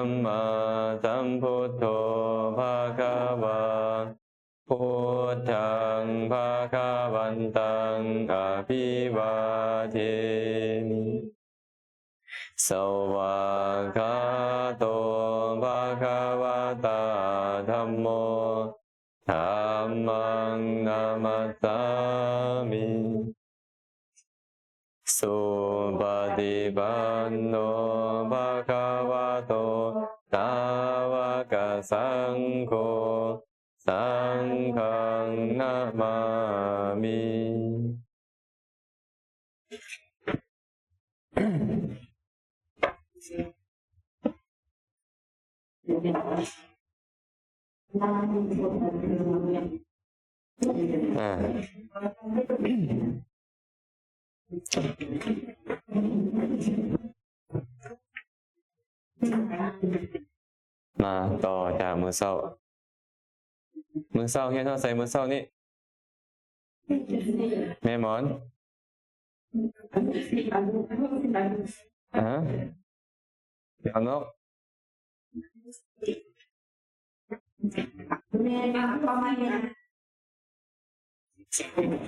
ມມາສຳພຸດໂທ ພະຄະວາ ພຸດທັງ ພະຄະວັນຕັງ ອະພິວາເທມິ ສະວາກຂາໂຕ ພະຄະວະຕາ ທຳໂມ ທຳມັງ ນະມັດສາມິ ສຸປະຕິປັນໂນ ພະຄະວະໂຕ ສາວະກະສັງໂຄ ສັງຄັງ ນະມາມິ. ມາຕໍ່ຈາກມື້ເຊົ້າ. ມື້ເຊົ້າຮຽນຮອດໃສມື້ເຊົ້ານີ້ ແມ່ໝອນ? ຮະ? ດຽວນົກ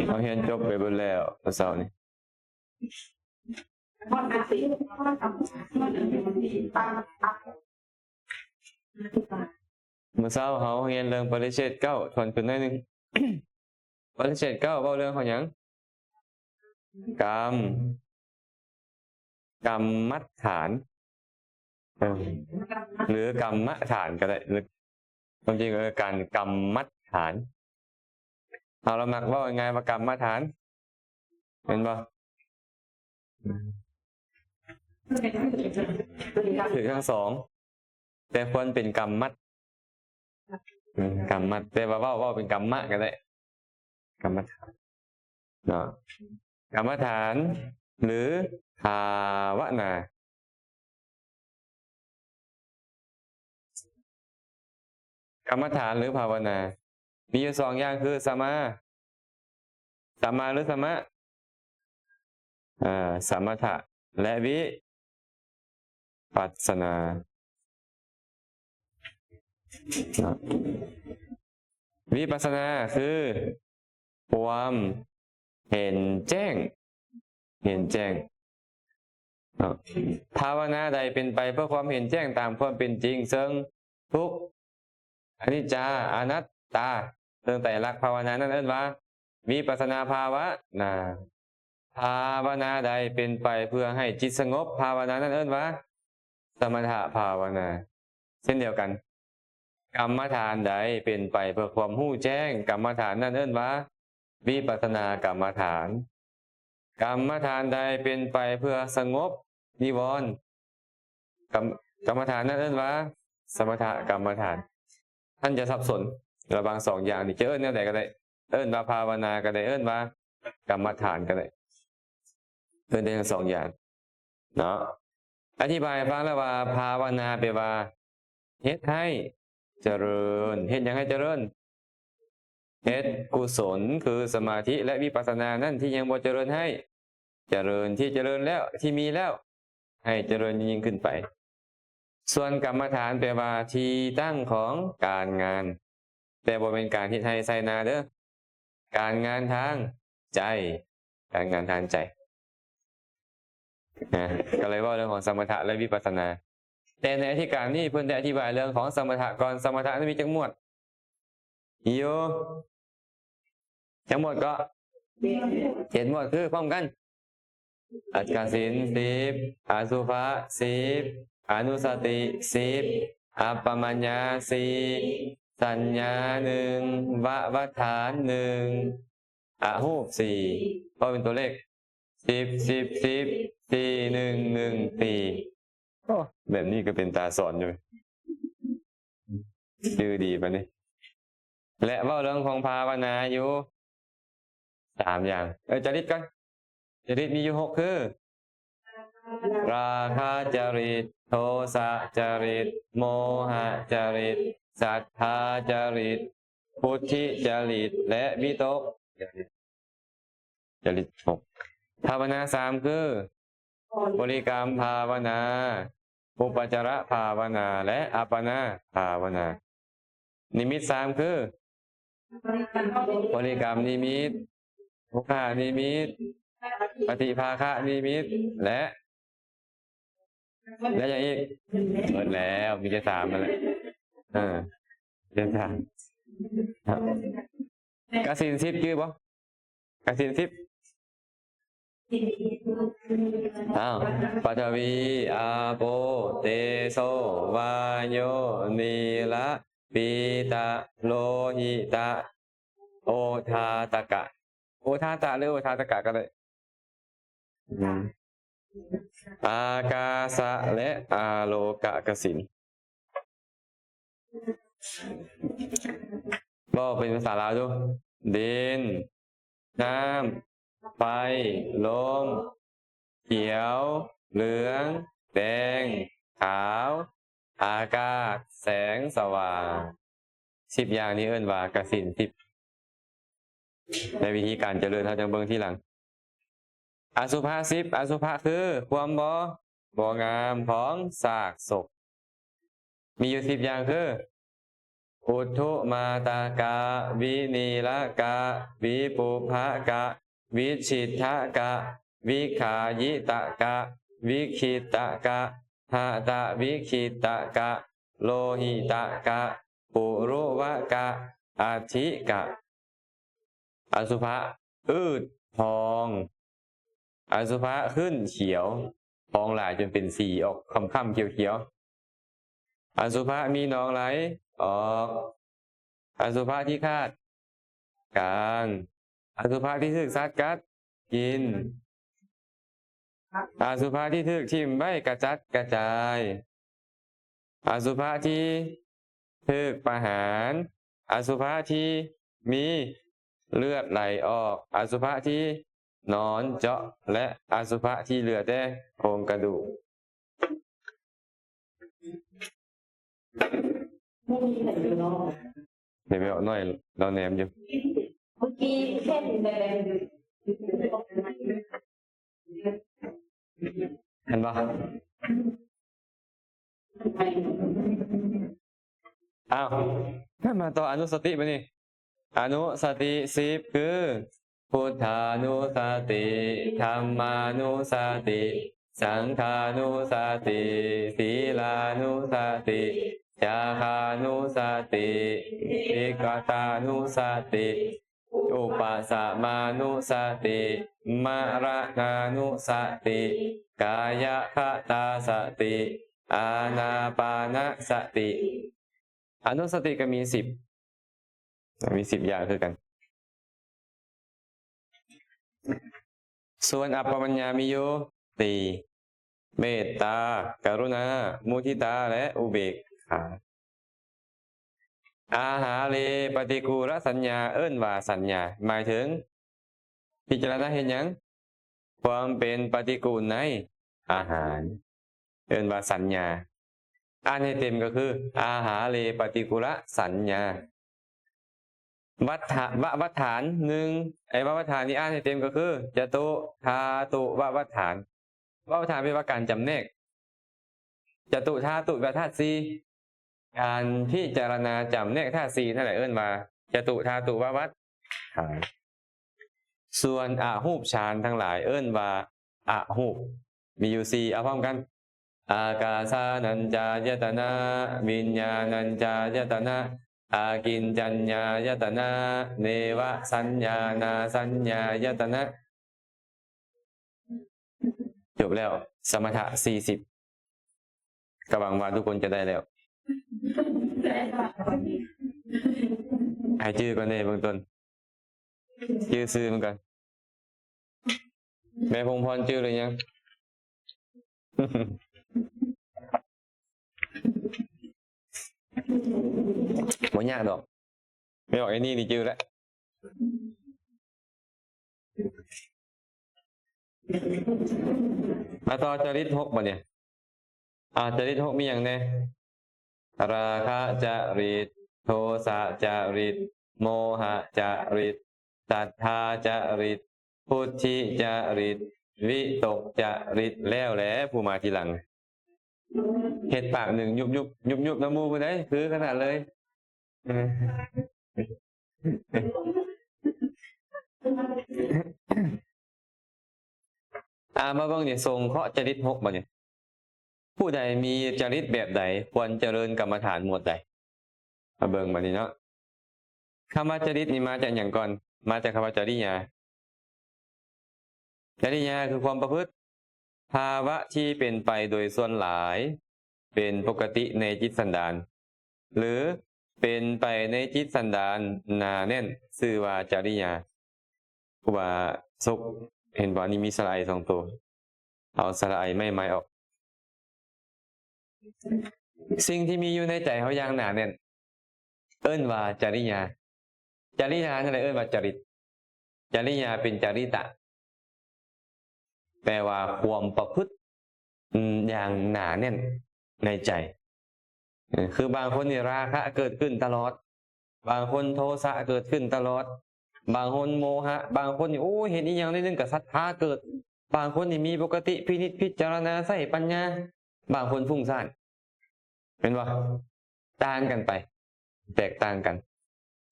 ເຮົາຮຽນຈົບໄປເບິດແລ້ວມື້ເຊົ້ານີ້. ມື້ເຊົ້າເຮົາຮຽນເລື່ອງປະລິເຊດເກົ້າ ທວນຂຶ້ນໜ້ອຍໜຶ່ງ. ປະລິເຊດເກົ້າເວົ້າເລື່ອງຂອງຫຍັງ? ກຳ ກຳມັດຖານ ເອີ ຫຼື ກຳມະຖານກໍໄດ້ ຫຼື ຄວາມຈິງ ເອີ ການກຳມັດຖານ. ເຮົາລະມັກເວົ້າງ່າຍໆວ່າກຳມະຖານ ແມ່ນບໍ່? ຖືກທັງສອງ ແຕ່ຄວນເປັນກຳມັດ ອືມ ກຳມັດ ແຕ່ວ່າເວົ້າ ເວົ້າເປັນກຳມະກໍໄດ້ ກຳມະຖານເນາະ ກຳມະຖານ ຫຼື ພາວະນາ. ກຳມະຖານ ຫຼື ພາວະນາ ມີຢູ່ສອງຢ່າງ ຄື ສະມາ ສະມາ ຫຼື ສະມະ ອາ ສະມະຖະ ແລະ ວິປັດສະນາ. ວິປັດສະນາຄືຄວາມເຫັນແຈ້ງ ເຫັນແຈ້ງເນາະ. ພາວະນາໃດເປັນໄປເພື່ອຄວາມເຫັນແຈ້ງຕາມຄວາມເປັນຈິງ ເຊິ່ງທຸກ ອະນິດຈາ ອະນັດຕາ ເຊິ່ງໄຕລັກພາວະນານັ້ນເອີ້ນວ່າ ວິປັດສະນາພາວະນາ. ພາວະນາໃດເປັນໄປເພື່ອໃຫ້ຈິດສະຫງົບ ພາວະນານັ້ນເອີ້ນວ່າ ສະມະຖະພາວະນາ. ເຊັ່ນດຽວກັນ ກຳມະຖານໃດເປັນໄປເພື່ອຄວາມຮູ້ແຈ້ງ ກຳມະຖານນັ້ນເອີ້ນວ່າ ວິປັດສະນາກຳມະຖານ. ກຳມະຖານໃດເປັນໄປເພື່ອສະຫງົບນິວອນ ກຳ ກຳມະຖານນັ້ນເອີ້ນວ່າ ສະມະຖະກຳມະຖານ. ທ່ານຢ່າສັບສົນລະຫວ່າງສອງຢ່າງນີ້ ຈະເອີ້ນແນວໃດກໍໄດ້ ເອີ້ນວ່າພາວະນາກໍໄດ້ ເອີ້ນວ່າກຳມະຖານກໍໄດ້ ເອີ້ນໄດ້ທັງສອງຢ່າງເນາະ. ອະທິບາຍໃຫ້ຟັງແລ້ວວ່າ ພາວະນາແປວ່າ ເຮັດໃຫ້ຈະເລີນ. ເຮັດຫຍັງໃຫ້ຈະເລີນ? ເຮັດກຸສົນ ຄືສະມາທິ ແລະ ວິປັດສະນານັ້ນທີ່ຍັງບໍ່ຈະເລີນໃຫ້ຈະເລີນ, ທີ່ຈະເລີນແລ້ວ ທີ່ມີແລ້ວ ໃຫ້ຈະເລີນຍິ່ງຂຶ້ນໄປ. ສ່ວນກຳມະຖານແປວ່າທີ່ຕັ້ງຂອງການງານ, ແຕ່ບໍ່ແມ່ນການເຮັດໄຮ່ໄຊນາເດີ້, ການງານທາງໃຈ, ການງານທາງໃຈ. ນະ ກໍເລີຍເວົ້າເລື່ອງຂອງສະມະຖະ ແລະ ວິປັດສະນາ. ແຕ່ໃນອະທິການນີ້ເພິ່ນໄດ້ອະທິບາຍເລື່ອງຂອງສະມະຖະກ່ອນ. ສະມະຖະນັ້ນມີຈັກໝວດ? ມີຢູ່ຈັກໝວດເກາະ? ເຈັດໝວດ ຄື ພ້ອມກັນ ອັກຂະສິນ ສິບ, ອະສຸພະ ສິບ, ອະນຸສະຕິ ສິບ, ອັບປະມາຍະ ສີ່, ສັນຍາ ໜຶ່ງ, ວະວັດຖານ ໜຶ່ງ, ອະຮູບ ສີ່. ເວົ້າເປັນຕົວເລກ ສິບ ສິບ ສິບ ສີ່ ໜຶ່ງ ໜຶ່ງ ສີ່. ໂອ້ ແບບນີ້ກໍເປັນຕາສອນຢູ່ ຈື່ດີປານນີ້. ແລະ ເວົ້າເລື່ອງຂອງພາວະນາຢູ່ສາມຢ່າງ. ເອີ ຈະລິດກ່ອນ. ຈະລິດມີຢູ່ຫົກ ຄື ລາຄະຈະລິດ, ໂທສະຈະລິດ, ໂມຫະຈະລິດ, ສັດທາຈະລິດ, ປຸດທິຈະລິດ ແລະ ວິຕົກຈະລິດ. ຈະລິດຫົກ. ພາວະນາສາມ ຄື ບໍລິກຳພາວະນາ, ອຸປະຈາລະພາວະນາ ແລະ ອັບປະນາພາວະນາ. ນິມິດສາມຄື ບໍລິກຳນິມິດ, ໂອຄະນິມິດ, ປະຕິພາຄະນິມິດ ແລະ ແລະຫຍັງອີກ? ໝົດແລ້ວ ມີແຕ່ສາມນັ້ນແຫຼະ. ເອີ ເປັນສາມ ກະສິນສິບຈື່ບໍ່? ກະສິນສິບ ອ້າວ ປະທະວີ ອາໂປ ເຕໂຊ ວາໂຍ ນີລະ ປີຕະ ໂລຫິຕະ ໂອທາຕະກະ. ໂອທາຕະ ຫຼື ໂອທາຕະກະກໍໄດ້. ອາກາສະ ແລະ ອາໂລກະກະສິນ. ເວົ້າເປັນພາສາລາວດູ. ດິນ, ນ້ຳ, ໄຟ, ລົມ, ຂຽວ, ເຫຼືອງ, ແດງ, ຂາວ, ອາກາດ, ແສງສະຫວ່າງ. ສິບຢ່າງນີ້ເອີ້ນວ່າກະສິນສິບ. ໃນວິທີການຈະເລີນເຮົາຈັ່ງເບິ່ງທີຫຼັງ. ອະສຸພະສິບ ອະສຸພະຄືຄວາມບໍ່ ບໍ່ງາມຂອງຊາກສົບ. ມີຢູ່ສິບຢ່າງຄື ອຸດຖຸມາຕະກະ ວິນີລະກະ ວິປຸບພະກະ ວິຊິດທະກະ ວິຂາຍິຕະກະ ວິຄິດຕະກະ ຫະຕະວິຄິດຕະກະ ໂລຫິຕະກະ ປຸຣະວະກະ ອັດຖິກະ. ອະສຸພະ ອືດພອງ. ອະສຸພະ ຂຶ້ນຂຽວ ພອງຫຼາຍຈົນເປັນສີອອກຄ້ຳໆຂຽວໆ. ອະສຸພະ ມີໜອງໄຫຼອອກ. ອະສຸພະທີ່ຄາດກາງ. ອະສຸພະທີ່ຖືກສັດກັດກິນ. ອະສຸພະທີ່ຖືກຖິ້ມໄວ້ກະຈັດກະຈາຍ. ອະສຸພະທີ່ຖືກປະຫານ. ອະສຸພະທີ່ມີເລືອດໄຫຼອອກ. ອະສຸພະທີ່ນອນເຈາະ ແລະ ອະສຸພະທີ່ເຫຼືອແຕ່ໂຄງກະດູກ. ບໍ່ມີໃຜຢູ່ນອກ. ເຫັນແມ່ນອກນ້ອຍລາວແນມຢູ່. ເມື່ອກີ້ເຫັນແດງຢູ່. ເຫັນບໍ່? ອ້າວ ມາຕໍ່ອະນຸສະຕິບາດນີ້. ອະນຸສະຕິສິບຄື ພຸດທານຸສະຕິ, ທຳມານຸສະຕິ, ສັງຄານຸສະຕິ, ສີລານຸສະຕິ, ຈາຄານຸສະຕິ, ວິກະຕານຸສະຕິ, ອຸປະສະມານຸສະຕິ, ມະລະນານຸສະຕິ, ກາຍະຄະຕາສະຕິ, ອານາປານະສະຕິ. ອະນຸສະຕິກໍມີສິບ ມີສິບຢ່າງຄືກັນ. ສ່ວນອັບປະມັນຍາມີຢູ່ສີ່ ເມດຕາ, ກະລຸນາ, ມຸທິຕາ ແລະ ອຸເບກຂາ. ອາຫາເລປະຕິກູລະສັນຍາ ເອີ້ນວ່າສັນຍາ ໝາຍເຖິງພິຈາລະນາເຫັນຫຍັງ? ຄວາມເປັນປະຕິກູນໃນອາຫານ ເອີ້ນວ່າສັນຍາ. ອ່ານໃຫ້ເຕັມກໍຄື ອາຫາເລປະຕິກູລະສັນຍາ. ວັດທະ ວະວັດຖານໜຶ່ງ ໄອ້ວະວັດຖານນີ້ອ່ານໃຫ້ເຕັມກໍຄື ຈະຕຸທາຕຸວະວັດຖານ. ວະວັດຖານແປວ່າການຈຳແນກ ຈະຕຸທາຕຸແປວ່າທາດສີ່ ການພິຈາລະນາຈຳແນກທາດສີ່ນັ້ນແຫຼະ ເອີ້ນວ່າຈະຕຸທາຕຸວະວັດຖານ. ສ່ວນອະຮູບສານທັງຫຼາຍເອີ້ນວ່າອະຮູບ ມີຢູ່ສີ່ ເອົາພ້ອມກັນ ອາກາສານັນຈາຍະຕະນະ, ວິນຍານັນຈາຍະຕະນະ, ອາກິນຈັນຍາຍະຕະນະ, ເນວະສັນຍານາສັນຍາຍະຕະນະ. ຈົບແລ້ວ ສະມະຖະສີ່ສິບ ກໍຫວັງວ່າທຸກຄົນຈະໄດ້ແລ້ວ. ໃຫ້ຈື່ກ່ອນເດ້ເບື້ອງຕົ້ນ ຈື່ຊື່ມັນກ່ອນ. ແມ່ພົງພອນຈື່ຫຼືຍັງ? ບໍ່ຍາກດອກ ແມ່ອອກໄອ້ນີ້ນີ້ຈື່ແລ້ວ. ມາຕໍ່ຈະລິດຫົກບາດນີ້. ອາ ຈະລິດຫົກມີຫຍັງແດ່? ລາຄະຈະລິດ, ໂທສະຈະລິດ, ໂມຫະຈະລິດ, ສັດທາຈະລິດ, ພຸດທິຈະລິດ, ວິຕົກຈະລິດ. ແລ້ວແຫຼະຜູ້ມາທີຫຼັງ. ເຮັດປາກໜຶ່ງຍຸບໆ ຍຸບໆ ນຳໝູ່ຜູ້ໃດ ຄືຂະໜາດເລີຍ. ເອີ ອ່າ ມາເບິ່ງນີ້ ສົງເຄາະຈະລິດຫົກ ບັດນີ້ ຜູ້ໃດມີຈະລິດແບບໃດ ຄວນຈະເລີນກຳມະຖານໝວດໃດ? ມາເບິ່ງບັດນີ້ເນາະ. ຄຳວ່າຈະລິດນີ້ມາຈາກຫຍັງກ່ອນ? ມາຈາກຄຳວ່າຈະລິຍາ. ຈະລິຍາຄືຄວາມປະພຶດ, ພາວະທີ່ເປັນໄປໂດຍສ່ວນຫຼາຍ ເປັນປົກກະຕິໃນຈິດສັນດານ ຫຼື ເປັນໄປໃນຈິດສັນດານໜາແໜ້ນ ຊື່ວ່າຈະລິຍາ. ຄູບາສົກ ເຫັນບໍ່? ນີ້ມີສະລະໄອສອງໂຕ. ເອົາສະລະໄອໄມ້ໄມ້ອອກ. ສິ່ງທີ່ມີຢູ່ໃນໃຈເຮົາຢ່າງໜາແໜ້ນ ເອີ້ນວ່າຈະລິຍາ. ຈະລິຍານັ້ນແຫຼະເອີ້ນວ່າຈະລິດ. ຈະລິຍາເປັນຈະລິຕະ ແປວ່າຄວາມປະພຶດ ອືມ ຢ່າງໜາແໜ້ນໃນໃຈ. ເອີ ຄືບາງຄົນນີ້ລາຄະເກີດຂຶ້ນຕະຫຼອດ, ບາງຄົນໂທສະເກີດຂຶ້ນຕະຫຼອດ, ບາງຄົນໂມຫະ, ບາງຄົນນີ້ ໂອ້ຍ ເຫັນອີຫຍັງໜ້ອຍໜຶ່ງກໍສັດທາເກີດ, ບາງຄົນນີ້ມີປົກກະຕິພິນິດພິຈາລະນາໃຊ້ປັນຍາ, ບາງຄົນຟຸ້ງສ້ານ ແມ່ນບໍ່? ຕ່າງກັນໄປ ແຕກຕ່າງກັນ.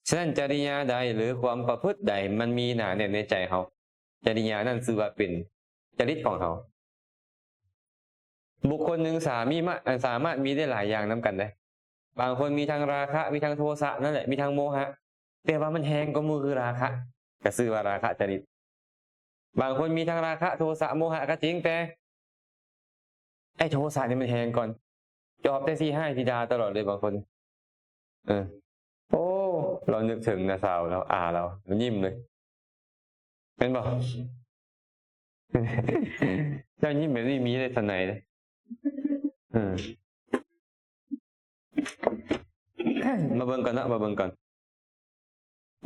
ສະນັ້ນ ຈະລິຍາໃດ ຫຼື ຄວາມປະພຶດໃດ ມັນມີໜາແໜ້ນໃນໃຈເຮົາ, ຈະລິຍານັ້ນຊື່ວ່າເປັນຈະລິດຂອງເຮົາ. ບຸກຄົນໜຶ່ງສາມີມະ ສາມາດມີໄດ້ຫຼາຍຢ່າງນຳກັນເດ້. ບາງຄົນມີທັງລາຄະ ມີທັງໂທສະ ນັ້ນແຫຼະ ມີທັງໂມຫະ, ແຕ່ວ່າມັນແຮງກວ່າໝູ່ຄືລາຄະ ກໍຊື່ວ່າລາຄະຈະລິດ. ບາງຄົນມີທັງລາຄະ ໂທສະ ໂມຫະກໍຈິງ, ແຕ່ໄອ້ໂທສະນີ້ມັນແຮງກ່ອນ, ຈອບແຕ່ຊິຮ້າຍຊິດ່າຕະຫຼອດເລີຍບາງຄົນ. ເອີ ໂອ້ ລາວນຶກເຖິງນ້າສາວລາວ ອາລາວ ລາວຍິ້ມເລີຍ ແມ່ນບໍ່? ເຈົ້າຍິ້ມແບບນີ້ມີໄດ້ສະໄໝເດ້. ເອີ ມາເບິ່ງກ່ອນເນາະ ມາເບິ່ງກ່ອນ.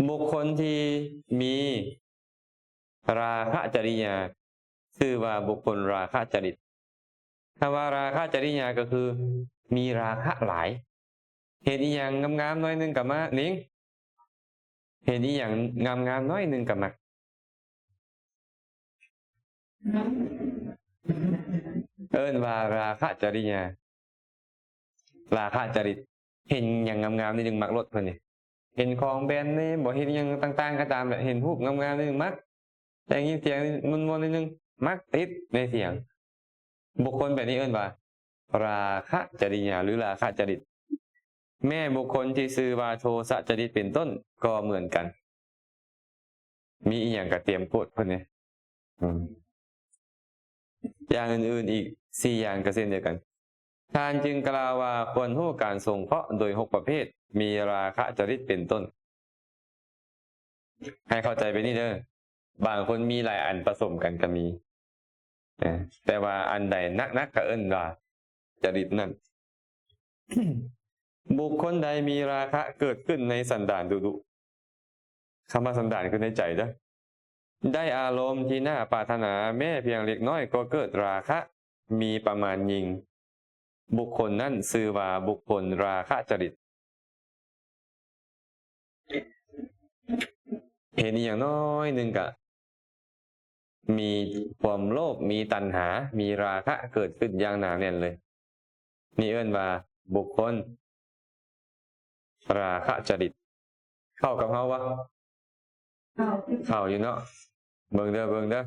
ບຸກຄົນທີ່ມີລາຄະຈະລິຍາ ຊື່ວ່າບຸກຄົນລາຄະຈະລິດ. ຄຳວ່າລາຄະຈະລິຍາກໍຄືມີລາຄະຫຼາຍ. ເຫັນອີຫຍັງງາມໆໜ້ອຍໜຶ່ງກໍມັກ, ເຫັນອີຫຍັງງາມໆໜ້ອຍໜຶ່ງກໍມັກ. ເອີ້ນວ່າລາຄະຈະລິຍາ. ລາຄະຈະລິດ ເຫັນຫຍັງງາມໆໜ້ອຍໜຶ່ງມັກໂລດເພິ່ນນີ້. ເຫັນຂອງແບຣນເນມບໍ ເຫັນຫຍັງຕ່າງໆກໍຕາມແຫຼະ, ເຫັນຮູບງາມໆໜ້ອຍໜຶ່ງມັກ, ໄດ້ຍິນສຽງມ່ວນໆໜ້ອຍໜຶ່ງ ມັກຕິດໃນສຽງ. ບຸກຄົນແບບນີ້ເອີ້ນວ່າລາຄະຈະລິຍາ ຫຼື ລາຄະຈະລິດ. ແມ້ບຸກຄົນທີ່ຊື່ວ່າໂທສະຈະລິດເປັນຕົ້ນກໍເໝືອນກັນ. ມີອີ່ຫຍັງກໍຕຽມໂກດເພິ່ນເດ້. ອືມ ຢ່າງອື່ນໆອີກສີ່ຢ່າງກໍເຊັ່ນດຽວກັນ. ທ່ານຈຶ່ງກ່າວວ່າຄວນຮູ້ການສົງເຄາະໂດຍຫົກປະເພດ ມີລາຄະຈະລິດເປັນຕົ້ນ. ໃຫ້ເຂົ້າໃຈແບບນີ້ເດີ, ບາງຄົນມີຫຼາຍອັນປະສົມກັນກໍມີ, ແຕ່ວ່າອັນໃດໜັກໆກໍເອີ້ນວ່າຈະລິດນັ້ນ. ບຸກຄົນໃດມີລາຄະເກີດຂຶ້ນໃນສັນດານດຸດຸ, ຄຳວ່າສັນດານຄືໃນໃຈເດີ, ໄດ້ອາລົມທີ່ໜ້າປາດຖະໜາແມ້ພຽງເລັກນ້ອຍກໍເກີດລາຄະມີປະມານຍິ່ງ, ບຸກຄົນນັ້ນຊື່ວ່າບຸກຄົນລາຄະຈະລິດ. ເຫັນອີ່ຫຍັງໜ້ອຍໜຶ່ງກະມີຄວາມໂລບ, ມີຕັນຫາ, ມີລາຄະເກີດຂຶ້ນຢ່າງໜາແໜ້ນເລີຍ. ນີ້ເອີ້ນວ່າບຸກຄົນລາຄະຈະລິດ. ເຂົ້າກັບເຮົາບໍ່? ເຂົ້າ ເຂົ້າຢູ່ເນາະ. ເບິ່ງເດີ ເບິ່ງເດີ.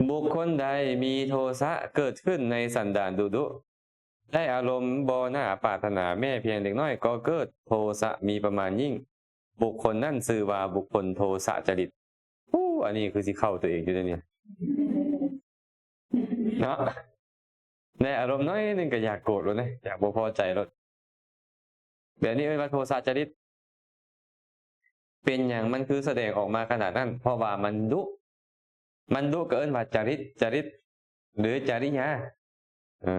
ບຸກຄົນໃດມີໂທສະເກີດຂຶ້ນໃນສັນດານດຸດຸ, ໄດ້ອາລົມບໍ່ໜ້າປາດຖະໜາແມ້ພຽງເລັກນ້ອຍກໍເກີດໂທສະມີປະມານຍິ່ງ, ບຸກຄົນນັ້ນຊື່ວ່າບຸກຄົນໂທສະຈະລິດ. ໂອ້ ອັນນີ້ຄືຊິເຂົ້າຕົວເອງຢູ່ເດນີ້ເນາະ. ໄດ້ອາລົມໜ້ອຍໜຶ່ງກໍຢາກໂກດໂລດເດ້, ຢາກບໍ່ພໍໃຈໂລດ. ແບບນີ້ເອີ້ນວ່າໂທສະຈະລິດ. ເປັນຫຍັງມັນຄືສະແດງອອກມາຂະໜາດນັ້ນ? ເພາະວ່າມັນດຸ. ມັນດຸກໍເອີ້ນວ່າຈະລິດ, ຈະລິດ ຫຼື ຈະລິຍາ. ເອີ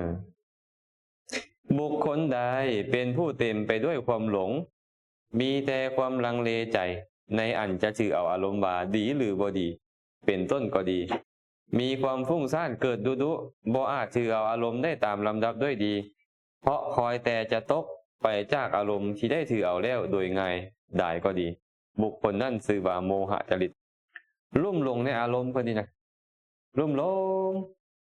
ບຸກຄົນໃດເປັນຜູ້ເຕັມໄປດ້ວຍຄວາມຫຼົງ, ມີແຕ່ຄວາມລັງເລໃຈໃນອັນຈະຖືເອົາອາລົມວ່າດີ ຫຼື ບໍ່ດີ ເປັນຕົ້ນກໍດີ, ມີຄວາມຟຸ້ງສ້ານເກີດດຸດຸ, ບໍ່ອາດຖືເອົາອາລົມໄດ້ຕາມລຳດັບດ້ວຍດີ, ເພາະຄອຍແຕ່ຈະຕົກໄປຈາກອາລົມທີ່ໄດ້ຖືເອົາແລ້ວໂດຍງ່າຍດາຍກໍດີ, ບຸກຄົນນັ້ນຊື່ວ່າໂມຫະຈະລິດ. ລຸ່ມຫຼົງໃນອາລົມເພິ່ນນີ້ນະ, ລຸ່ມຫຼົງ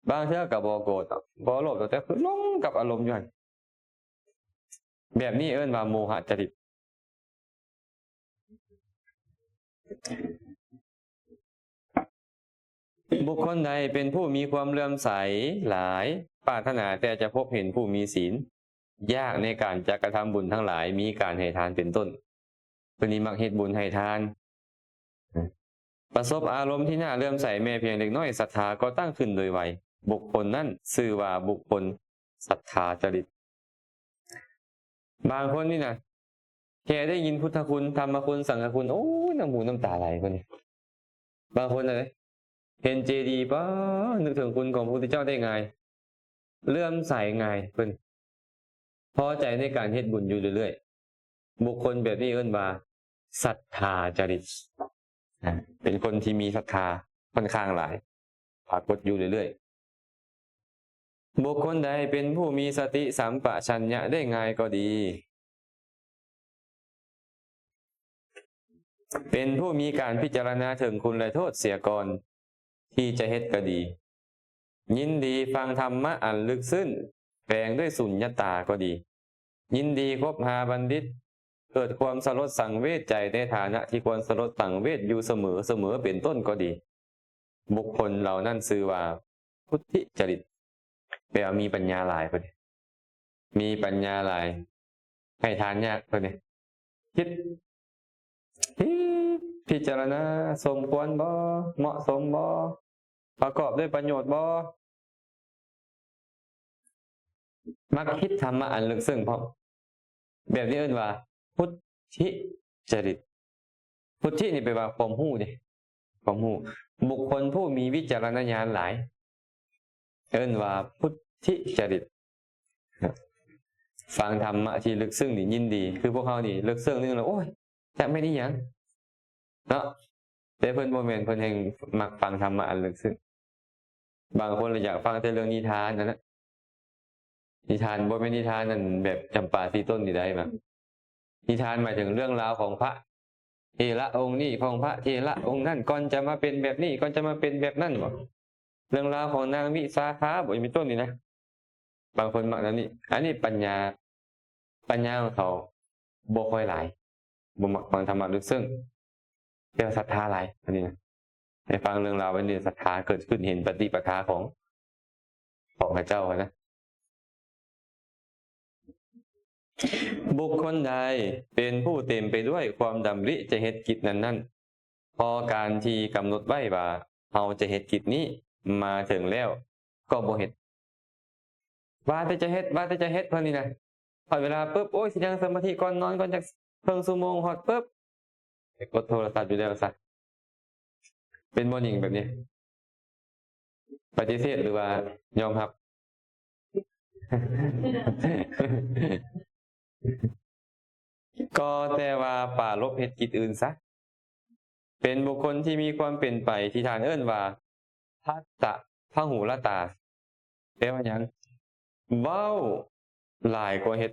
ບາງເທື່ອກໍບໍ່ໂກດດອກ ບໍ່ໂລບດອກ ແຕ່ລົງກັບອາລົມຢູ່ຫັ້ນ. ແບບນີ້ເອີ້ນວ່າໂມຫະຈະລິດ. ບຸກຄົນໃດເປັນຜູ້ມີຄວາມເຫຼື້ອມໃສຫຼາຍ, ປາດຖະໜາແຕ່ຈະພົບເຫັນຜູ້ມີສິນ, ຍາກໃນການຈະກະທຳບຸນທັງຫຼາຍ, ມີການໃຫ້ທານເປັນຕົ້ນ. ເພິ່ນນີ້ມັກເຮັດບຸນໃຫ້ທານ. ປະສົບອາລົມທີ່ໜ້າເຫຼື້ອມໃສແມ້ພຽງເລັກນ້ອຍ, ສັດທາກໍຕັ້ງຂຶ້ນໂດຍໄວ. ບຸກຄົນນັ້ນຊື່ວ່າບຸກຄົນສັດທາຈະລິດ. ບາງຄົນນີ້ນະ ແຄ່ໄດ້ຍິນພຸດທະຄຸນ, ທຳມະຄຸນ, ສັງຄະຄຸນ, ໂອ້ຍ ນ້ຳຫູນ້ຳຕາໄຫຼເພິ່ນນີ້. ບາງຄົນນະ ເຫັນເຈດີ ປ້າ ນຶກເຖິງຄຸນຂອງພະພຸດທະເຈົ້າໄດ້ງ່າຍ, ເຫຼື້ອມໃສງ່າຍເພິ່ນ, ພໍໃຈໃນການເຮັດບຸນຢູ່ເລື້ອຍໆ. ບຸກຄົນແບບນີ້ເອີ້ນວ່າສັດທາຈະລິດ. ອ່າ ເປັນຄົນທີ່ມີສັດທາຂ້ອນຂ້າງຫຼາຍ, ປາກົດຢູ່ເລື້ອຍໆ. ບຸກຄົນໃດເປັນຜູ້ມີສະຕິສຳປະຊັນຍະໄດ້ງ່າຍກໍດີ, ເປັນຜູ້ມີການພິຈາລະນາເຖິງຄຸນ ແລະ ໂທດເສຍກ່ອນທີ່ຈະເຮັດກໍດີ, ຍິນດີຟັງທຳມະອັນເລິກເຊິ່ງແຝງດ້ວຍສຸນຍະຕາກໍດີ, ຍິນດີຄົບຫາບັນດິດ, ເກີດຄວາມສະຫຼົດສັງເວດໃຈໃນຖານະທີ່ຄວນສະຫຼົດສັງເວດຢູ່ສະເໝີ, ສະເໝີເປັນຕົ້ນກໍດີ, ບຸກຄົນເຫຼົ່ານັ້ນຊື່ວ່າພຸດທິຈະລິດ, ແປວ່າມີປັນຍາຫຼາຍເພິ່ນ, ມີປັນຍາຫຼາຍ, ໃຫ້ທານຍາກເພິ່ນນີ້. ຄິດ ຄິດ ພິຈາລະນາ ສົມຄວນບໍ່? ເໝາະສົມບໍ່? ປະກອບດ້ວຍປະໂຫຍດບໍ່? ມັກຄິດທຳມະອັນເລິກເຊິ່ງພ້ອມ. ແບບນີ້ເອີ້ນວ່າພຸດທິຈະລິດ. ພຸດທິນີ້ແປວ່າຄວາມຮູ້ເດ້, ຄວາມຮູ້. ບຸກຄົນຜູ້ມີວິຈາລະນະຍານຫຼາຍ ເອີ້ນວ່າພຸດທິຈະລິດ. ຟັງທຳມະທີ່ເລິກເຊິ່ງນີ້ຍິນດີ, ຄືພວກເຮົານີ້ເລິກເຊິ່ງໜຶ່ງແລ້ວ ໂອ້ຍ ຈັກແມ່ນອີ່ຫຍັງເນາະ, ແຕ່ເພິ່ນບໍ່ແມ່ນ, ເພິ່ນແຮ່ງມັກຟັງທຳມະອັນເລິກເຊິ່ງ. ບາງຄົນລະຢາກຟັງແຕ່ເລື່ອງນິທານນັ້ນນະ, ນິທານ ບໍ່ແມ່ນນິທານນັ້ນແບບຈຳປາສີ່ຕົ້ນນີ້ໄດ້ມາ. ນິທານໝາຍເຖິງເລື່ອງລາວຂອງພະເຖລະອົງນີ້, ຂອງພະເຖລະອົງນັ້ນ, ກ່ອນຈະມາເປັນແບບນີ້, ກ່ອນຈະມາເປັນແບບນັ້ນບໍ? ເລື່ອງລາວຂອງນາງວິສາຂາບໍ ເປັນຕົ້ນນີ້ນະ. ບາງຄົນມັກແນວນີ້. ອັນນີ້ປັນຍາ, ປັນຍາຂອງເຂົາບໍ່ຄ່ອຍຫຼາຍ, ບໍ່ມັກຟັງທຳມະເລິກເຊິ່ງ, ແຕ່ວ່າສັດທາຫຼາຍ. ອັນນີ້ນະ ໃຫ້ຟັງເລື່ອງລາວ ອັນນີ້ສັດທາເກີດຂຶ້ນ, ເຫັນປະຕິປະທາຂອງ ຂອງເຂົາເຈົ້ານະ. ບຸກຄົນໃດເປັນຜູ້ເຕັມໄປດ້ວຍຄວາມດຳລິຈະເຮັດກິດນັ້ນໆ, ພໍການທີ່ກຳນົດໄວ້ວ່າເຮົາຈະເຮັດກິດນີ້ມາເຖິງແລ້ວກໍບໍ່ເຮັດ, ວ່າແຕ່ຈະເຮັດ, ວ່າແຕ່ຈະເຮັດເພິ່ນນີ້ນະ, ຮອດເວລາປຶບ ໂອ້ຍ ຊິນັ່ງສະມາທິກ່ອນນອນກ່ອນຈັກເຄິ່ງຊົ່ວໂມງ, ຮອດປຶບ ໄປກົດໂທລະສັບຢູ່ແລ້ວຊະ. ເປັນບໍ່ ຍິງແບບນີ້? ປະຕິເສດ ຫຼືວ່າຍອມຮັບ? ກໍແຕ່ວ່າປາລົບເຮັດກິດອື່ນຊະ. ເປັນບຸກຄົນທີ່ມີຄວາມເປັນໄປທີ່ທ່ານເອີ້ນວ່າພັດຕະພະຫູລະຕາ. ແປວ່າຫຍັງ? ເວົ້າຫຼາຍກວ່າເຮັດ,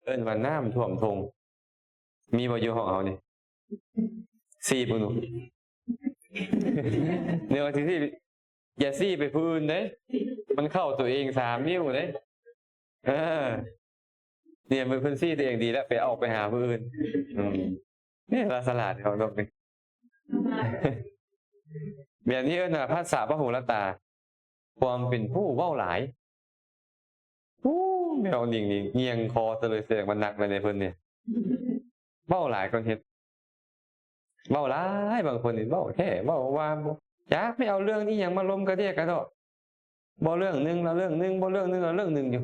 ເອີ້ນວ່ານ້ຳຖ້ວມທົ່ງ. ມີບໍ່ຢູ່ຫ້ອງເຮົານີ້? ຊີ້ເບິ່ງດູ. ເດີ ຊິຊີ້, ຢ່າຊີ້ໄປຜູ້ອື່ນເດ້, ມັນເຂົ້າຕົວເອງສາມນິ້ວເດ້. ເອີ ເນຍ ເພິ່ນຊີ້ຕົວເອງດີແລ້ວ, ໄປອອກໄປຫາຜູ້ອື່ນ. ອືມ ນີ້ລະສະຫຼາດຂອງນົກນີ້. ແບບນີ້ເອີ້ນວ່າພັດສະພະຫູລະຕາ, ຄວາມເປັນຜູ້ເວົ້າຫຼາຍ. ໂອ້ ແມ່ນ້ອງນິງນີ້ງຽງຄໍຊະເລີຍ, ແສດງວ່າໜັກແລ້ວເດ້ເພິ່ນນີ້, ເວົ້າຫຼາຍກ່ອນເຮັດ. ເວົ້າຫຼາຍ, ບາງຄົນນີ້ເວົ້າແທ້ເວົ້າວ່າ ບໍ່ຈັກ ໄປເອົາເລື່ອງອີ່ຫຍັງມາລົມກະເດຍກະເດາະ, ບໍ່ເລື່ອງໜຶ່ງລະເລື່ອງໜຶ່ງ, ບໍ່ເລື່ອງໜຶ່ງລະເລື່ອງໜຶ່ງຢູ່.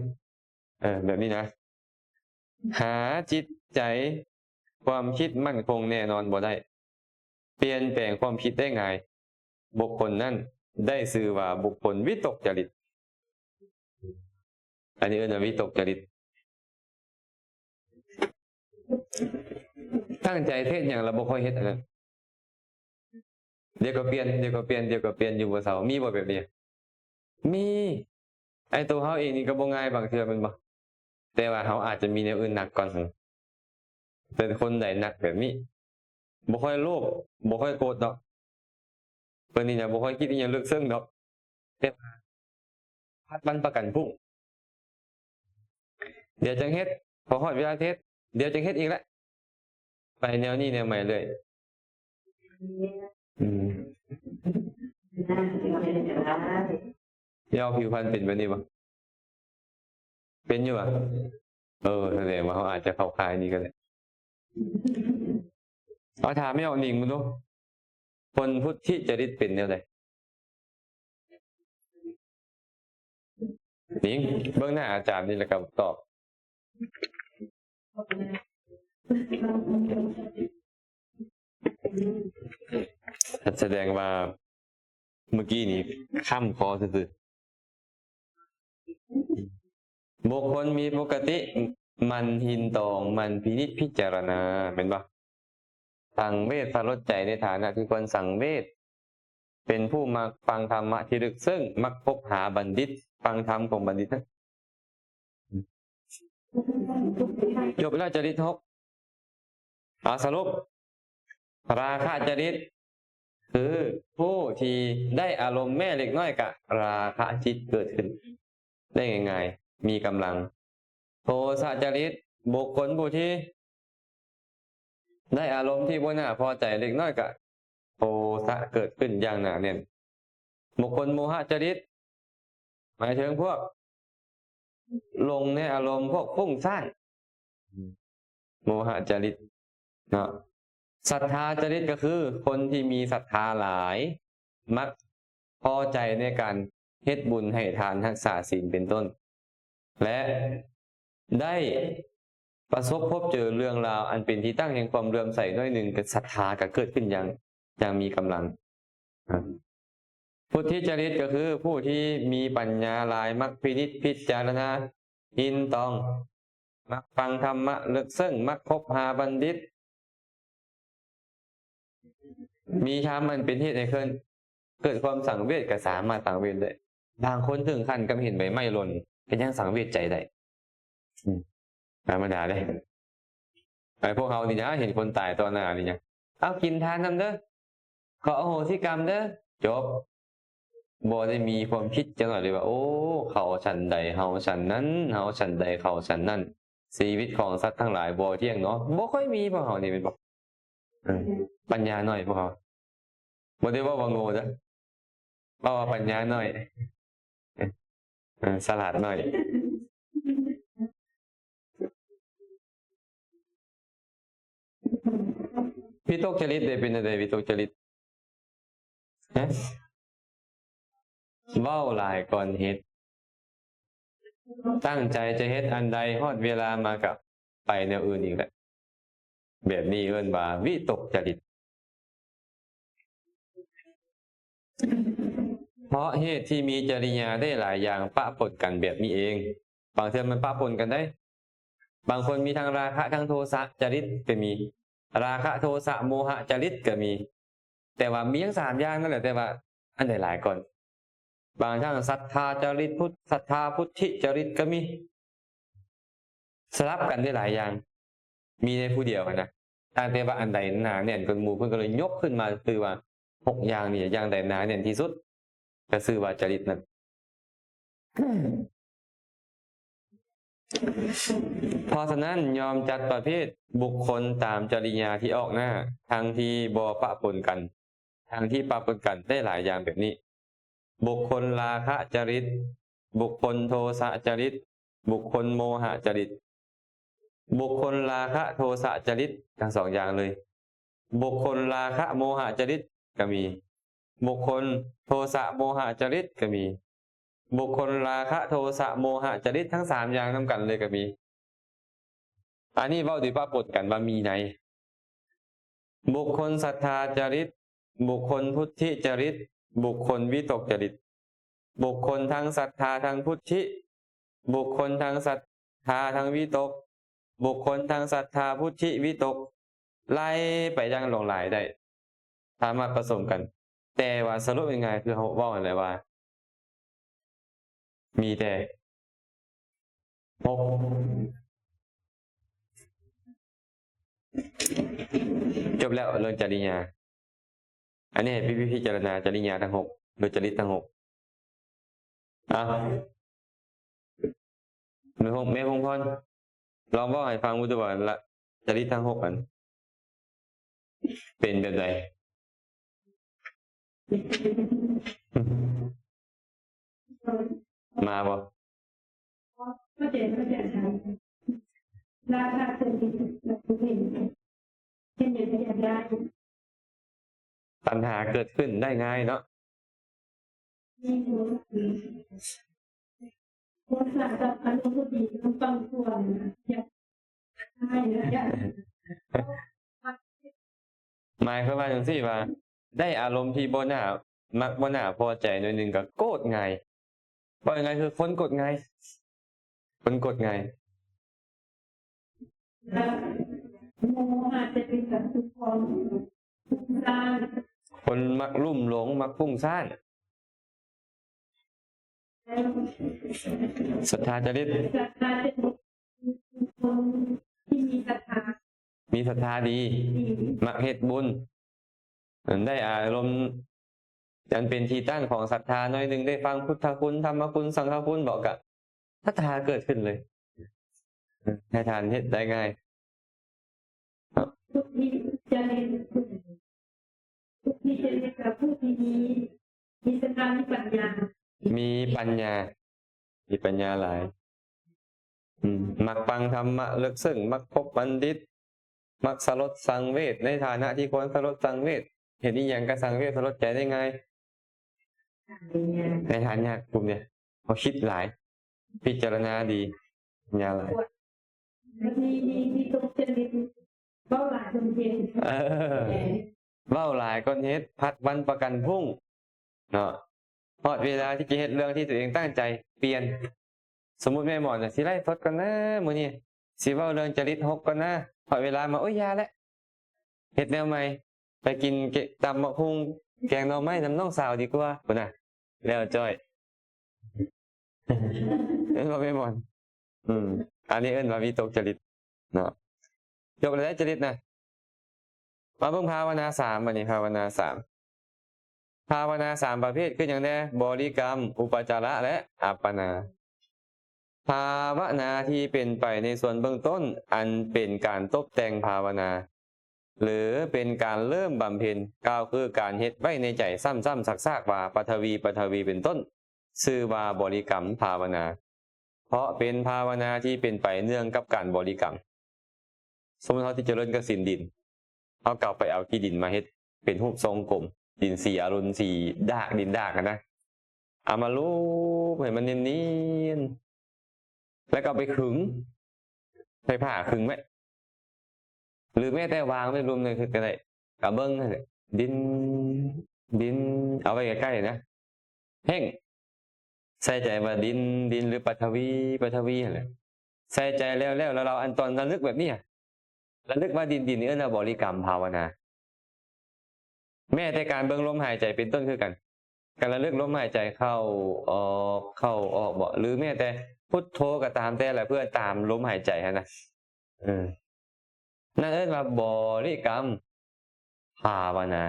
ເອີ ແບບນີ້ນະ, ຫາຈິດໃຈຄວາມຄິດໝັ້ນຄົງແນ່ນອນບໍ່ໄດ້, ປ່ຽນແປງຄວາມຄິດໄດ້ງ່າຍ, ບຸກຄົນນັ້ນໄດ້ຊື່ວ່າບຸກຄົນວິຕົກຈະລິດ. ອັນນີ້ເອີ້ນວ່າວິຕົກຈະລິດ. ຕັ້ງໃຈເຮັດຫຍັງລະບໍ່ຄ່ອຍເຮັດອັນນັ້ນ, ດຽວກໍປ່ຽນ, ດຽວກໍປ່ຽນ, ດຽວກໍປ່ຽນຢູ່ບໍ່ເຊົາ. ມີບໍ່ແບບນີ້? ມີ. ໄອ້ໂຕເຮົາເອງນີ້ກໍບໍ່ງ່າຍບາງເທື່ອແມ່ນບໍ່? ແຕ່ວ່າເຮົາອາດຈະມີແນວອື່ນໜັກກ່ອນ. ແຕ່ຄົນໃດໜັກແບບນີ້ ບໍ່ຄ່ອຍໂລບ ບໍ່ຄ່ອຍໂກດດອກ. ເພິ່ນນີ້ນະ ບໍ່ຄ່ອຍຄິດອີ່ຫຍັງເລິກເຊິ່ງດອກ, ແຕ່ວ່າ ພັດວັນປະກັນພຸ້ງ. ດຽວຈັ່ງເຮັດ, ພໍຮອດເວລາເຮັດ, ດຽວຈັ່ງເຮັດອີກລະ. ໄປແນວນີ້ແນວໃໝ່ເລື້ອຍ. ອືມ. ເຈົ້າຜິວພັນເປັນແບບນີ້ບໍ່? ເປັນຢູ່ຫວາ? ເອີ ສະແດງວ່າເຮົາອາດຈະເຂົ້າຂ່າຍນີ້ກໍໄດ້. ເອົາ ຖາມແມ່ອອກນິງເບິ່ງດູ, ຄົນພຸດທິຈະລິດເປັນແນວໃດ? ນິງ ເບິ່ງໜ້າອາຈານນີ້ແລ້ວກໍຕອບ. ສະແດງວ່າເມື່ອກີ້ນີ້ຄ້ຳຄໍຊື່ໆ. ບຸກຄົນມີປົກກະຕິໝັ່ນໄຕຕອງ, ໝັ່ນພິນິດພິຈາລະນາ, ແມ່ນບໍ່? ສັງເວດສະຫຼົດໃຈໃນຖານະທີ່ຄວນສັງເວດ, ເປັນຜູ້ມັກຟັງທຳມະທີ່ເລິກເຊິ່ງ, ມັກຄົບຫາບັນດິດ, ຟັງທຳຂອງບັນດິດ. ຈົບແລ້ວຈະລິດຫົກ. ເອົາ ສະຫຼຸບ, ລາຄະຈະລິດຄືຜູ້ທີ່ໄດ້ອາລົມແມ້ເລັກນ້ອຍກະລາຄະຈິດເກີດຂຶ້ນໄດ້ງ່າຍໆ, ມີກຳລັງ. ໂທສະຈະລິດ, ບຸກຄົນຜູ້ທີ່ໄດ້ອາລົມທີ່ບໍ່ໜ້າພໍໃຈເລັກນ້ອຍກະໂທສະເກີດຂຶ້ນຢ່າງໜາແໜ້ນ. ບຸກຄົນໂມຫະຈະລິດ ໝາຍເຖິງພວກຫຼົງໃນອາລົມ, ພວກຟຸ້ງສ້ານ, ໂມຫະຈະລິດເນາະ. ສັດທາຈະລິດກໍຄືຄົນທີ່ມີສັດທາຫຼາຍ, ມັກພໍໃຈໃນການເຮັດບຸນ, ໃຫ້ທານ, ຮັກສາສິນ ເປັນຕົ້ນ ແລະ ໄດ້ປະສົບພົບເຈີເລື່ອງລາວອັນເປັນທີ່ຕັ້ງແຫ່ງຄວາມເຫຼື້ອມໃສໜ້ອຍໜຶ່ງ, ກໍສັດທາກໍເກີດຂຶ້ນຢ່າງ, ຢ່າງມີກຳລັງ. ພຸດທິຈະລິດກໍຄືຜູ້ທີ່ມີປັນຍາຫຼາຍ, ມັກພິນິດພິຈາລະນາ, ໄຕຕອງ, ມັກຟັງທຳມະເລິກເຊິ່ງ, ມັກຄົບຫາບັນດິດ, ມີທຳອັນເປັນເຫດໃຫ້ເກີດ, ເກີດຄວາມສັງເວດ, ກໍສາມາດສັງເວດໄດ້. ບາງຄົນເຖິງຂັ້ນກັບເຫັນໃບໄມ້ຫຼົ່ນ ກໍຍັງສັງເວດໃຈໄດ້. ອືມ ທຳມະດາເດ້. ໄອ້ພວກເຮົານີ້ນະ ເຫັນຄົນຕາຍຕໍ່ໜ້ານີ້ນະ, ເອົາ ກິນທານນຳເດີ, ຂໍອະໂຫສິກຳເດີ, ຈົບ. ບໍ່ໄດ້ມີຄວາມຄິດຈັກໜ້ອຍເລີຍວ່າ ໂອ້ ເຂົາຊັ້ນໃດ ເຮົາຊັ້ນນັ້ນ, ເຮົາຊັ້ນໃດ ເຂົາຊັ້ນນັ້ນ. ຊີວິດຂອງສັດທັງຫຼາຍບໍ່ທ່ຽງເນາະ. ບໍ່ຄ່ອຍມີພວກເຮົານີ້ແມ່ນບໍ່? ເອີ ປັນຍາໜ້ອຍພວກເຮົາ. ບໍ່ໄດ້ເວົ້າວ່າໂງ່ເດີ, ເວົ້າວ່າປັນຍາໜ້ອຍ, ເອີ ສະຫຼາດໜ້ອຍ. ວິຕົກຈະລິດເດ ເປັນຈັ່ງໃດ ວິຕົກຈະລິດ? ຮະ? ເວົ້າຫຼາຍກ່ອນເຮັດ. ຕັ້ງໃຈຈະເຮັດອັນໃດ, ຮອດເວລາມາກໍໄປແນວອື່ນອີກແລ້ວ. ແບບນີ້ເອີ້ນວ່າວິຕົກຈະລິດ. ເພາະເຫດທີ່ມີຈະລິຍາໄດ້ຫຼາຍຢ່າງປະປົນກັນແບບນີ້ເອງ. ບາງເທື່ອມັນປະປົນກັນໄດ້. ບາງຄົນມີທັງລາຄະ ທັງໂທສະຈະລິດກໍມີ, ລາຄະ ໂທສະ ໂມຫະຈະລິດກໍມີ. ແຕ່ວ່າມີທັງສາມຢ່າງນັ້ນແຫຼະ, ແຕ່ວ່າອັນໃດຫຼາຍກ່ອນ? ບາງຄັ້ງສັດທາຈະລິດ, ພຸດ, ສັດທາພຸດທິຈະລິດກໍມີ. ສະຫຼັບກັນໄດ້ຫຼາຍຢ່າງ, ມີໃນຜູ້ດຽວຫັ້ນນະ. ຕ່າງແຕ່ວ່າອັນໃດໜາແໜ້ນກວ່າໝູ່, ເພິ່ນກໍເລີຍຍົກຂຶ້ນມາຊື່ວ່າຫົກຢ່າງນີ້, ຢ່າງໃດໜາແໜ້ນທີ່ສຸດ ກໍຊື່ວ່າຈະລິດນັ້ນ. ເພາະສະນັ້ນ ຍ່ອມຈັດປະເພດບຸກຄົນຕາມຈະລິຍາທີ່ອອກໜ້າ, ທັງທີ່ບໍ່ປະປົນກັນ, ທັງທີ່ປະປົນກັນໄດ້ຫຼາຍຢ່າງແບບນີ້. ບຸກຄົນລາຄະຈະລິດ, ບຸກຄົນໂທສະຈະລິດ, ບຸກຄົນໂມຫະຈະລິດ. ບຸກຄົນລາຄະໂທສະຈະລິດ ທັງສອງຢ່າງເລີຍ. ບຸກຄົນລາຄະໂມຫະຈະລິດກໍມີ, ບຸກຄົນໂທສະໂມຫະຈະລິດກໍມີ, ບຸກຄົນລາຄະໂທສະໂມຫະຈະລິດ ທັງສາມຢ່າງນຳກັນເລີຍກໍມີ. ອັນນີ້ເວົ້າໂດຍປະປົນກັນວ່າມີໃນ ບຸກຄົນສັດທາຈະລິດ, ບຸກຄົນພຸດທິຈະລິດ, ບຸກຄົນວິຕົກຈະລິດ. ບຸກຄົນທັງສັດທາທັງພຸດທິ, ບຸກຄົນທັງສັດທາທັງວິຕົກ, ບຸກຄົນທັງສັດທາພຸດທິວິຕົກ, ໄລ່ໄປຢ່າງຫຼວງຫຼາຍໄດ້, ສາມາດປະສົມກັນ. ແຕ່ວ່າສະຫຼຸບງ່າຍໆ ຄືເຮົາເວົ້າຫັ້ນແຫຼະວ່າ ມີແຕ່ຫົກ. ຈົບແລ້ວເລື່ອງຈະລິຍາ. ອັນນີ້ໃຫ້ພິ ພິຈາລະນາຈະລິຍາທັງຫົກ ຫຼື ຈະລິດທັງຫົກ. ເອົາ ແມ່ພວງ ແມ່ພວງພອນ ລອງເວົ້າໃຫ້ຟັງເບິ່ງດູວ່າ ລະ ຈະລິດທັງຫົກອັນ ເປັນແບບໃດ? ມາບໍ່? ລາຄາເກີດຂຶ້ນ ເປັນຫຍັງກໍຢາກໄດ້ ຕັນຫາເກີດຂຶ້ນໄດ້ງ່າຍເນາະ. ມີຄົນ ຄົນສະ ສະ ອາລົມບໍ່ດີ ຕ້ອງຟັງຄວນ ຢາກ ຢາກ ຢາກ ໝາຍຄວາມວ່າຈັ່ງຊີ້ວ່າ ໄດ້ອາລົມທີ່ບໍ່ໜ້າມັກ ບໍ່ໜ້າພໍໃຈໜ້ອຍໜຶ່ງກໍໂກດງ່າຍ. ເວົ້າງ່າຍໆ ຄືຄົນໂກດງ່າຍ ຄົນໂກດງ່າຍ. ໂມຫະຈະເປັນການຄຸ້ມຄອງ ປຸ້ງສ້າງ ຄົນມັກລຸ່ມຫຼົງ ມັກປຸ້ງສ້າງ. ສັດທາຈະລິດ ສັດທາຈະລິດ ຄົນທີ່ມີສັດທາ ມີສັດທາດີ ດີ ມັກເຮັດບຸນ ໄດ້ອາລົມ ອັນເປັນທີ່ຕັ້ງຂອງສັດທາໜ້ອຍໜຶ່ງ ໄດ້ຟັງພຸດທະຄຸນ ທຳມະຄຸນ ສັງຄະຄຸນ ເວົ້າກະສັດທາເກີດຂຶ້ນເລີຍ ໃຫ້ທ່ານເຮັດໄດ້ງ່າຍ. ຜູ້ທີ່ຈະເຮັດ ຜູ້ທີ່ຈະເຮັດກັບຜູ້ທີ່ມີ ມີສະຕາ ມີປັນຍາ ມີປັນຍາ ມີປັນຍາຫຼາຍ ອືມ ມັກຟັງທຳມະເລິກເຊິ່ງ ມັກພົບບັນດິດ ມັກສະຫຼົດສັງເວດ ໃນຖານະທີ່ຄວນສະຫຼົດສັງເວດ ເຫັນອີ່ຫຍັງກໍສັງເວດສະຫຼົດໃຈໄດ້ງ່າຍ. ໃນຖານຍາກກຸ່ມນີ້ ເຮົາຄິດຫຼາຍ ພິຈາລະນາດີ ປັນຍາຫຼາຍ ມີ ມີ ມີຕົກຈະລິດ ເວົ້າຫຼາຍຄົນເຮັດ ເອີ ເວົ້າຫຼາຍຄົນເຮັດ ພັດວັນປະກັນພົ້ງເນາະ ຮອດເວລາທີ່ຈະເຮັດເລື່ອງທີ່ຕົວເອງຕັ້ງໃຈ ປ່ຽນ. ສົມມຸດແມ່ໝອນ ຊິໄລຟ໌ສົດກ່ອນນາມື້ນີ້ ຊິເວົ້າເລື່ອງຈະລິດຫົກກ່ອນນາ ຮອດເວລາມາ ໂອ້ຍ ຢ່າແຫຼະ ເຮັດແນວໃໝ່ ໄປກິນເກະ ຕຳບັກຫຸ່ງ ແກງໜໍ່ໄມ້ນຳນ້ອງສາວດີກວ່າ ພຸ້ນນະ ແລ້ວຈ້ອຍ ເອີ້ນວ່າແມ່ໝອນ ອືມ ອັນນີ້ເອີ້ນວ່າວິຕົກຈະລິດເນາະ. ຈົບແລ້ວເດ້ຈະລິດນະ. ມາເບິ່ງພາວະນາສາມ ບັດນີ້ພາວະນາສາມ ພາວະນາສາມປະເພດຄືຫຍັງແດ່? ບໍລິກຳ, ອຸປະຈາລະ ແລະ ອັບປະນາ. ພາວະນາທີ່ເປັນໄປໃນສ່ວນເບື້ອງຕົ້ນ ອັນເປັນການຕົບແຕ່ງພາວະນາ ຫຼື ເປັນການເລີ່ມບຳເພັນ ກ່າວຄືການເຮັດໄວ້ໃນໃຈຊ້ຳໆຊາກໆວ່າ ປະທະວີ ປະທະວີ ເປັນຕົ້ນ ຊື່ວ່າບໍລິກຳພາວະນາ ເພາະເປັນພາວະນາທີ່ເປັນໄປເນື່ອງກັບການບໍລິກຳ. ສົມມຸດເຮົາຊິຈະເລີນກະສິນດິນ ເຮົາກໍໄປເອົາຂີ້ດິນມາເຮັດເປັນຮູບຊົງກົມ ດິນສີອາລຸນ ສີດາກ ດິນດາກຫັ້ນນະ ເອົາມາລູບໃຫ້ມັນນຽນໆ ແລ້ວກໍເອົາໄປຂຶງ ໃສ່ຜ້າຂຶງໄວ້ ຫຼືແມ້ແຕ່ວາງໄວ້ລຸ່ມໜຶ່ງກໍໄດ້ ກະເບິ່ງຫັ້ນແຫຼະ ດິນ ດິນ ເອົາໄວ້ໃກ້ໆນະ ເພງ ໃສ່ໃຈວ່າດິນ ດິນ ຫຼື ປະທະວີ ປະທະວີຫັ້ນແຫຼະ ໃສ່ໃຈແລ້ວໆ ແລ້ວເຮົາອັນຕອນລະລຶກແບບນີ້ ລະລຶກວ່າດິນ ດິນນີ້ເອີ້ນວ່າບໍລິກຳພາວະນາ. ແມ້ແຕ່ການເບິ່ງລົມຫາຍໃຈເປັນຕົ້ນຄືກັນ ການລະລຶກລົມຫາຍໃຈເຂົ້າອອກ ເຂົ້າອອກບໍ ຫຼືແມ້ແຕ່ພຸດໂທກໍຕາມແຕ່ລະ ເພື່ອຕາມລົມຫາຍໃຈຫັ້ນນະ ເອີ ນັ້ນເອີ້ນວ່າບໍລິກຳພາວະນາ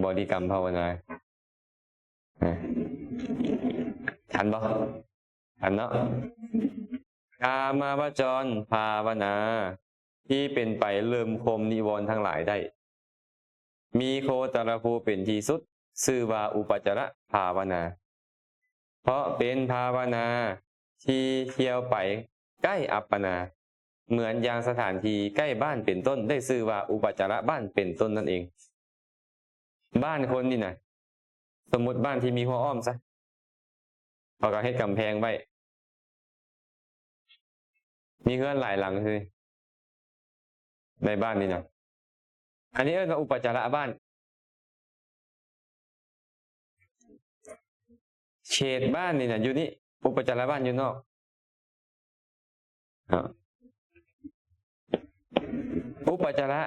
ບໍລິກຳພາວະນາ ອາ ທັນບໍ່? ອັນເນາະ ກາມາວະຈອນພາວະນາ ທີ່ເປັນໄປເລີ່ມຂົ່ມນິວອນທັງຫຼາຍໄດ້ ມີໂຄຕະລະພູເປັນທີ່ສຸດ ຊື່ວ່າອຸປະຈາລະພາວະນາ ເພາະເປັນພາວະນາທີ່ທ່ຽວໄປໃກ້ອັບປະນາ ເໝືອນຢ່າງສະຖານທີ່ໃກ້ບ້ານເປັນຕົ້ນ ໄດ້ຊື່ວ່າອຸປະຈາລະບ້ານເປັນຕົ້ນນັ້ນເອງ. ບ້ານຄົນນີ້ນະ ສົມມຸດບ້ານທີ່ມີຮົ້ວອ້ອມຊະ ເຂົາກໍເຮັດກຳແພງໄວ້ ມີເຮືອນຫຼາຍຫຼັງ ໃນບ້ານນີ້ນະ ອັນນີ້ເອີ້ນວ່າອຸປະຈາລະບ້ານ. ເຂດບ້ານນີ້ນະ ຢູ່ນີ້ ອຸປະຈາລະບ້ານຢູ່ນອກ ອາ ອຸປະຈາລະ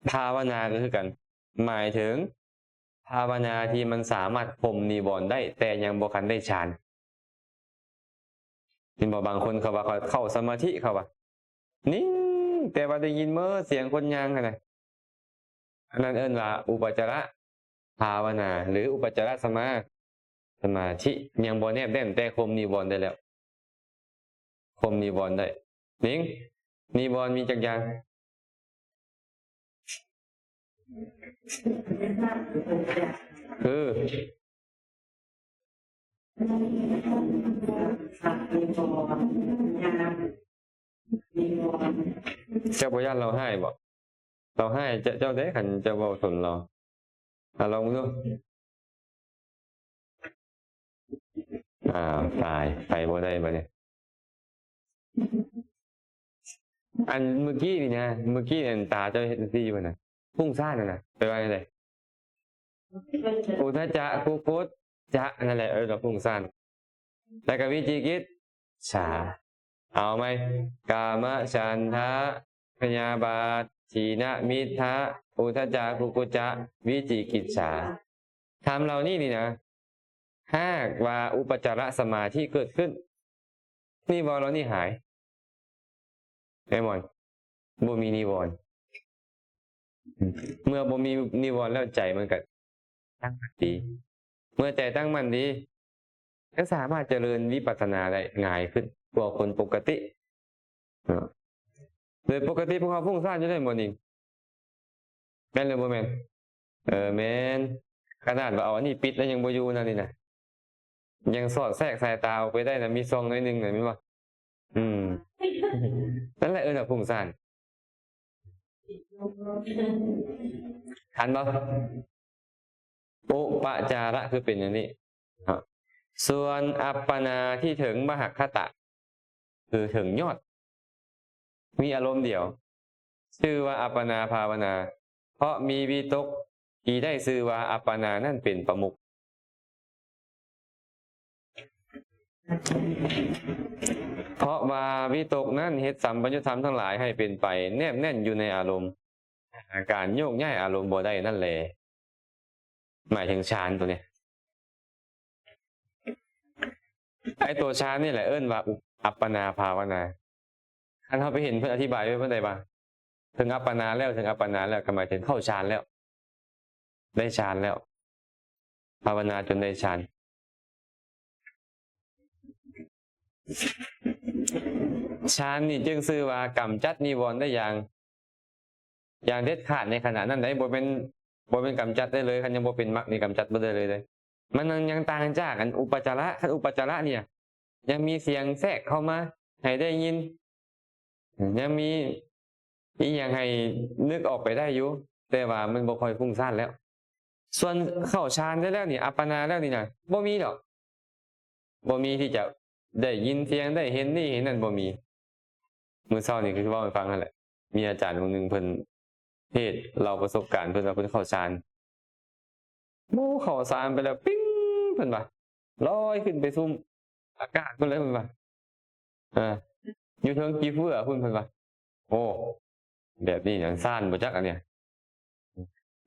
ພາວະນາກໍຄືກັນ ໝາຍເຖິງພາວະນາທີ່ມັນສາມາດຂົ່ມນິວອນໄດ້ ແຕ່ຍັງບໍ່ທັນໄດ້ฌານ. ເຫັນບໍ່? ບາງຄົນເຂົາວ່າເຂົາເຂົ້າສະມາທິ ເຂົາວ່ານິ່ງ ແຕ່ວ່າໄດ້ຍິນເມີສຽງຄົນຍ່າງຫັ້ນນະ ອັນນັ້ນເອີ້ນວ່າອຸປະຈາລະພາວະນາ ຫຼື ອຸປະຈາລະສະມາ ສະມາທິ ຍັງບໍ່ແນບແໜ້ນ ແຕ່ຂົ່ມນິວອນໄດ້ແລ້ວ. ລົມນິວອນໄດ້. ນິງ, ນິວອນມີຈັກຢ່າງ? ຄື ເຈົ້າບໍ່ຢ້ານລາວຮ້າຍບໍ? ລາວຮ້າຍເຈົ້າ ເຈົ້າເດ້ ຄັນເຈົ້າເວົ້າຊົນລາວ. ອາ ລອງເບິ່ງດູ. ອ້າວ ຕາຍ ໄປບໍ່ໄດ້ບາດນີ້. ອັນເມື່ອກີ້ນີ້ນະ ເມື່ອກີ້ອັນຕາເຈົ້າເຮັດຈັ່ງຊີ້ຢູ່ຫັ້ນນະ ຟຸ້ງຊ້ານຫັ້ນນະ ໄປວ່າຈັ່ງໃດ? ອຸທະຈະ ກຸກຸດຈະ ນັ້ນແຫຼະ ເອີ້ນວ່າຟຸ້ງຊ້ານ. ແລ້ວກໍວິຈິກິດສາ. ເອົາໃໝ່ ກາມະ ສັນທະ ພະຍາບາດ ທີນະ ມິດທະ ອຸທະຈະ ກຸກຸດຈະ ວິຈິກິດສາ. ທຳເຫຼົ່ານີ້ນີ້ນະ ຫາກວ່າອຸປະຈາລະສະມາທິເກີດຂຶ້ນ ນິວອນເຫຼົ່ານີ້ຫາຍ. ແມ່ນບໍ່? ບໍ່ມີນິວອນ. ເມື່ອບໍ່ມີນິວອນແລ້ວ ໃຈມັນກໍຕັ້ງໝັ້ນດີ. ເມື່ອໃຈຕັ້ງໝັ້ນດີ ກໍສາມາດຈະເລີນວິປັດສະນາໄດ້ງ່າຍຂຶ້ນກວ່າຄົນປົກກະຕິເນາະ. ໂດຍປົກກະຕິພວກເຮົາຟຸ້ງຊ້ານຢູ່ແລ້ວ ແມ່ນບໍ່ນິງ? ແມ່ນຫຼືບໍ່ແມ່ນ? ເອີ ແມ່ນ. ຂະໜາດວ່າເອົາອັນນີ້ປິດແລ້ວຍັງບໍ່ຢູ່ນະ ນີ້ນະ. ຍັງສອດແຊກສາຍຕາອອກໄປໄດ້ນະ ມີຊ່ອງໜ້ອຍໜຶ່ງນະ ແມ່ນບໍ່? ອືມ ນັ້ນແຫຼະເອີ້ນວ່າຟຸ້ງຊ້ານ. ທັນບໍ່? ອຸປະຈາລະຄືເປັນຢ່າງນີ້. ສ່ວນອັບປະນາທີ່ເຖິງມະຫັກຄະຕະ ຄືເຖິງຍອດ ມີອາລົມດຽວ ຊື່ວ່າອັບປະນາພາວະນາ ເພາະມີວິຕົກທີ່ໄດ້ຊື່ວ່າອັບປະນານັ້ນເປັນປະມຸກ. ເພາະວ່າວິຕົກນັ້ນເຮັດສຳປະຍຸດທຳທັງຫຼາຍໃຫ້ເປັນໄປແນບແໜ້ນຢູ່ໃນອາລົມ ຫາການໂຍກຍ້າຍອາລົມບໍ່ໄດ້ນັ້ນແລ. ໝາຍເຖິງຊານໂຕນີ້. ໄອ້ໂຕຊານນີ້ແຫຼະເອີ້ນວ່າອຸ ອັບປະນາພາວະນາ. ຄັນເຮົາໄປເຫັນເພິ່ນອະທິບາຍໄວ້ປານໃດວ່າ ເຖິງອັບປະນາແລ້ວ ເຖິງອັບປະນາແລ້ວ ກໍໝາຍເຖິງເຂົ້າຊານແລ້ວ ໄດ້ຊານແລ້ວ ພາວະນາຈົນໄດ້ຊານ. ຊານນີ້ຈຶ່ງຊື່ວ່າກຳຈັດນິວອນໄດ້ຢ່າງ ຢ່າງເດັດຂາດໃນຂະນະນັ້ນໄດ໋. ບໍ່ແມ່ນ ບໍ່ແມ່ນກຳຈັດໄດ້ເລີຍ. ຄັນຍັງບໍ່ເປັນມັກນີ້ກຳຈັດບໍ່ໄດ້ເລີຍເດ້. ມັນຍັງ ຍັງຕ່າງຈາກອັນອຸປະຈາລະ. ຄັນອຸປະຈາລະນີ້ ຍັງມີສຽງແຊກເຂົ້າມາໃຫ້ໄດ້ຍິນ ຍັງມີອີ່ຫຍັງໃຫ້ນຶກອອກໄປໄດ້ຢູ່ ແຕ່ວ່າມັນບໍ່ຄ່ອຍຟຸ້ງຊ້ານແລ້ວ. ສ່ວນເຂົ້າຊານໄດ້ແລ້ວນີ້ ອັບປະນາແລ້ວນີ້ນະ ບໍ່ມີດອກ. ບໍ່ມີທີ່ຈະໄດ້ຍິນສຽງ ໄດ້ເຫັນນີ້ເຫັນນັ້ນ ບໍ່ມີ. ມື້ເຊົ້ານີ້ຄືເວົ້າໃຫ້ຟັງຫັ້ນແຫຼະ ມີອາຈານອົງໜຶ່ງເພິ່ນເທດເລົ່າປະສົບການເພິ່ນວ່າເພິ່ນເຂົ້າຊານ. ໂອ້ ເຂົ້າຊານໄປແລ້ວ ປິງ ເພິ່ນວ່າ ລອຍຂຶ້ນໄປສູ່ອາກາດພຸ້ນເລີຍ ເພິ່ນວ່າ ເອີ ຢູ່ເທິງກີເຟືອພຸ້ນ ເພິ່ນວ່າ. ໂອ້ ແບບນີ້ຫຍັງຊານບໍ່ຈັກອັນເນີ້ຍ.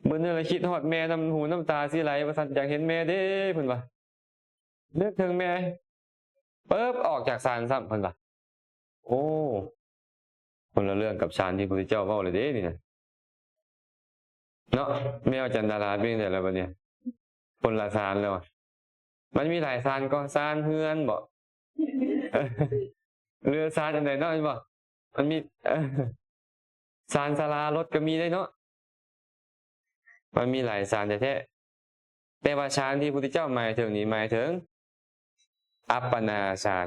ເບິ່ງແລ້ວຄິດຮອດແມ່ ນ້ຳຫູນ້ຳຕາຊິໄຫຼວ່າຊັ້ນ ຢາກເຫັນແມ່ເດ້ ເພິ່ນວ່າ. ນຶກເຖິງແມ່ ປຶບ ອອກຈາກຊານຊ້ຳ ເພິ່ນວ່າ. ໂອ້ ຄົນລະເລື່ອງກັບຊານທີ່ພະພຸດທະເຈົ້າເວົ້າເລີຍເດ້ນີ້ນະ ເນາະ. ແມ່ອາຈານດາລາເປັນຈັ່ງໃດລະບັດນີ້? ຄົນລະຊານແລ້ວ. ມັນມີຫຼາຍຊານກໍ ຊານເຮືອນບໍ ຫຼືຊານອັນໃດເນາະ ແມ່ນບໍ່? ມັນມີ ຊານສາລາລົດກໍມີໄດ໋ເນາະ. ມັນມີຫຼາຍຊານແທ້ໆ ແຕ່ວ່າຊານທີ່ພຸດທະເຈົ້າໝາຍເຖິງນີ້ ໝາຍເຖິງອັບປະນາຊານ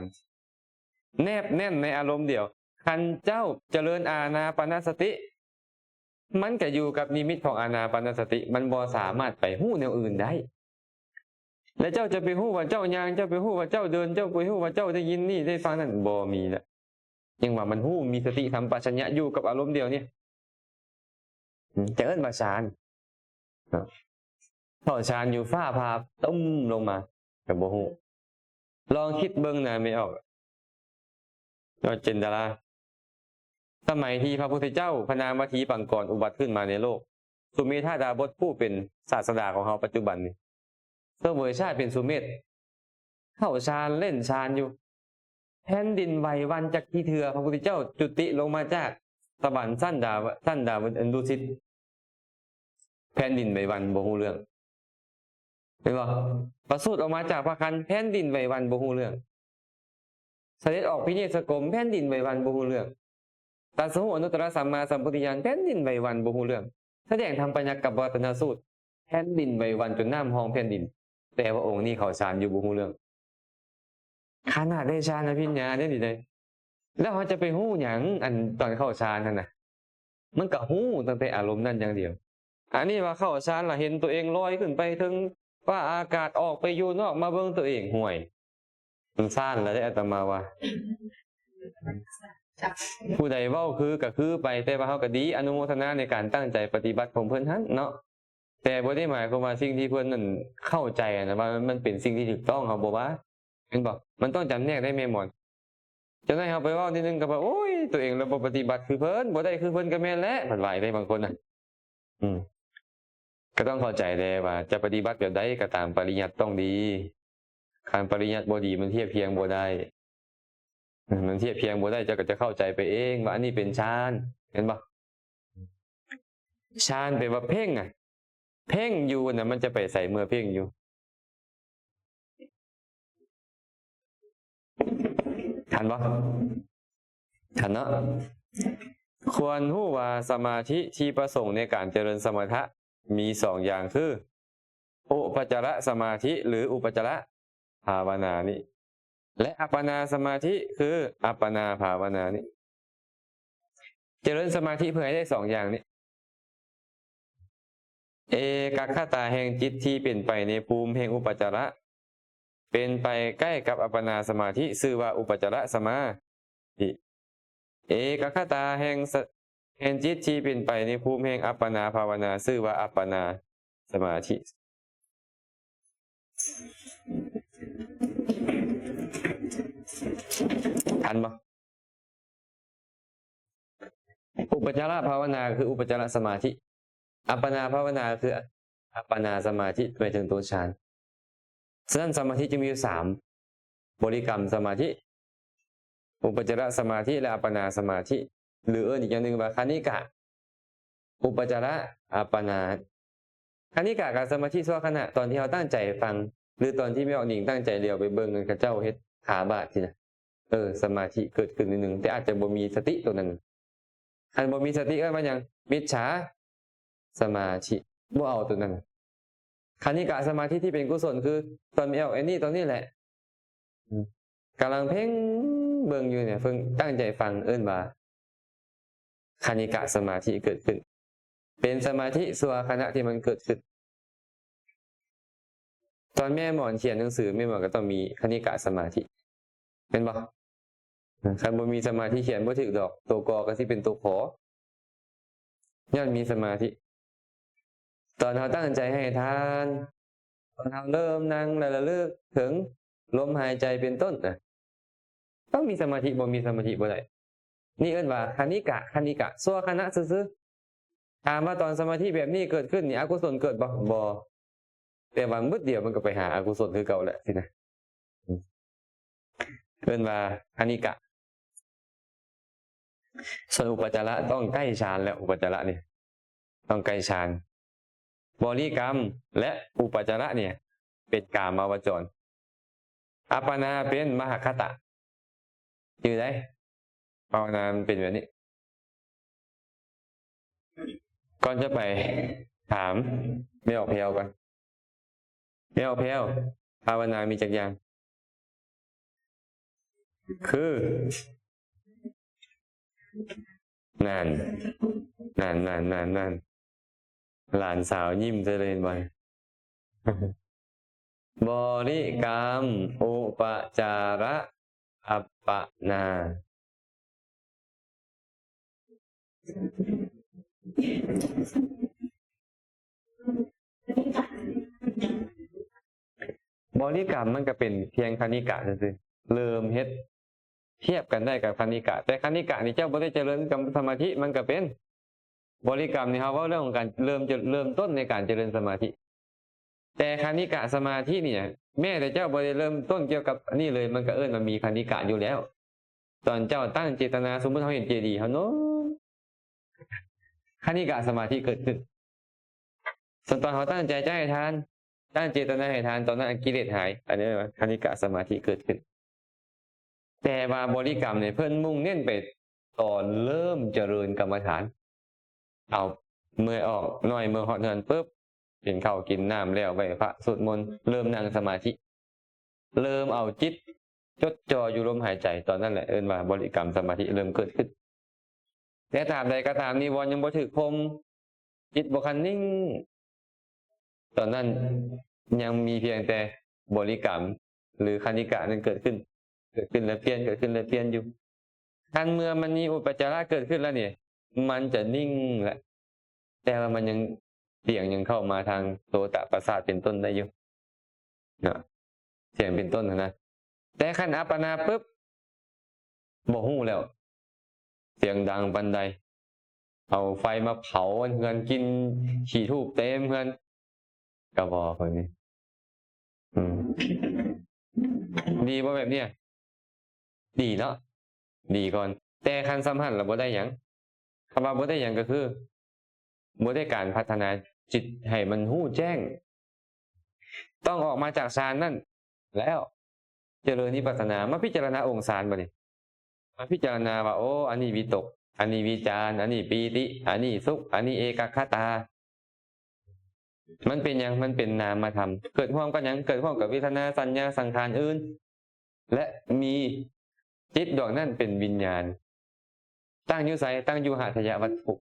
ແນບແໜ້ນໃນອາລົມດຽວ. ຄັນເຈົ້າຈະເລີນອານາປານະສະຕິ ມັນກະຢູ່ກັບນິມິດຂອງອານາປານະສະຕິ ມັນບໍ່ສາມາດໄປຮູ້ແນວອື່ນໄດ້. ແລະເຈົ້າຈະໄປຮູ້ວ່າເຈົ້າຍ່າງ ເຈົ້າໄປຮູ້ວ່າເຈົ້າເດີນ ເຈົ້າໄປຮູ້ວ່າເຈົ້າໄດ້ຍິນນີ້ໄດ້ຟັງນັ້ນ ບໍ່ມີລະ. ຍັງວ່າມັນຮູ້ ມີສະຕິສຳປະຊັນຍະຢູ່ກັບອາລົມດຽວນີ້ ຈະເອີ້ນວ່າຊານ. ເຂົ້າຊານຢູ່ ຟ້າຜ່າຕຸ້ມລົງມາ ກໍບໍ່ຮູ້. ລອງຄິດເບິ່ງນະ ແມ່ອອກ ເຈົ້າເຈນດາລາ ສະໄໝທີ່ພະພຸດທະເຈົ້າ ພະນາງມາທີປັງກອນ ອຸບັດຂຶ້ນມາໃນໂລກ, ສຸເມທາດາບົດ ຜູ້ເປັນສາດສະດາຂອງເຮົາປັດຈຸບັນນີ້ ສະເຫວີຍຊາດເປັນສຸເມດ ເຂົ້າຊານ ເລ່ນຊານຢູ່. ແຜ່ນດິນໄຫວວັ່ນຈັກກີ່ເທື່ອ ພະພຸດທະເຈົ້າຈຸຕິລົງມາຈາກສະຫວັນຊັ້ນດາວະ ຊັ້ນດາວະ ດຸສິດ. ແຜ່ນດິນໄຫວວັ່ນ ບໍ່ຮູ້ເລື່ອງ ແມ່ນບໍ່? ປະສູດອອກມາຈາກພະຄັນ ແຜ່ນດິນໄຫວວັ່ນ ບໍ່ຮູ້ເລື່ອງ. ສະເດັດອອກພິເນສະກົມ ແຜ່ນດິນໄຫວຫວັ່ນບໍ່ຮູ້ເລື່ອງ. ຕັດສະຮູ້ອະນຸດຕະລະສຳມາສຳໂພທິຍານ ແຜ່ນດິນໄຫວຫວັ່ນບໍ່ຮູ້ເລື່ອງ. ສະແດງທຳປະຍັກກັບປະວັດຕະນະສູດ ແຜ່ນດິນໄຫວຫວັ່ນຈົນນ້ຳຫ້ອງແຜ່ນດິນ. ແຕ່ວ່າອົງນີ້ເຂົ້າຊານຢູ່ບໍ່ຮູ້ເລື່ອງ. ຂະໜາດໄດ້ຊານອະພິນຍາເດ້ນີ້ເດ້. ແລ້ວເຮົາຈະໄປຮູ້ຫຍັງ ອັນຕອນເຂົ້າຊານຫັ້ນນະ? ມັນກະຮູ້ຕັ້ງແຕ່ອາລົມນັ້ນຢ່າງດຽວ. ອັນນີ້ວ່າເຂົ້າຊານລະເຫັນຕົວເອງລອຍຂຶ້ນໄປເທິງຟ້າອາກາດ ອອກໄປຢູ່ນອກ ມາເບິ່ງຕົວເອງ ຫ້ວຍ ມັນຊານລະເດ້ ອາດຕະມາວ່າ. ຜູ້ໃດເວົ້າຄືກະຄືໄປ, ແຕ່ວ່າເຮົາກະດີອະນຸໂມທະນາໃນການຕັ້ງໃຈປະຕິບັດຂອງເພິ່ນຫັ້ນເນາະ. ແຕ່ບໍ່ໄດ້ໝາຍຄວາມວ່າສິ່ງທີ່ເພິ່ນນັ້ນເຂົ້າໃຈຫັ້ນນະ ວ່າມັນເປັນສິ່ງທີ່ຖືກຕ້ອງ, ເຮົາບໍ່ວ່າ. ແມ່ນບໍ່? ມັນຕ້ອງຈຳແນກໄດ້ແມ່ໝອນ. ຈັ່ງໃດເຮົາໄປເວົ້ານິດໜຶ່ງກໍວ່າ ໂອ້ຍ ຕົວເອງລະບໍ່ປະຕິບັດຄືເພິ່ນ, ບໍ່ໄດ້ຄືເພິ່ນກໍແມ່ນແຫຼະ ເພິ່ນວ່າເດ້ ບາງຄົນນະ. ອືມ ກໍຕ້ອງເຂົ້າໃຈແດ່ວ່າຈະປະຕິບັດແບບໃດກໍຕາມ ປະລິຍັດຕ້ອງດີ. ຄັນປະລິຍັດບໍ່ດີ ມັນທຽບທຽງບໍ່ໄດ້. ມັນທຽບທຽງບໍ່ໄດ້, ເຈົ້າກໍຈະເຂົ້າໃຈໄປເອງວ່າອັນນີ້ເປັນຊານ, ແມ່ນບໍ່? ຊານແປວ່າເພັ່ງອະ, ເພັ່ງຢູ່ນະ, ມັນຈະໄປໃສເມື່ອເພັ່ງຢູ່? ທັນບໍ່? ທັນເນາະ. ຄວນຮູ້ວ່າສະມາທິທີ່ປະສົງໃນການຈະເລີນສະມະຖະມີສອງຢ່າງຄື ອຸປະຈາລະສະມາທິ ຫຼື ອຸປະຈາລະພາວະນານີ້ ແລະ ອັບປະນາສະມາທິ ຄື ອັບປະນາພາວະນານີ້. ຈະເລີນສະມາທິເພື່ອໃຫ້ໄດ້ສອງຢ່າງນີ້. ເອກັກຄະຕາແຫ່ງຈິດທີ່ເປັນໄປໃນພູມແຫ່ງອຸປະຈາລະ ເປັນໄປໃກ້ກັບອັບປະນາສະມາທິ ຊື່ວ່າອຸປະຈາລະສະມາທິ. ເອກັກຄະຕາແຫ່ງສະ ແຫ່ງຈິດທີ່ເປັນໄປໃນພູມແຫ່ງອັບປະນາພາວະນາ ຊື່ວ່າອັບປະນາສະມາທິ. ທັນບໍ່? ອຸປະຈາລະພາວະນາຄືອຸປະຈາລະສະມາທິ, ອັບປະນາພາວະນາຄືອັບປະນາສະມາທິ ໝາຍເຖິງໂຕຊານ. ສະນັ້ນສະມາທິຈຶ່ງມີຢູ່ສາມ, ບໍລິກຳສະມາທິ, ອຸປະຈາລະສະມາທິ ແລະ ອັບປະນາສະມາທິ ຫຼື ເອີ້ນອີກຢ່າງໜຶ່ງວ່າຄະນິກະ ອຸປະຈາລະ ອັບປະນາ. ຄະນິກະກັບສະມາທິຊົ່ວຂະນະ ຕອນທີ່ເຮົາຕັ້ງໃຈຟັງ ຫຼື ຕອນທີ່ແມ່ອອກນິງຕັ້ງໃຈຫຼຽວໄປເບິ່ງເຂົາເຈົ້າເຮັດຂາບາດຊີ້ນະ, ເອີ ສະມາທິເກີດຂຶ້ນນິດໜຶ່ງ ແຕ່ອາດຈະບໍ່ມີສະຕິໂຕນັ້ນ. ຄັນບໍ່ມີສະຕິເອີ້ນວ່າຫຍັງ? ມິດສາສະມາທິ, ບໍ່ເອົາໂຕນັ້ນ. ຄະນິກະສະມາທິທີ່ເປັນກຸສົນຄືຕອນແມ່ອອກອັນນີ້ຕອນນີ້ແຫຼະ, ກຳລັງເພັ່ງເບິ່ງຢູ່ນີ້ ເພິ່ງຕັ້ງໃຈຟັງ ເອີ້ນວ່າຄະນິກະສະມາທິເກີດຂຶ້ນ, ເປັນສະມາທິຊົ່ວຂະນະທີ່ມັນເກີດຂຶ້ນ. ຕອນແມ່ໝອນຂຽນໜັງສື ແມ່ໝອນກໍຕ້ອງມີຄະນິກະສະມາທິ ແມ່ນບໍ່? ຄັນບໍ່ມີສະມາທິຂຽນບໍ່ຖືກດອກ, ໂຕ ກ ກໍຊິເປັນໂຕ ຂ ຍ້ອນມີສະມາທິ. ຕອນເຮົາຕັ້ງໃຈໃຫ້ທານ, ຕອນເຮົາເລີ່ມນັ່ງ ແລະ ລະລຶກເຖິງລົມຫາຍໃຈເປັນຕົ້ນນະ, ຕ້ອງມີສະມາທິ, ບໍ່ມີສະມາທິບໍ່ໄດ້. ນີ້ເອີ້ນວ່າຄະນິກະ, ຄະນິກະ, ຊົ່ວຂະນະຊື່ໆ. ຖາມວ່າຕອນສະມາທິແບບນີ້ເກີດຂຶ້ນນີ້ ອະກຸສົນເກີດບໍ່? ບໍ່. ແຕ່ວ່າບຶດດຽວມັນກໍໄປຫາອະກຸສົນຄືເກົ່າແຫຼະຊີ້ນະ. ເອີ້ນວ່າຄະນິກະ. ສ່ວນອຸປະຈາລະຕ້ອງໃກ້ຊານແລ້ວ, ອຸປະຈາລະນີ້ຕ້ອງໃກ້ຊານ. ບໍລິກຳ ແລະ ອຸປະຈາລະນີ້ເປັນກາມະວະຈອນ. ອັບປະນາເປັນມະຫະຄະຕະ. ຈື່ໄດ້? ພາວະນາມັນເປັນແບບນີ້. ກ່ອນຈະໄປ ຖາມແມ່ອອກແພ້ວກ່ອນ. ແມ່ອອກແພ້ວ, ພາວະນາມີຈັກຢ່າງ? ຄື ນັ້ນ ນັ້ນ ນັ້ນ ນັ້ນ ນັ້ນ. ຫຼານສາວຍິ້ມໃສ່ເລີຍເຫັນບໍ່? ບໍລິກຳ, ອຸປະຈາລະ, ອັບປະນາ. ບໍລິກຳມັນກໍເປັນພຽງຄະນິກະຊື່ໆ, ເລີ່ມເຮັດ ທຽບກັນໄດ້ກັບຄະນິກະ, ແຕ່ຄະນິກະນີ້ເຈົ້າບໍ່ໄດ້ຈະເລີນກຳສະມາທິ, ມັນກໍເປັນ ບໍລິກຳນີ້ເຮົາເວົ້າເລື່ອງຂອງການເລີ່ມ ເລີ່ມຕົ້ນໃນການຈະເລີນສະມາທິ. ແຕ່ຄະນິກະສະມາທິນີ້ ແມ້ແຕ່ເຈົ້າບໍ່ໄດ້ເລີ່ມຕົ້ນກ່ຽວກັບອັນນີ້ເລີຍ, ມັນກໍເອີ້ນວ່າມີຄະນິກະຢູ່ແລ້ວ. ຕອນເຈົ້າຕັ້ງເຈດຕະນາ, ສົມມຸດເຮົາເຫັນເຈດີ, ເຮົາໂນ້ມ, ຄະນິກະສະມາທິເກີດຂຶ້ນ. ສ່ວນຕອນເຮົາຕັ້ງໃຈຈະໃຫ້ທານ, ຕັ້ງເຈດຕະນາໃຫ້ທານ, ຕອນນັ້ນອັນກິເລດຫາຍ, ອັນນີ້ເອີ້ນວ່າຄະນິກະສະມາທິເກີດຂຶ້ນ. ແຕ່ວ່າບໍລິກຳນີ້ເພິ່ນມຸ່ງເນັ້ນໄປຕອນເລີ່ມຈະເລີນກຳມະຖານ. ເອົາ ເມື່ອອອກນ້ອຍ ເມື່ອຮອດເຮືອນປຶບ ກິນເຂົ້າກິນນ້ຳແລ້ວ ໄຫວ້ພະ ສວດມົນ ເລີ່ມນັ່ງສະມາທິ ເລີ່ມເອົາຈິດຈົດຈ່ອຢູ່ລົມຫາຍໃຈ ຕອນນັ້ນແຫຼະເອີ້ນວ່າບໍລິກຳສະມາທິເລີ່ມເກີດຂຶ້ນ. ແຕ່ຕາມໃດກໍຕາມ ນິວອນຍັງບໍ່ຖືກຂົ່ມ ຈິດບໍ່ທັນນິ່ງ ຕອນນັ້ນຍັງມີພຽງແຕ່ບໍລິກຳ ຫຼື ຄະນິກະນັ້ນເກີດຂຶ້ນ ເກີດຂຶ້ນແລ້ວປ່ຽນ ເກີດຂຶ້ນແລ້ວປ່ຽນຢູ່. ຄັນເມື່ອມັນມີອຸປະຈາລະເກີດຂຶ້ນແລ້ວນີ້ ມັນຈະນິ່ງແຫຼະ ແຕ່ວ່າມັນຍັງ ສຽງຍັງເຂົ້າມາທາງໂສຕະປະສາດເປັນຕົ້ນໄດ້ຢູ່ເນາະ ສຽງເປັນຕົ້ນຫັ້ນນະ. ແຕ່ຄັນອັບປະນາປຶບ ບໍ່ຮູ້ແລ້ວ ສຽງດັງປານໃດ ເອົາໄຟມາເຜົາເຮືອນ ກິ່ນຂີ້ທູບເຕັມເຮືອນ ກໍບໍ່ ເພິ່ນນີ້ ອືມ ດີບໍ່ແບບເນີ້ຍ? ດີເນາະ ດີກ່ອນ. ແຕ່ຄັນສ່ຳຫັ້ນລະບໍ່ໄດ້ຫຍັງ ຄຳວ່າບໍ່ໄດ້ຫຍັງກໍຄື ບໍ່ໄດ້ການພັດທະນາຈິດໃຫ້ມັນຮູ້ແຈ້ງ ຕ້ອງອອກມາຈາກຊານນັ້ນແລ້ວ ຈະເລີນວິປັດສະນາ ມາພິຈາລະນາອົງຊານບາດນີ້ ມາພິຈາລະນາວ່າ ໂອ້ ອັນນີ້ວິຕົກ ອັນນີ້ວິຈານ ອັນນີ້ປີຕິ ອັນນີ້ສຸກ ອັນນີ້ເອກັກຄະຕາ. ມັນເປັນຫຍັງ? ມັນເປັນນາມະທຳ ເກີດຮ່ວມກັບຫຍັງ? ເກີດຮ່ວມກັບເວທະນາ ສັນຍາ ສັງຂານອື່ນ ແລະ ມີຈິດດວງນັ້ນເປັນວິນຍານ. ຕັ້ງຢູ່ໃສ? ຕັ້ງຢູ່ຫາດທະຍະວັດຖຸ.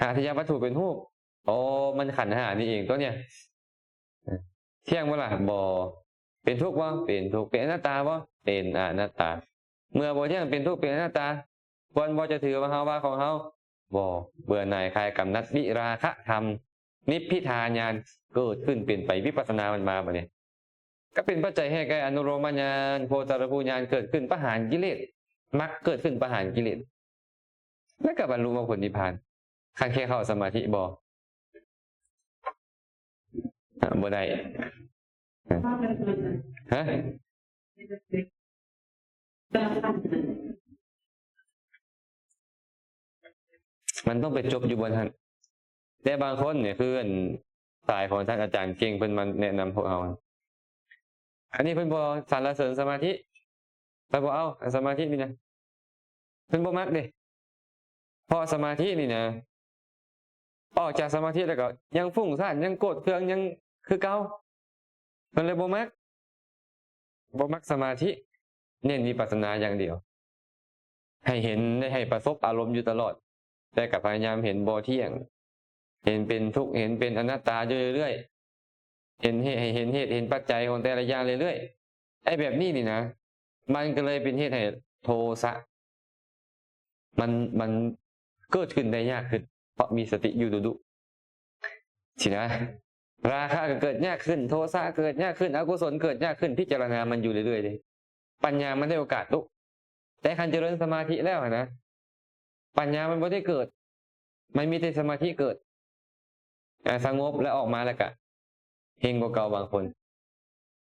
ຫາດທະຍະວັດຖຸເປັນຮູບ. ໂອ້ ມັນຂັນຫ້ານີ້ເອງຕົວເນີ້ຍ. ທ່ຽງບໍ່ລະ? ບໍ່. ເປັນທຸກບໍ່? ເປັນທຸກ. ເປັນອະນັດຕາບໍ່? ເປັນອະນັດຕາ. ເມື່ອບໍ່ທ່ຽງ ເປັນທຸກ ເປັນອະນັດຕາ ຄວນບໍ່ຈະຖືວ່າເຮົາວ່າຂອງເຮົາ? ບໍ່. ເບື່ອໜ່າຍ ຄາຍກຳໜັດ ວິລາຄະທຳ ນິບພິທາຍານ ເກີດຂຶ້ນເປັນໄປ ວິປັດສະນາມັນມາບາດນີ້ ກໍເປັນປັດໄຈໃຫ້ແກ່ອະນຸໂລມະຍານ ໂພທາລະພູຍານເກີດຂຶ້ນ ປະຫານກິເລດ ມັກເກີດຂຶ້ນ ປະຫານກິເລດ ແລ້ວກໍບັນລຸມາຜົນນິບພານ. ຄັນແຄ່ເຂົ້າສະມາທິບໍ່? ອາ ບໍ່ໄດ້. ຮະ? ມັນຕ້ອງໄປຈົບຢູ່ບ່ອນຫັ້ນ. ແຕ່ບາງຄົນນີ້ ຄືອັນ ສາຍຂອງທ່ານອາຈານເກັ່ງ ເພິ່ນມາແນະນຳພວກເຮົາ ອັນນີ້ເພິ່ນບໍ່ສັນລະເສີນສະມາທິ ເພິ່ນບໍ່ເອົາ ອັນສະມາທິນີ້ນະ ເພິ່ນບໍ່ມັກເດ້. ເພາະສະມາທິນີ້ນະ ອອກຈາກສະມາທິແລ້ວກໍຍັງຟຸ້ງສ້ານ ຍັງໂກດເຄືອງ ຍັງຄືເກົ່າ ເພິ່ນເລີຍບໍ່ມັກ ບໍ່ມັກສະມາທິ ເນັ້ນວິປັດສະນາຢ່າງດຽວ ໃຫ້ເຫັນ ໃຫ້ປະສົບອາລົມຢູ່ຕະຫຼອດ ແຕ່ກໍພະຍາຍາມເຫັນບໍ່ທ່ຽງ ເຫັນເປັນທຸກ ເຫັນເປັນອະນັດຕາຢູ່ເລື້ອຍໆ ເຫັນເຫດ ໃຫ້ເຫັນເຫດເຫັນປັດໄຈຂອງແຕ່ລະຢ່າງເລື້ອຍໆ. ໄອ້ແບບນີ້ນີ້ນະ ມັນກໍເລີຍເປັນເຫດໃຫ້ໂທສະ ມັນ ມັນເກີດຂຶ້ນໄດ້ຍາກຂຶ້ນ ເພາະມີສະຕິຢູ່ດຸໆ ຊີ້ນະ. ລາຄະກໍເກີດຍາກຂຶ້ນ ໂທສະເກີດຍາກຂຶ້ນ ອະກຸສົນເກີດຍາກຂຶ້ນ ພິຈາລະນາມັນຢູ່ເລື້ອຍໆເດ້. ປັນຍາມັນໄດ້ໂອກາດລຸ ແຕ່ຄັນຈະເລີນສະມາທິແລ້ວຫັ້ນນະ ປັນຍາມັນບໍ່ໄດ້ເກີດ ມັນມີແຕ່ສະມາທິເກີດ ອາ ສະຫງົບແລ້ວອອກມາແລ້ວກະເຮັງກວ່າເກົ່າ. ບາງຄົນ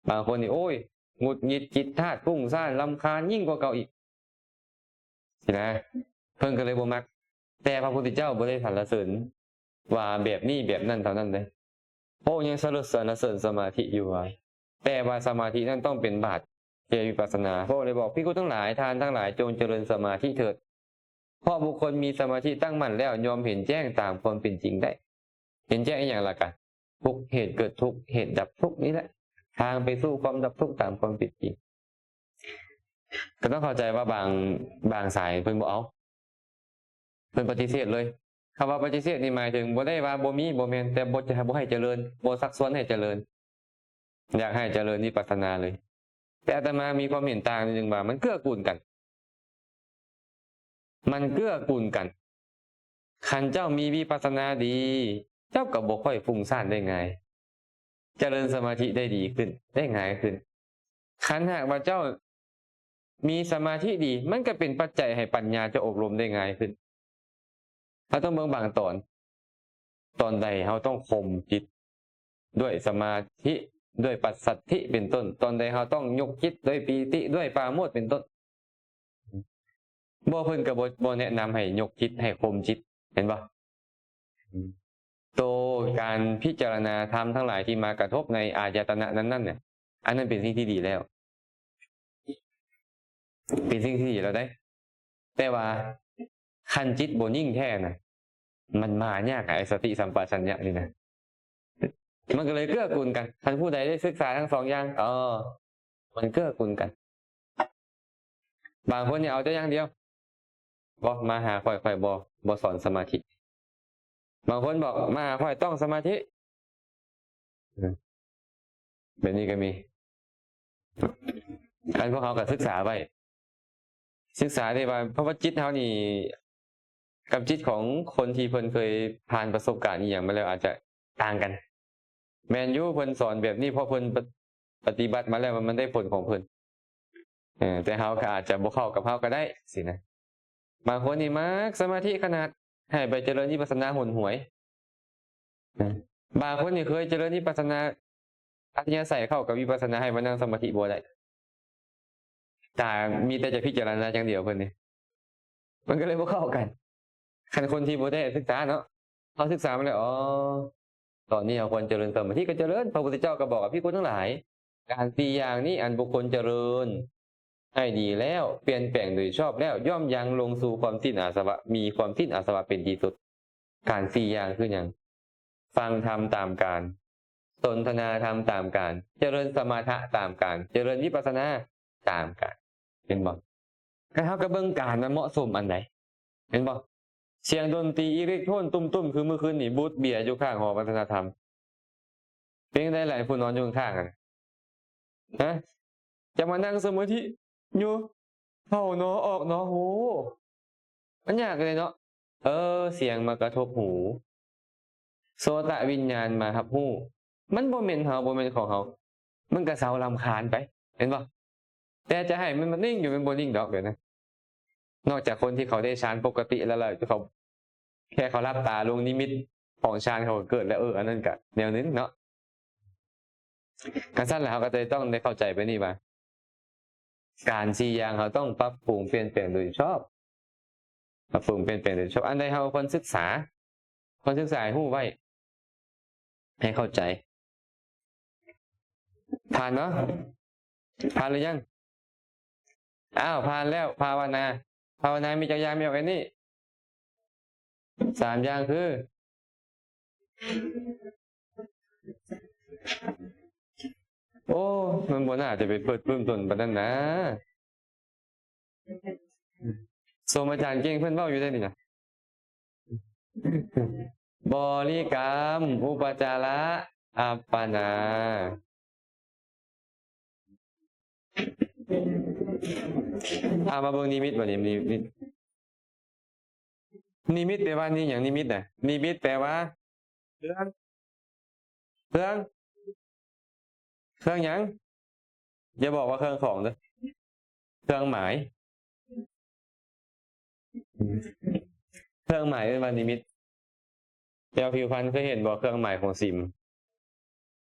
ບາງຄົນນີ້ ໂອ້ຍ ຫງຸດຫງິດ ຈິດທາດ ຟຸ້ງສ້ານ ລຳຄານ ຍິ່ງກວ່າເກົ່າອີກ ຊີ້ນະ ເພິ່ນກໍເລີຍບໍ່ມັກ. ແຕ່ພະພຸດທະເຈົ້າບໍ່ໄດ້ສັນລະເສີນວ່າແບບນີ້ແບບນັ້ນເທົ່ານັ້ນເດ້ ພະອົງຍັງສັນລະ ສັນລະເສີນສະມາທິຢູ່ວ່າ ແຕ່ວ່າສະມາທິນັ້ນຕ້ອງເປັນບາດແກ່ວິປັດສະນາ. ພະອົງໄດ້ບອກ ພິກຂຸທັງຫຼາຍ ທ່ານທັງຫຼາຍ ຈົ່ງຈະເລີນສະມາທິເຖີດ ເພາະບຸກຄົນມີສະມາທິຕັ້ງໝັ້ນແລ້ວ ຍ່ອມເຫັນແຈ້ງຕາມຄວາມເປັນຈິງໄດ້. ເຫັນແຈ້ງອີ່ຫຍັງລະກະ? ທຸກ ເຫດເກີດທຸກ ເຫດດັບທຸກນີ້ແຫຼະ ທາງໄປສູ່ຄວາມດັບທຸກຕາມຄວາມເປັນຈິງ. ກໍຕ້ອງເຂົ້າໃຈວ່າບາງ ບາງສາຍເພິ່ນບໍ່ເອົາ ເພິ່ນປະຕິເສດເລີຍ. ຄຳວ່າປະຕິເສດນີ້ໝາຍເຖິງບໍ່ໄດ້ວ່າບໍ່ມີ ບໍ່ແມ່ນ ແຕ່ບໍ່ຈະ ບໍ່ໃຫ້ຈະເລີນ ບໍ່ຊັກຊວນໃຫ້ຈະເລີນ ຢາກໃຫ້ຈະເລີນວິປັດສະນາເລີຍ. ແຕ່ອາດຕະມາມີຄວາມເຫັນຕ່າງໜຶ່ງວ່າ ມັນເກື້ອກູນກັນ ມັນເກື້ອກູນກັນ. ຄັນເຈົ້າມີວິປັດສະນາດີ ເຈົ້າກໍບໍ່ຄ່ອຍຟຸ້ງສ້ານໄດ້ງ່າຍ ຈະເລີນສະມາທິໄດ້ດີຂຶ້ນ ໄດ້ງ່າຍຂຶ້ນ. ຄັນຫາກວ່າເຈົ້າມີສະມາທິດີ ມັນກໍເປັນປັດໄຈໃຫ້ປັນຍາເຈົ້າອົບຮົມໄດ້ງ່າຍຂຶ້ນ. ເຮົາຕ້ອງເບິ່ງບາງຕອນ ຕອນໃດເຮົາຕ້ອງຂົ່ມຈິດດ້ວຍສະມາທິ ດ້ວຍປັດສັດທິເປັນຕົ້ນ, ຕອນໃດເຮົາຕ້ອງຍົກຈິດດ້ວຍປີຕິ ດ້ວຍປາໂມດເປັນຕົ້ນ. ບໍ່ ເພິ່ນກໍບໍ່ ບໍ່ແນະນຳໃຫ້ຍົກຈິດ ໃຫ້ຂົ່ມຈິດ ເຫັນບໍ່? ໂຕການພິຈາລະນາທຳທັງຫຼາຍທີ່ມາກະທົບໃນອາຍະຕະນະນັ້ນໆ ເນຍ ອັນນັ້ນເປັນສິ່ງທີ່ດີແລ້ວ. ເປັນສິ່ງທີ່ດີແລ້ວເດ້. ແຕ່ວ່າຄັນຈິດບໍ່ນິ່ງແທ້ນະ ມັນມາຍາກ ໄອ້ສະຕິສຳປະຊັນຍະນີ້ນະ. ມັນກໍເລີຍເກື້ອກູນກັນ. ຄັນຜູ້ໃດໄດ້ສຶກສາທັງສອງຢ່າງ ອໍ ມັນເກື້ອກູນກັນ. ບາງຄົນນີ້ເອົາແຕ່ຢ່າງດຽວ ບໍ່ ມາຫາຂ້ອຍ ຂ້ອຍບໍ່ ບໍ່ສອນສະມາທິ. ບາງຄົນບອກ ມາຫາຂ້ອຍຕ້ອງສະມາທິ. ເອີ ແບບນີ້ກໍມີ. ອັນພວກເຮົາກໍສຶກສາໄວ້. ສຶກສາໄດ້ວ່າ ເພາະວ່າຈິດເຮົານີ້ກັບຈິດຂອງຄົນທີ່ເພິ່ນເຄີຍຜ່ານປະສົບການອີ່ຫຍັງມາແລ້ວອາດຈະຕ່າງກັນ. ແມ່ນຢູ່ ເພິ່ນສອນແບບນີ້ ເພາະເພິ່ນປະ ປະຕິບັດມາແລ້ວ ມັນໄດ້ຜົນຂອງເພິ່ນ. ເອີ ແຕ່ເຮົາກໍອາດຈະບໍ່ເຂົ້າກັບເຮົາກໍໄດ້ຊີ້ນະ. ບາງຄົນນີ້ມັກສະມາທິຂະໜາດ ໃຫ້ໄປຈະເລີນວິປັດສະນາຫົນຫວຍ. ບາງຄົນນີ້ເຄີຍຈະເລີນວິປັດສະນາ ອັດທະຍາໄສເຂົ້າກັບວິປັດສະນາ ໃຫ້ມານັ່ງສະມາທິບໍ່ໄດ້. ຖ້າມີແຕ່ຈະພິຈາລະນາຢ່າງດຽວເພິ່ນນີ້ ມັນກໍເລີຍບໍ່ເຂົ້າກັນ. ຄັນຄົນທີ່ບໍ່ໄດ້ສຶກສາເນາະ ເຮົາສຶກສາມາແລ້ວ ອໍ ຕອນນີ້ເຮົາຄວນຈະເລີນສະມາທິກໍຈະເລີນ. ພະພຸດທະເຈົ້າກໍບອກກັບພິກຂຸທັງຫຼາຍ ການສີ່ຢ່າງນີ້ ອັນບຸກຄົນຈະເລີນໃຫ້ດີແລ້ວ ປ່ຽນແປງໂດຍຊອບແລ້ວ ຍ່ອມຍັງລົງສູ່ຄວາມສິ້ນອາສະວະ ມີຄວາມສິ້ນອາສະວະເປັນທີ່ສຸດ. ການສີ່ຢ່າງຄືຫຍັງ? ຟັງທຳຕາມການ, ສົນທະນາທຳຕາມການ, ຈະເລີນສະມະຖະຕາມການ, ຈະເລີນວິປັດສະນາຕາມການ. ເຫັນບໍ່? ໃຫ້ເຮົາກໍເບິ່ງການວ່າເໝາະສົມອັນໃດ. ເຫັນບໍ່? ສຽງດົນຕີອີເລັກໂທນຕຸ້ມໆ ຄືມື້ຄືນນີ້ ບູດເບຍຢູ່ຂ້າງຫໍວັດທະນະທຳ. ເປັນໄດ້ຫຼາຍຜູ້ນອນຢູ່ຂ້າງໆຫັ້ນ ຮະ? ຈະມານັ່ງສະມາທິຢູ່ ເຂົ້າໜໍ ອອກໜໍ ໂຫ ມັນຍາກເລີຍເນາະ. ເອີ ສຽງມາກະທົບຫູ ໂສຕະວິນຍານມາຮັບຮູ້ ມັນບໍ່ແມ່ນເຮົາ ບໍ່ແມ່ນຂອງເຮົາ ມັນກະເຊົາລຳຄານໄປ ເຫັນບໍ່? ແຕ່ຈະໃຫ້ມັນມານິ່ງຢູ່ ມັນບໍ່ນິ່ງດອກ ດຽວນະ. ນອກຈາກຄົນທີ່ເຂົາໄດ້ຊານປົກກະຕິແລ້ວ ແລ້ວເຂົາ ແຄ່ເຂົາຫຼັບຕາລົງນິມິດຂອງຊານເຂົາກໍເກີດແລ້ວ ເອີ ອັນນັ້ນກະແນວໜຶ່ງເນາະ. ຄັນຊັ້ນແລ້ວ ເຮົາກໍຈະຕ້ອງໄດ້ເຂົ້າໃຈແບບນີ້ວ່າ ການສີ່ຢ່າງເຮົາຕ້ອງປັບປຸງປ່ຽນແປງໂດຍຊອບ ປັບປຸງປ່ຽນແປງໂດຍຊອບ. ອັນໃດເຮົາຄວນສຶກສາ ຄວນສຶກສາໃຫ້ຮູ້ໄວ້ ໃຫ້ເຂົ້າໃຈ. ຜ່ານເນາະ? ຜ່ານຫຼືຍັງ? ອ້າວ ຜ່ານແລ້ວ. ພາວະນາ ພາວະນາມີຈັກຢ່າງ? ມີອອກແອນນີ້ ສາມຢ່າງຄື ໂອ້ ມັນບໍ່ໜ້າຈະໄປເພີດເພີ່ມຕົນປານນັ້ນນະ. ສົມອາຈານເກັ່ງເພິ່ນເວົ້າຢູ່ໄດ໋ນີ້ນະ. ບໍລິກຳ ອຸປະຈາລະ ອັບປະນາ. ເອົາມາເບິ່ງນິມິດບາດນີ້. ນິມິດ ນິມິດແປວ່ານີ້ຫຍັງ? ນິມິດນະ ນິມິດແປວ່າເຄື່ອງ ເຄື່ອງ ເຄື່ອງຫຍັງ? ຢ່າບອກວ່າເຄື່ອງຂອງເດີ້ ເຄື່ອງໝາຍ. ເຄື່ອງໝາຍເອີ້ນວ່ານິມິດ. ແຕ່ວ່າຜິວພັນເຄີຍເຫັນບໍ່ ເຄື່ອງໝາຍຂອງສີມ?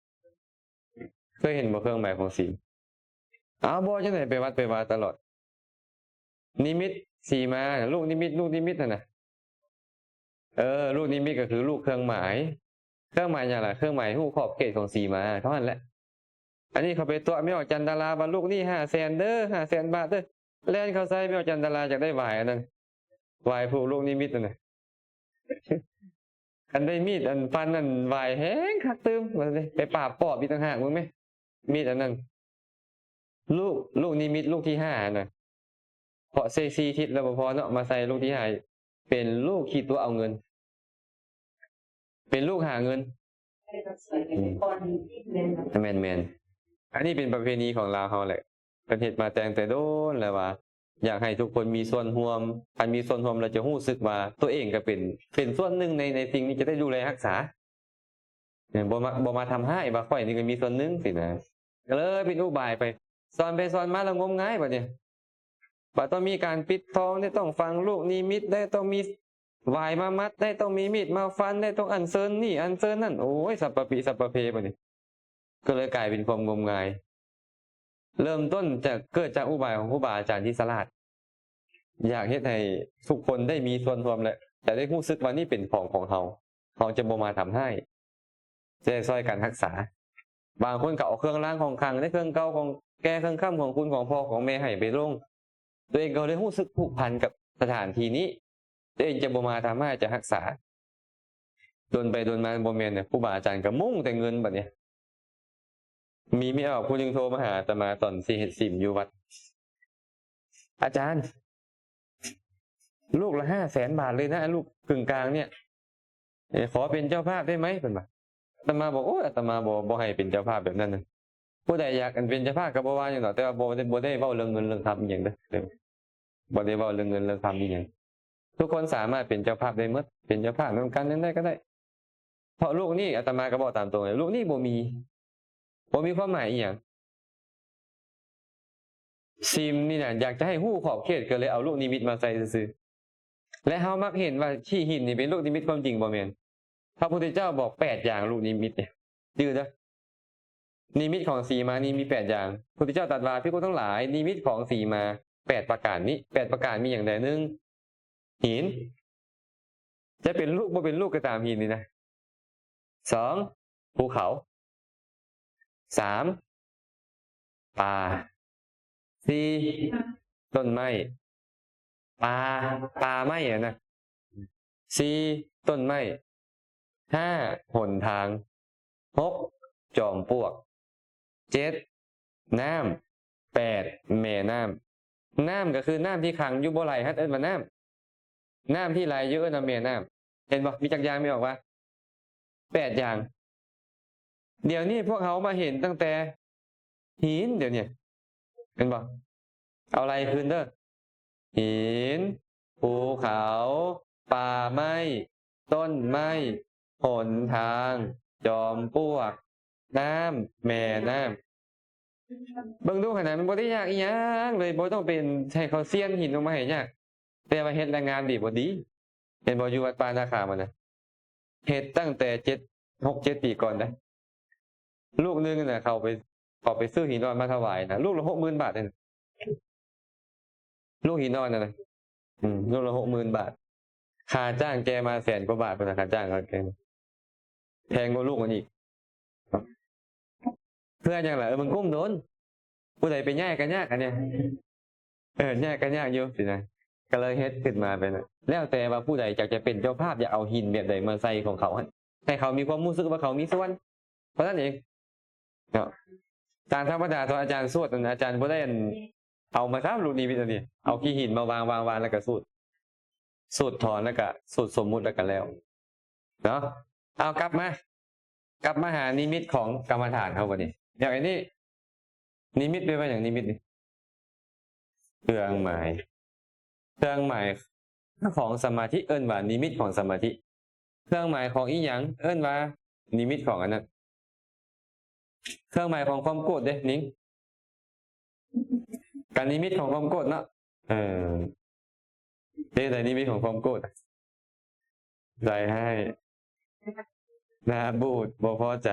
ເຄີຍເຫັນບໍ່ເຄື່ອງໝາຍຂອງສີມ? ອ້າວ ບໍ່ ຈັ່ງໃດໄປວັດໄປວາຕະຫຼອດ. ນິມິດສີມາ ລູກນິມິດ ລູກນິມິດຫັ້ນນະ. ເອີ ລູກນິມິດກໍຄືລູກເຄື່ອງໝາຍ. ເຄື່ອງໝາຍຫຍັງລະ? ເຄື່ອງໝາຍຮູ້ຂອບເຂດຂອງສີມາເທົ່ານັ້ນແຫຼະ. ອັນນີ້ເຂົາໄປຕົວະແມ່ອອກຈັນດາລາວ່າ ລູກນີ້ຫ້າແສນເດີ້ ຫ້າແສນບາດເດີ້ ແລ່ນເຂົ້າໃສ່ແມ່ອອກຈັນດາລາ ຢາກໄດ້ຫວາຍອັນນັ້ນ ຫວາຍຜູກລູກນິມິດນັ້ນນະ. ຄັນໄດ້ມີດອັນຟັນອັນຫວາຍແຮງຄັກຕື່ມ ວ່າຊັ້ນເດ ໄປປາບປອບອີກຕ່າງຫາກ ເບິ່ງແມ ມີດອັນນັ້ນ. ລູກ ລູກນິມິດລູກທີຫ້ານະ ເພາະໃສ່ສີ່ທິດແລ້ວບໍ່ພໍເນາະ ມາໃສ່ລູກທີຫ້າ ເປັນລູກຂີ້ຕົວະເອົາເງິນ ເປັນລູກຫາເງິນ. ແມ່ນໆ ອັນນີ້ເປັນປະເພນີຂອງລາວເຮົາແຫຼະ ເພິ່ນເຮັດມາແຕ່ງແຕ່ດົນແລ້ວວ່າ ຢາກໃຫ້ທຸກຄົນມີສ່ວນຮ່ວມ ຄັນມີສ່ວນຮ່ວມແລ້ວຈະຮູ້ສຶກວ່າຕົວເອງກໍເປັນ ເປັນສ່ວນໜຶ່ງໃນ ໃນສິ່ງນີ້ ຈະໄດ້ດູແລຮັກສາ. ເອີ ບໍ່ມາ ບໍ່ມາທຳຮ້າຍວ່າຂ້ອຍນີ້ກໍມີສ່ວນໜຶ່ງຊີ້ນະ ກໍເລີຍເປັນອຸບາຍໄປ ສອນໄປສອນມາແລ້ວງົມງາຍບາດນີ້. ບາດຕ້ອງມີການປິດທອງເດ້ ຕ້ອງຝັງລູກນິມິດເດ້ ຕ້ອງມີຫວາຍມາມັດເດ້ ຕ້ອງມີມີດມາຟັນເດ້ ຕ້ອງອັນເຊີນນີ້ອັນເຊີນນັ້ນ ໂອ້ຍ ສັບປະປິສັບປະເພບາດນີ້. ກໍເລີຍກາຍເປັນຄວາມງົມງາຍ. ເລີ່ມຕົ້ນຈາກ ເກີດຈາກອຸບາຍຂອງຄູບາອາຈານທີ່ສະຫຼາດ ຢາກເຮັດໃຫ້ທຸກຄົນໄດ້ມີສ່ວນຮ່ວມ ແລະ ຈະໄດ້ຮູ້ສຶກວ່ານີ້ເປັນຂອງຂອງເຮົາ ເຮົາຈະບໍ່ມາທຳຮ້າຍ ຈະໄດ້ຊ່ອຍກັນຮັກສາ. ບາງຄົນກໍເອົາເຄື່ອງລາງຂອງຂລັງ ເຄື່ອງເກົ່າຂອງແກ່ ເຄື່ອງຄ້ຳຂອງຄຸນຂອງພໍ່ຂອງແມ່ໃຫ້ໄປລົງ ຕົວເອງກໍເລີຍຮູ້ສຶກຜູກພັນກັບສະຖານທີ່ນີ້ ຕົວເອງຈະບໍ່ມາທຳຮ້າຍ ຈະຮັກສາ. ດົນໄປດົນມາບໍ່ແມ່ນນະ ຄູບາອາຈານກໍມຸ່ງແຕ່ເງິນບັດນີ້. ມີແມ່ອອກຜູ້ໜຶ່ງໂທມາຫາອາດຕະມາຕອນຊິເຮັດສິມຢູ່ວັດ, ອາຈານ ລູກລະຫ້າແສນບາດເລີຍນະ ລູກເຄິ່ງກາງເນີ້ຍ ເອີ ຂໍເປັນເຈົ້າພາບໄດ້ໄໝ ເພິ່ນວ່າ. ອາດຕະມາບອກ ໂອ້ຍ ອາດຕະມາບໍ່ ບໍ່ໃຫ້ເປັນເຈົ້າພາບແບບນັ້ນນະ. ຜູ້ໃດຢາກ ອັນ ເປັນເຈົ້າພາບກໍບໍ່ວ່າຫຍັງດອກ ແຕ່ວ່າບໍ່ໄດ້ ບໍ່ໄດ້ເວົ້າເລື່ອງເງິນເລື່ອງຄຳອີ່ຫຍັງເດີ ບໍ່ໄດ້ເວົ້າເລື່ອງເງິນເລື່ອງຄຳອີ່ຫຍັງ. ທຸກຄົນສາມາດເປັນເຈົ້າພາບໄດ້ໝົດ ເປັນເຈົ້າພາບນຳກັນແນວໃດກໍໄດ້. ເພາະໂລກນີ້ ອາດຕະມາກໍເວົ້າຕາມຕົງເລີຍ ໂລກນີ້ບໍ່ມີ ບໍ່ມີຄວາມໝາຍອີ່ຫຍັງ. ສິມນີ້ນະ ຢາກຈະໃຫ້ຮູ້ຂອບເຂດ ກໍເລີຍເອົາລູກນິມິດມາໃສ່ຊື່ໆ. ແລະ ເຮົາມັກເຫັນວ່າຂີ້ຫີນນີ້ເປັນລູກນິມິດ, ຄວາມຈິງບໍ່ແມ່ນ. ພະພຸດທະເຈົ້າບອກແປດຢ່າງລູກນິມິດນີ້ ຈື່ເດີ. ນິມິດຂອງສີມານີ້ມີແປດຢ່າງ. ພະພຸດທະເຈົ້າຕັດວ່າ ພິກຂຸທັງຫຼາຍ, ນິມິດຂອງສີມາແປດປະການນີ້ ແປດປະການມີຫຍັງແດ່? ໜຶ່ງ ຫີນ ຈະເປັນລູກບໍ່ເປັນລູກກໍຕາມຫີນນີ້ນະ. ສອງ ພູເຂົາ. ສາມ ປ່າ. ສີ່ ຕົ້ນໄມ້. ປ່າ ປ່າໄມ້ຫັ້ນນະ. ສີ່ ຕົ້ນໄມ້. ຫ້າ ຫົນທາງ. ຫົກ ຈອມປວກ. ເຈັດ ນ້ຳ. ແປດ ແມ່ນ້ຳ. ນ້ຳກໍຄືນ້ຳທີ່ຂັງຢູ່ບໍ່ໄຫຼຫັ້ນ ເອີ້ນວ່ານ້ຳ. ນ້ຳທີ່ໄຫຼຢູ່ເອີ້ນວ່າແມ່ນ້ຳ. ເຫັນບໍ່? ມີຈັກຢ່າງ ແມ່ອອກວ່າ ແປດຢ່າງ. ດຽວນີ້ພວກເຮົາມາເຫັນຕັ້ງແຕ່ຫີນ ດຽວນີ້ ເຫັນບໍ່? ເອົາໄລ່ຂຶ້ນເດີ ຫີນ, ພູເຂົາ, ປ່າໄມ້, ຕົ້ນໄມ້, ຫົນທາງ, ຈອມປວກ, ນ້ຳ, ແມ່ນ້ຳ. ເບິ່ງດູຫັ້ນນະ ມັນບໍ່ໄດ້ຍາກອີ່ຫຍັງເລີຍ, ບໍ່ຕ້ອງໄປໃຫ້ເຂົາຊຽນຫີນລົງມາໃຫ້ຍາກ. ແຕ່ວ່າເຮັດແລ້ວງາມດີບໍ່ດີ. ເຫັນບໍ່? ຢູ່ວັດປ່ານາຄາມັນນະ ເຮັດຕັ້ງແຕ່ເຈັດ ຫົກເຈັດປີກ່ອນເດ້. ລູກໜຶ່ງນະ ເຂົາໄປ ເຂົາໄປຊື້ຫີນອ່ອນມາຖວາຍນະ ລູກລະຫົກໝື່ນບາດເດ້. ລູກຫີນອ່ອນນັ້ນນະ ອືມ ລູກລະຫົກໝື່ນບາດ. ຄ່າຈ້າງແກ່ມາແສນກວ່າບາດພຸ້ນນະ ຄ່າຈ້າງເຂົາແກ່ ແພງກວ່າລູກມັນອີກ. ເພື່ອຫຍັງລະ? ເອີ ມັນກຸ້ມໂດນ. ຜູ້ໃດໄປຍ້າຍກໍຍາກ ອັນເນີ້ຍ ເອີ ຍ້າຍກໍຍາກຢູ່ຊີ້ນະ. ກໍເລີຍເຮັດຂຶ້ນມາເປັນ ແລ້ວແຕ່ວ່າຜູ້ໃດຢາກຈະເປັນເຈົ້າພາບ ຢາກເອົາຫີນແບບໃດມາໃສ່ຂອງເຂົາ ໃຫ້ເຂົາມີຄວາມຮູ້ສຶກວ່າເຂົາມີສ່ວນ ເທົ່ານັ້ນເອງເນາະ. ຕາມທຳມະດາຕອນອາຈານສວດນັ້ນ ອາຈານບໍ່ໄດ້ ອັນ ເອົາມາທຳລູກນິມິດອັນນີ້ ເອົາຂີ້ຫີນມາວາງ ວາງ ວາງ ແລ້ວກໍສູດ ສູດຖອນ ແລ້ວກໍສູດສົມມຸດ ແລ້ວກໍແລ້ວເນາະ. ເອົາ ກັບມາ ກັບມາຫານິມິດຂອງກຳມະຖານເຮົາບັດນີ້. ຢ່າງອັນນີ້ ນິມິດແປວ່າຫຍັງ? ນິມິດນີ້ ເຄື່ອງໝາຍ ເຄື່ອງໝາຍຂອງສະມາທິ ເອີ້ນວ່ານິມິດຂອງສະມາທິ. ເຄື່ອງໝາຍຂອງອີ່ຫຍັງ? ເອີ້ນວ່ານິມິດຂອງອັນນັ້ນ. ເຄື່ອງໝາຍຂອງຄວາມໂກດເດ້ ນິງ? ກະນິມິດຂອງຄວາມໂກດເນາະ. ເອີ ເປັນໃດນິມິດຂອງຄວາມໂກດ? ໃຈຮ້າຍ, ໜ້າບູດ, ບໍ່ພໍໃຈ.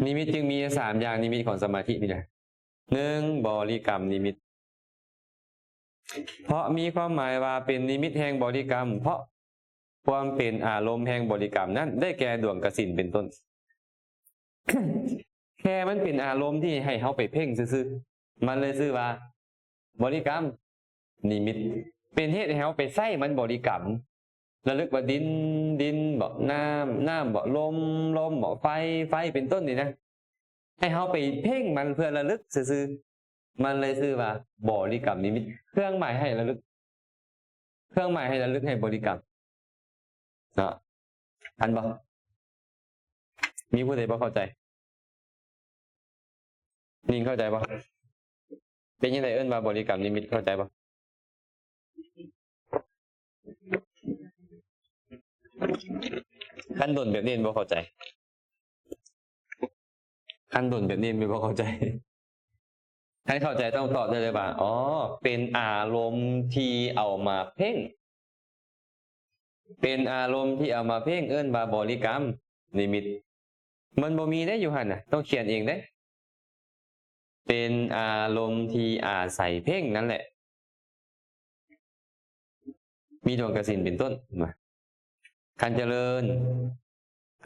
ນິມິດຈຶ່ງມີສາມຢ່າງ, ນິມິດຂອງສະມາທິນີ້ນະ. ໜຶ່ງ ບໍລິກຳນິມິດ. ເພາະມີຄວາມໝາຍວ່າເປັນນິມິດແຫ່ງບໍລິກຳ, ເພາະຄວາມເປັນອາລົມແຫ່ງບໍລິກຳນັ້ນ ໄດ້ແກ່ດວງກະສິນເປັນຕົ້ນ. ແຄ່ມັນເປັນອາລົມທີ່ໃຫ້ເຮົາໄປເພັ່ງຊື່ໆ ມັນເລີຍຊື່ວ່າບໍລິກຳນິມິດ. ເປັນເຫດໃຫ້ເຮົາໄປໃຊ້ມັນບໍລິກຳ ລະລຶກວ່າດິນ, ດິນບໍ, ນ້ຳ, ນ້ຳບໍ, ລົມ, ລົມບໍ, ໄຟ, ໄຟ ເປັນຕົ້ນນີ້ນະ. ໃຫ້ເຮົາໄປເພັ່ງມັນເພື່ອລະລຶກຊື່ໆ ມັນເລີຍຊື່ວ່າບໍລິກຳນິມິດ. ເຄື່ອງໝາຍໃຫ້ລະລຶກ ເຄື່ອງໝາຍໃຫ້ລະລຶກໃຫ້ບໍລິກຳເນາະ. ທັນບໍ່? ມີຜູ້ໃດບໍ່ເຂົ້າໃຈ? ນິງເຂົ້າໃຈບໍ່? ເປັນຈັ່ງໃດເອີ້ນວ່າບໍລິກຳນິມິດ ເຂົ້າໃຈບໍ່? ຄັນດົນແບບນີ້ແມ່ນບໍ່ເຂົ້າໃຈ? ຄັນດົນແບບນີ້ແມ່ນບໍ່ເຂົ້າໃຈ? ຄັນເຂົ້າໃຈຕ້ອງຕອບໄດ້ເລີຍວ່າ ອໍ ເປັນອາລົມທີ່ເອົາມາເພັ່ງ. ເປັນອາລົມທີ່ເອົາມາເພັ່ງ ເອີ້ນວ່າບໍລິກຳນິມິດ. ມັນບໍ່ມີເດ້ຢູ່ຫັ້ນນະ ຕ້ອງຂຽນເອງເດ້. ເປັນອາລົມທີ່ອາໄສເພັ່ງນັ້ນແຫຼະ ມີດວງກະສິນເປັນຕົ້ນ. ຄັນຈະເລີນ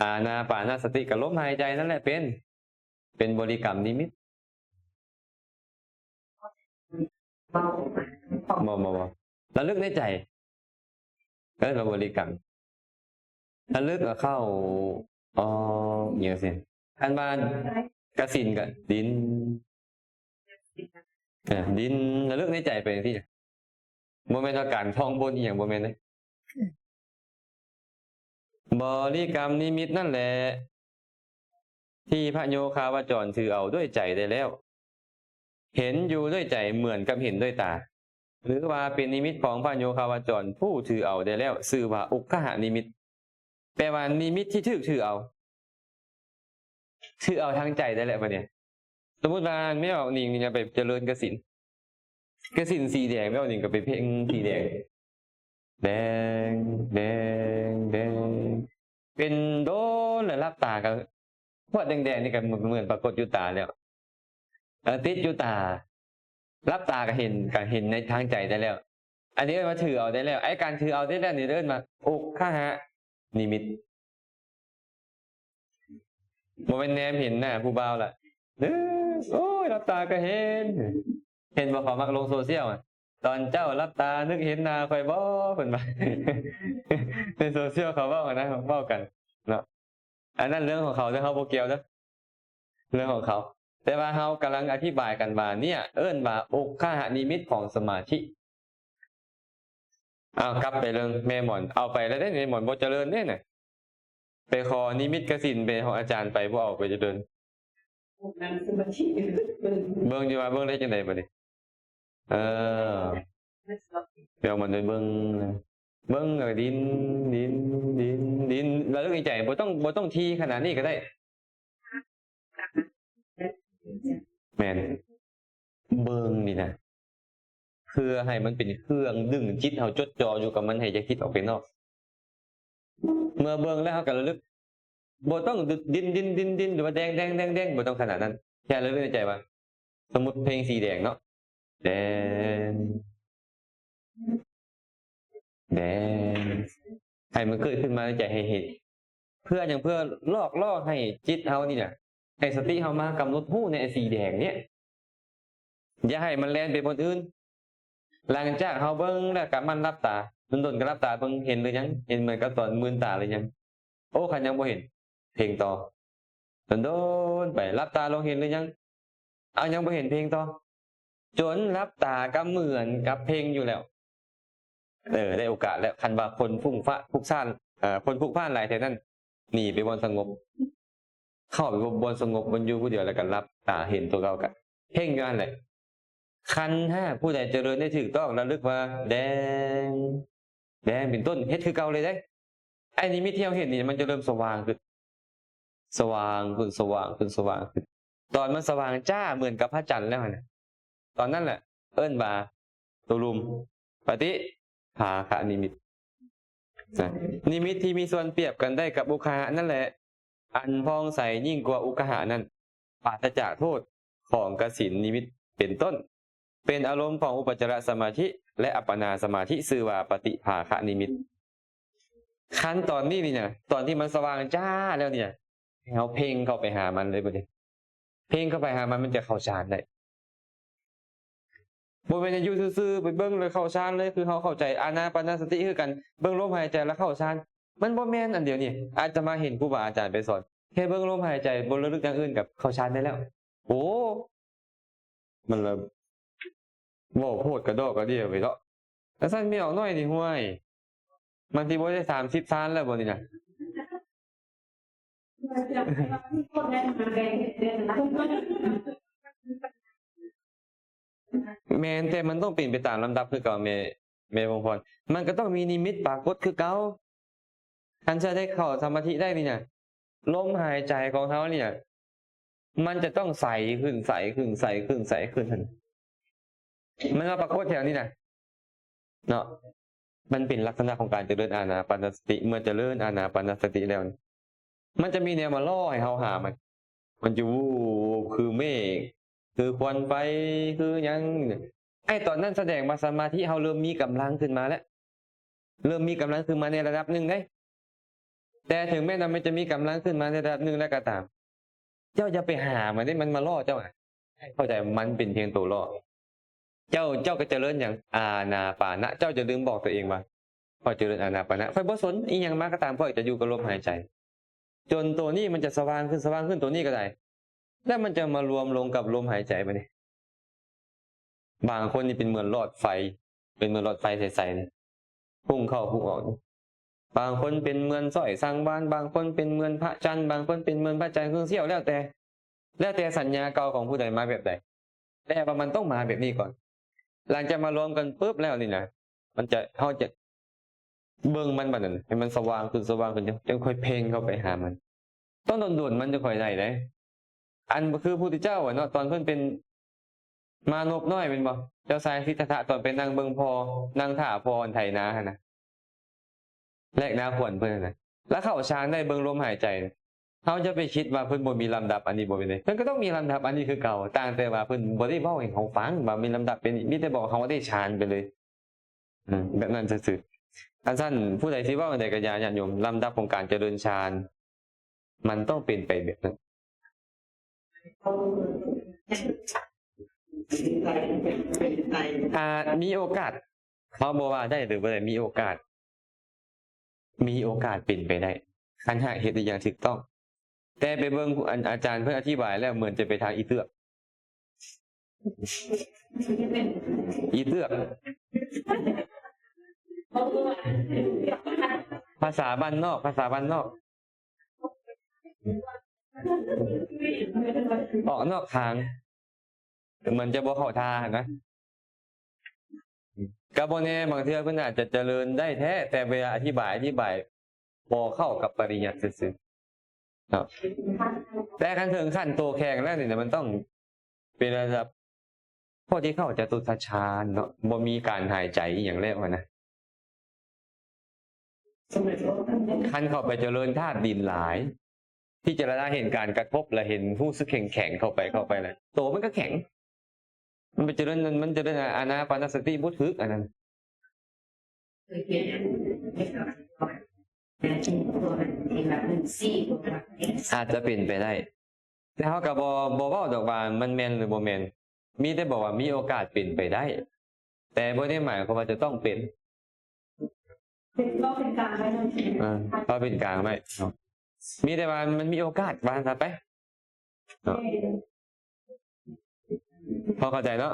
ອານາປານະສະຕິ ກະລົມຫາຍໃຈນັ້ນແຫຼະ ເປັນ ເປັນບໍລິກຳນິມິດ. ບໍ່ ບໍ່ ບໍ່ ລະລຶກໃນໃຈ ເອີ້ນວ່າບໍລິກຳ ລະລຶກເຂົ້າອອກ ອີ່ຫຍັງຊີ້. ຄັນວ່າກະສິນກະດິນ ເອີ ດິນ ລະລຶກໃນໃຈໄປຈັ່ງຊີ້. ບໍ່ແມ່ນວ່າການທ່ອງບົດອີ່ຫຍັງ ບໍ່ແມ່ນເດ້. ບໍລິກຳນິມິດນັ້ນແຫຼະ ທີ່ພະໂຍຄາວະຈອນຖືເອົາດ້ວຍໃຈໄດ້ແລ້ວ ເຫັນຢູ່ດ້ວຍໃຈເໝືອນກັບເຫັນດ້ວຍຕາ ຫຼືວ່າເປັນນິມິດຂອງພະໂຍຄາວະຈອນຜູ້ຖືເອົາໄດ້ແລ້ວ ຊື່ວ່າອຸກຄະຫະນິມິດ ແປວ່ານິມິດທີ່ຖືກຖືເອົາ ຖືເອົາທາງໃຈໄດ້ແລ້ວບັດນີ້. ສົມມຸດວ່າແມ່ອອກນິງນີ້ໄປຈະເລີນກະສິນ ກະສິນສີແດງ ແມ່ອອກນິງກໍໄປເພັ່ງສີແດງ ແດງ ແດງ ແດງ ເປັນດົນ ແລ້ວຫຼັບຕາກໍພວດແດງໆນີ້ກໍເໝືອນປາກົດຢູ່ຕາແລ້ວ ເອີ ຕິດຢູ່ຕາ ຫຼັບຕາກໍເຫັນ ກໍເຫັນໃນທາງໃຈໄດ້ແລ້ວ. ອັນນີ້ເອີ້ນວ່າຖືເອົາໄດ້ແລ້ວ. ໄອ້ການຖືເອົາໄດ້ແລ້ວນີ້ເອີ້ນວ່າອຸກຄະຫະນິມິດ. ບໍ່ແມ່ນແນມເຫັນໜ້າຜູ້ບ່າວລະ ເອີ ໂອ້ຍ ຫຼັບຕາກໍເຫັນ. ເຫັນບໍ່ ເຂົາມັກລົງໂຊຊຽວອະ ຕອນເຈົ້າຫຼັບຕານຶກເຫັນໜ້າຂ້ອຍບໍ່ ເພິ່ນວ່າ. ໃນໂຊຊຽວເຂົາເວົ້ານະ ເວົ້າກັນເນາະ. ອັນນັ້ນເລື່ອງຂອງເຂົາເດີ ເຮົາບໍ່ກ່ຽວເດີ ເລື່ອງຂອງເຂົາ. ແຕ່ວ່າເຮົາກຳລັງອະທິບາຍກັນວ່າ ເນີ້ຍເອີ້ນວ່າອຸກຄະຫະນິມິດຂອງສະມາທິ. ອ້າວ ກັບໄປເລື່ອງແມ່ໝອນ ເອົາໄປແລ້ວເດ້ ແມ່ໝອນບໍ່ຈະເລີນເດ້ນະ. ໄປຂໍນິມິດກະສິນໄປຂອງອາຈານໄປ ບໍ່ເອົາໄປຈະເລີນ. ເບິ່ງຢູ່ວ່າເບິ່ງໄດ້ຈັ່ງໃດບັດນີ້. ເອີ ດຽວມັນໄດ້ເບິ່ງ ເບິ່ງແລ້ວກໍດິນ ດິນ ດິນ ດິນ ລະລຶກໃນໃຈ ບໍ່ຕ້ອງ ບໍ່ຕ້ອງຖີ່ຂະໜາດນີ້ກໍໄດ້. ແມ່ນ ເບິ່ງນີ້ນະ ເພື່ອໃຫ້ມັນເປັນເຄື່ອງດຶງຈິດເຮົາຈົດຈ່ອຢູ່ກັບມັນ ໃຫ້ຢ່າຄິດອອກໄປນອກ. ເມື່ອເບິ່ງແລ້ວເຮົາກໍລະລຶກ ບໍ່ຕ້ອງດິນ ດິນ ດິນ ດິນ ຫຼືວ່າແດງ ແດງ ແດງ ແດງ ບໍ່ຕ້ອງຂະໜາດນັ້ນ. ແຄ່ລະລຶກໃນໃຈວ່າ ສົມມຸດເພງສີແດງເນາະ ແດງ ແດງ ໃຫ້ມັນເກີດຂຶ້ນມາໃນໃຈໃຫ້ເຫັນ. ເພື່ອຫຍັງ? ເພື່ອຫຼອກຫຼໍ່ໃຫ້ຈິດເຮົານີ້ນະ ໃຫ້ສະຕິເຮົາມາກຳນົດຮູ້ໃນສີແດງນີ້ ຢ່າໃຫ້ມັນແລ່ນໄປບ່ອນອື່ນ. ຫຼັງຈາກເຮົາເບິ່ງແລ້ວກໍໝັ່ນຫຼັບຕາ ດົນໆກໍຫຼັບຕາເບິ່ງ ເຫັນຫຼືຍັງ? ເຫັນເໝືອນກັບຕອນມືນຕາຫຼືຍັງ? ໂອ້ ຄັນຍັງບໍ່ເຫັນ ເພງຕໍ່ ດົນໆໄປ ຫຼັບຕາລົງ ເຫັນຫຼືຍັງ? ເອົາ ຍັງບໍ່ເຫັນ ເພງຕໍ່ ຈົນຫຼັບຕາກໍເໝືອນກັບເພງຢູ່ແລ້ວ. ເອີ ໄດ້ໂອກາດແລ້ວ. ຄັນວ່າຄົນຟຸ້ງຟ້າຟຸກຊານ ເອີ ຄົນຟຸກຜ່ານຫຼາຍແຖວນັ້ນ ໜີໄປບ່ອນສະຫງົບ ເຂົ້າໄປບ່ອນສະຫງົບ ບ່ອນຢູ່ຜູ້ດຽວ ແລ້ວກໍຫຼັບຕາເຫັນຕົວເກົ່າ ກໍເພງຢູ່ຫັ້ນແຫຼະ. ຄັນຫາກຜູ້ໃດຈະເລີນໄດ້ຖືກຕ້ອງ ລະລຶກວ່າແດງ ແດງເປັນຕົ້ນ ເຮັດຄືເກົ່າເລີຍເດ້. ໄອ້ນິມິດທີ່ເຮົາເຫັນນີ້ ມັນຈະເລີ່ມສະຫວ່າງຂຶ້ນ ສະຫວ່າງຂຶ້ນ ສະຫວ່າງຂຶ້ນ ສະຫວ່າງຂຶ້ນ. ຕອນມັນສະຫວ່າງຈ້າເໝືອນກັບພະຈັນແລ້ວຫັ້ນນະ ຕອນນັ້ນແຫຼະເອີ້ນວ່າຕົວລຸ່ມ ປະຕິພາຄະນິມິດ. ນະ ນິມິດທີ່ມີສ່ວນປຽບກັນໄດ້ກັບອຸກຄະຫະນັ້ນແຫຼະ ອັນຜ່ອງໃສຍິ່ງກວ່າອຸກຄະຫະນັ້ນ ປາສະຈາກໂທດຂອງກະສິນນິມິດເປັນຕົ້ນ ເປັນອາລົມຂອງອຸປະຈາລະສະມາທິ ແລະ ອັບປະນາສະມາທິ ຊື່ວ່າປະຕິພາຄະນິມິດ. ຂັ້ນຕອນນີ້ນີ້ນະ ຕອນທີ່ມັນສະຫວ່າງຈ້າແລ້ວນີ້ນະ ໃຫ້ເຮົາເພັ່ງເຂົ້າໄປຫາມັນເລີຍບັດນີ້. ເພັ່ງເຂົ້າໄປຫາມັນ ມັນຈະເຂົ້າฌານໄດ້. ບໍ່ແມ່ນຢູ່ຊື່ໆ ໄປເບິ່ງແລ້ວເຂົ້າฌານເລີຍ ຄືເຮົາເຂົ້າໃຈອານາປານະສະຕິຄືກັນ ເບິ່ງລົມຫາຍໃຈແລ້ວເຂົ້າฌານ. ມັນບໍ່ແມ່ນອັນດຽວນີ້. ອາດຈະມາເຫັນຄູບາອາຈານໄປສອນ ແຄ່ເບິ່ງລົມຫາຍໃຈ ບໍ່ລະລຶກຢ່າງອື່ນກໍເຂົ້າฌານໄດ້ແລ້ວ. ໂອ້ ມັນລະເວົ້າໂພດກະດອກກະເດຍໄປເນາະ. ຈັ່ງຊັ້ນແມ່ອອກນ້ອຍນີ້ ຫ້ວຍ ມັນຊິບໍ່ໄດ້ສາມສິບຊານແລ້ວບໍ່ນີ້ນະ? ແມ່ນ ແຕ່ມັນຕ້ອງເປັນໄປຕາມລຳດັບຄືເກົ່າ ແມ່ ແມ່ພົງພອນ. ມັນກໍຕ້ອງມີນິມິດປາກົດຄືເກົ່າ. ຄັນຈະໄດ້ເຂົ້າສະມາທິໄດ້ນີ້ນະ ລົມຫາຍໃຈຂອງເຮົານີ້ນະ ມັນຈະຕ້ອງໃສຂຶ້ນ ໃສຂຶ້ນ ໃສຂຶ້ນ ໃສຂຶ້ນຫັ້ນ. ມັນມາປາກົດແຖວນີ້ນະ ເນາະ. ມັນເປັນລັກສະນະຂອງການຈະເລີນອານາປານະສະຕິ. ເມື່ອຈະເລີນອານາປານະສະຕິແລ້ວ ມັນຈະມີແນວມາຫຼໍ່ໃຫ້ເຮົາຫາມັນ. ມັນຈະວູບຄືເມກ ຄືຄວັນໄຟ ຄືຫຍັງ. ໄອ້ຕອນນັ້ນສະແດງວ່າສະມາທິເຮົາເລີ່ມມີກຳລັງຂຶ້ນມາແລ້ວ. ເລີ່ມມີກຳລັງຂຶ້ນມາໃນລະດັບໜຶ່ງເດ້. ແຕ່ເຖິງແມ່ນວ່າມັນຈະມີກຳລັງຂຶ້ນມາໃນລະດັບໜຶ່ງແລ້ວກໍຕາມ, ເຈົ້າຢ່າໄປຫາມັນເດ້, ມັນມາຫຼໍ່ເຈົ້ານະ. ໃຫ້ເຂົ້າໃຈວ່າມັນເປັນພຽງໂຕຫຼໍ່. ເຈົ້າ ເຈົ້າກໍຈະເລີນຫຍັງ? ອານາປານະ. ເຈົ້າຈະລືມບອກຕົວເອງວ່າ ຂ້ອຍຈະເລີນອານາປານະ, ຂ້ອຍບໍ່ສົນອີ່ຫຍັງມາກໍຕາມ, ຂ້ອຍຈະຢູ່ກັບລົມຫາຍໃຈ ຈົນໂຕນີ້ມັນຈະສະຫວ່າງຂຶ້ນ ສະຫວ່າງຂຶ້ນ, ໂຕນີ້ກໍໄດ້ ແລ້ວມັນຈະມາລວມລົງກັບລົມຫາຍໃຈບາດນີ້. ບາງຄົນນີ້ເປັນເໝືອນຫຼອດໄຟ, ເປັນເໝືອນຫຼອດໄຟໃສໆນີ້ ພຸ່ງເຂົ້າພຸ່ງອອກ. ບາງຄົນເປັນເໝືອນສ້ອຍສັງວານ, ບາງຄົນເປັນເໝືອນພະຈັນ, ບາງຄົນເປັນເໝືອນພະຈັນເຄື່ອງສ່ຽວ, ແລ້ວແຕ່ ແລ້ວແຕ່ສັນຍາເກົ່າຂອງຜູ້ໃດມາແບບໃດ, ແຕ່ວ່າມັນຕ້ອງມາແບບນີ້ກ່ອນ. ຫຼັງຈາກມາລວມກັນປຶບແລ້ວນີ້ນະ, ມັນຈະ ເຮົາຈະເບິ່ງມັນບາດນັ້ນ ໃຫ້ມັນສະຫວ່າງຂຶ້ນ ສະຫວ່າງຂຶ້ນ ຈັ່ງ ຈັ່ງຄ່ອຍເພັ່ງເຂົ້າໄປຫາມັນ. ຕ້ອງດົນໆ ມັນຈະຄ່ອຍໄດ້ເດ້. ອັນຄືພຸດທະເຈົ້າອະເນາະ, ຕອນເພິ່ນເປັນມານົບນ້ອຍແມ່ນບໍ່? ເຈົ້າຊາຍສິດທັດຖະ ຕອນໄປນັ່ງເບິ່ງພໍ່, ນັ່ງຖ້າພໍ່ໄຖນາຫັ້ນນະ, ແລກນາຂວັນເພິ່ນຫັ້ນນະ, ລະເຂົ້າຊານໄດ້ເບິ່ງລົມຫາຍໃຈ. ເຮົາຢ່າໄປຄິດວ່າເພິ່ນບໍ່ມີລຳດັບອັນນີ້, ບໍ່ແມ່ນເດ້. ເພິ່ນກໍຕ້ອງມີລຳດັບອັນນີ້ຄືເກົ່າ, ຕ່າງແຕ່ວ່າເພິ່ນບໍ່ໄດ້ເວົ້າໃຫ້ເຮົາຟັງວ່າມີລຳດັບເປັນ, ມີແຕ່ບອກເຮົາໄດ້ຊານໄປເລີຍ. ອືມ ແບບນັ້ນຊື່ໆ. ຄັນຊັ້ນ ຜູ້ໃດຊິເວົ້າຈັ່ງໃດກໍຢ່າ, ຍາດໂຍມ, ລຳດັບຂອງການຈະເລີນຊານ ມັນຕ້ອງເປັນໄປແບບນັ້ນ. ອາດມີໂອກາດ, ເຮົາບໍ່ວ່າໄດ້ຫຼືບໍ່ໄດ້, ມີໂອກາດ, ມີໂອກາດເປັນໄປໄດ້ ຄັນຫາກເຮັດໄດ້ຢ່າງຖືກຕ້ອງ. ແຕ່ໄປເບິ່ງອັນອາຈານເພິ່ນອະທິບາຍແລ້ວ ເໝືອນຈະໄປທາງອີເທືອກ. ອີເທືອກ ພາສາບ້ານນອກ, ພາສາບ້ານນອກ ອອກນອກທາງ, ມັນຈະບໍ່ເຂົ້າທ່ານະ. ກໍບໍ່ແນ່, ບາງເທື່ອເພິ່ນອາດຈະຈະເລີນໄດ້ແທ້, ແຕ່ເວລາອະທິບາຍ, ອະທິບາຍບໍ່ເຂົ້າກັບປະລິຍັດຊື່ໆ ເນາະ. ແຕ່ຄັນເຖິງຂັ້ນໂຕແຂງແລ້ວນີ້ນະ, ມັນຕ້ອງເປັນລະດັບຜູ້ທີ່ເຂົ້າຈະຕຸດທັດຊານເນາະ, ບໍ່ມີການຫາຍໃຈອີ່ຫຍັງແລ້ວຫັ້ນນະ. ຄັນເຂົ້າໄປຈະເລີນທາດດິນຫຼາຍ, ພິຈາລະນາເຫັນການກະທົບ ແລະ ເຫັນ ຮູ້ສຶກແຂງໆ ເຂົ້າໄປ, ເຂົ້າໄປແລ້ວ ໂຕມັນກໍແຂງ. ມັນໄປຈະເລີນ, ມັນຈະເລີນອານາປານະສະຕິບໍ່ຖືກອັນນັ້ນ. ອາດຈະເປັນໄປໄດ້, ແຕ່ເຮົາກໍບໍ່, ບໍ່ເວົ້າດອກວ່າມັນແມ່ນຫຼືບໍ່ແມ່ນ, ມີແຕ່ບອກວ່າມີໂອກາດເປັນໄປໄດ້, ແຕ່ບໍ່ໄດ້ໝາຍຄວາມວ່າຈະຕ້ອງເປັນ. ເປັນ ເວົ້າເປັນກາງໄວ້ເນາະ. ເອີ, ເວົ້າເປັນກາງໄວ້ເນາະ, ມີແຕ່ວ່າມັນມີໂອກາດ, ວ່າຊັ້ນໄປເນາະ. ພໍເຂົ້າໃຈເນາະ?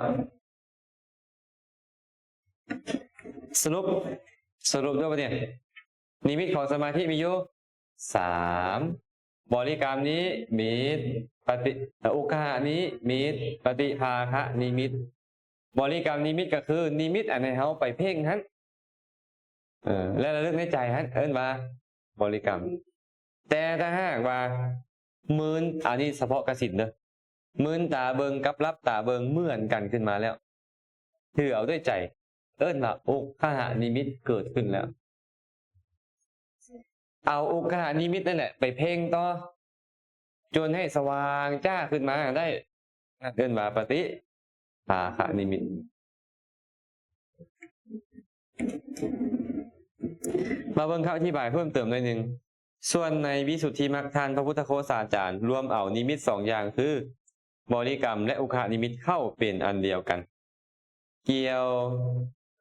ສະຫຼຸບ, ສະຫຼຸບເດີບັດນີ້, ນິມິດຂອງສະມາທິມີຢູ່ສາມ, ບໍລິກຳນິມິດ, ປະຕິ, ອຸກຄະຫະນິມິດ, ປະຕິພາຄະນິມິດ. ບໍລິກຳນິມິດກໍຄືນິມິດອັນໃຫ້ເຮົາໄປເພັ່ງຫັ້ນ, ເອີ, ແລະ ລະລຶກໃນໃຈຫັ້ນ ເອີ້ນວ່າບໍລິກຳ. ແຕ່ຖ້າຫາກວ່າມືນ, ອັນນີ້ສະເພາະກະສິນເດີ, ມືນຕາເບິ່ງກັບຫຼັບຕາເບິ່ງເໝືອນກັນຂຶ້ນມາແລ້ວ, ຖືເອົາດ້ວຍໃຈ, ເອີ້ນວ່າອຸກຄະຫະນິມິດເກີດຂຶ້ນແລ້ວ. ເອົາອຸກຄະຫະນິມິດນັ້ນແຫຼະໄປເພັ່ງຕໍ່ ຈົນໃຫ້ສະຫວ່າງຈ້າຂຶ້ນມາໄດ້, ເອີ້ນວ່າປະຕິພາຄະນິມິດ. ມາເບິ່ງຄຳອະທິບາຍເພີ່ມເຕີມໜ້ອຍໜຶ່ງ. ສ່ວນໃນວິສຸດທິມັກ ທ່ານພະພຸດທະໂຄສາຈານລວມເອົານິມິດສອງຢ່າງຄື ບໍລິກຳ ແລະ ອຸກຄະນິມິດເຂົ້າເປັນອັນດຽວກັນ. ກ່ຽວ,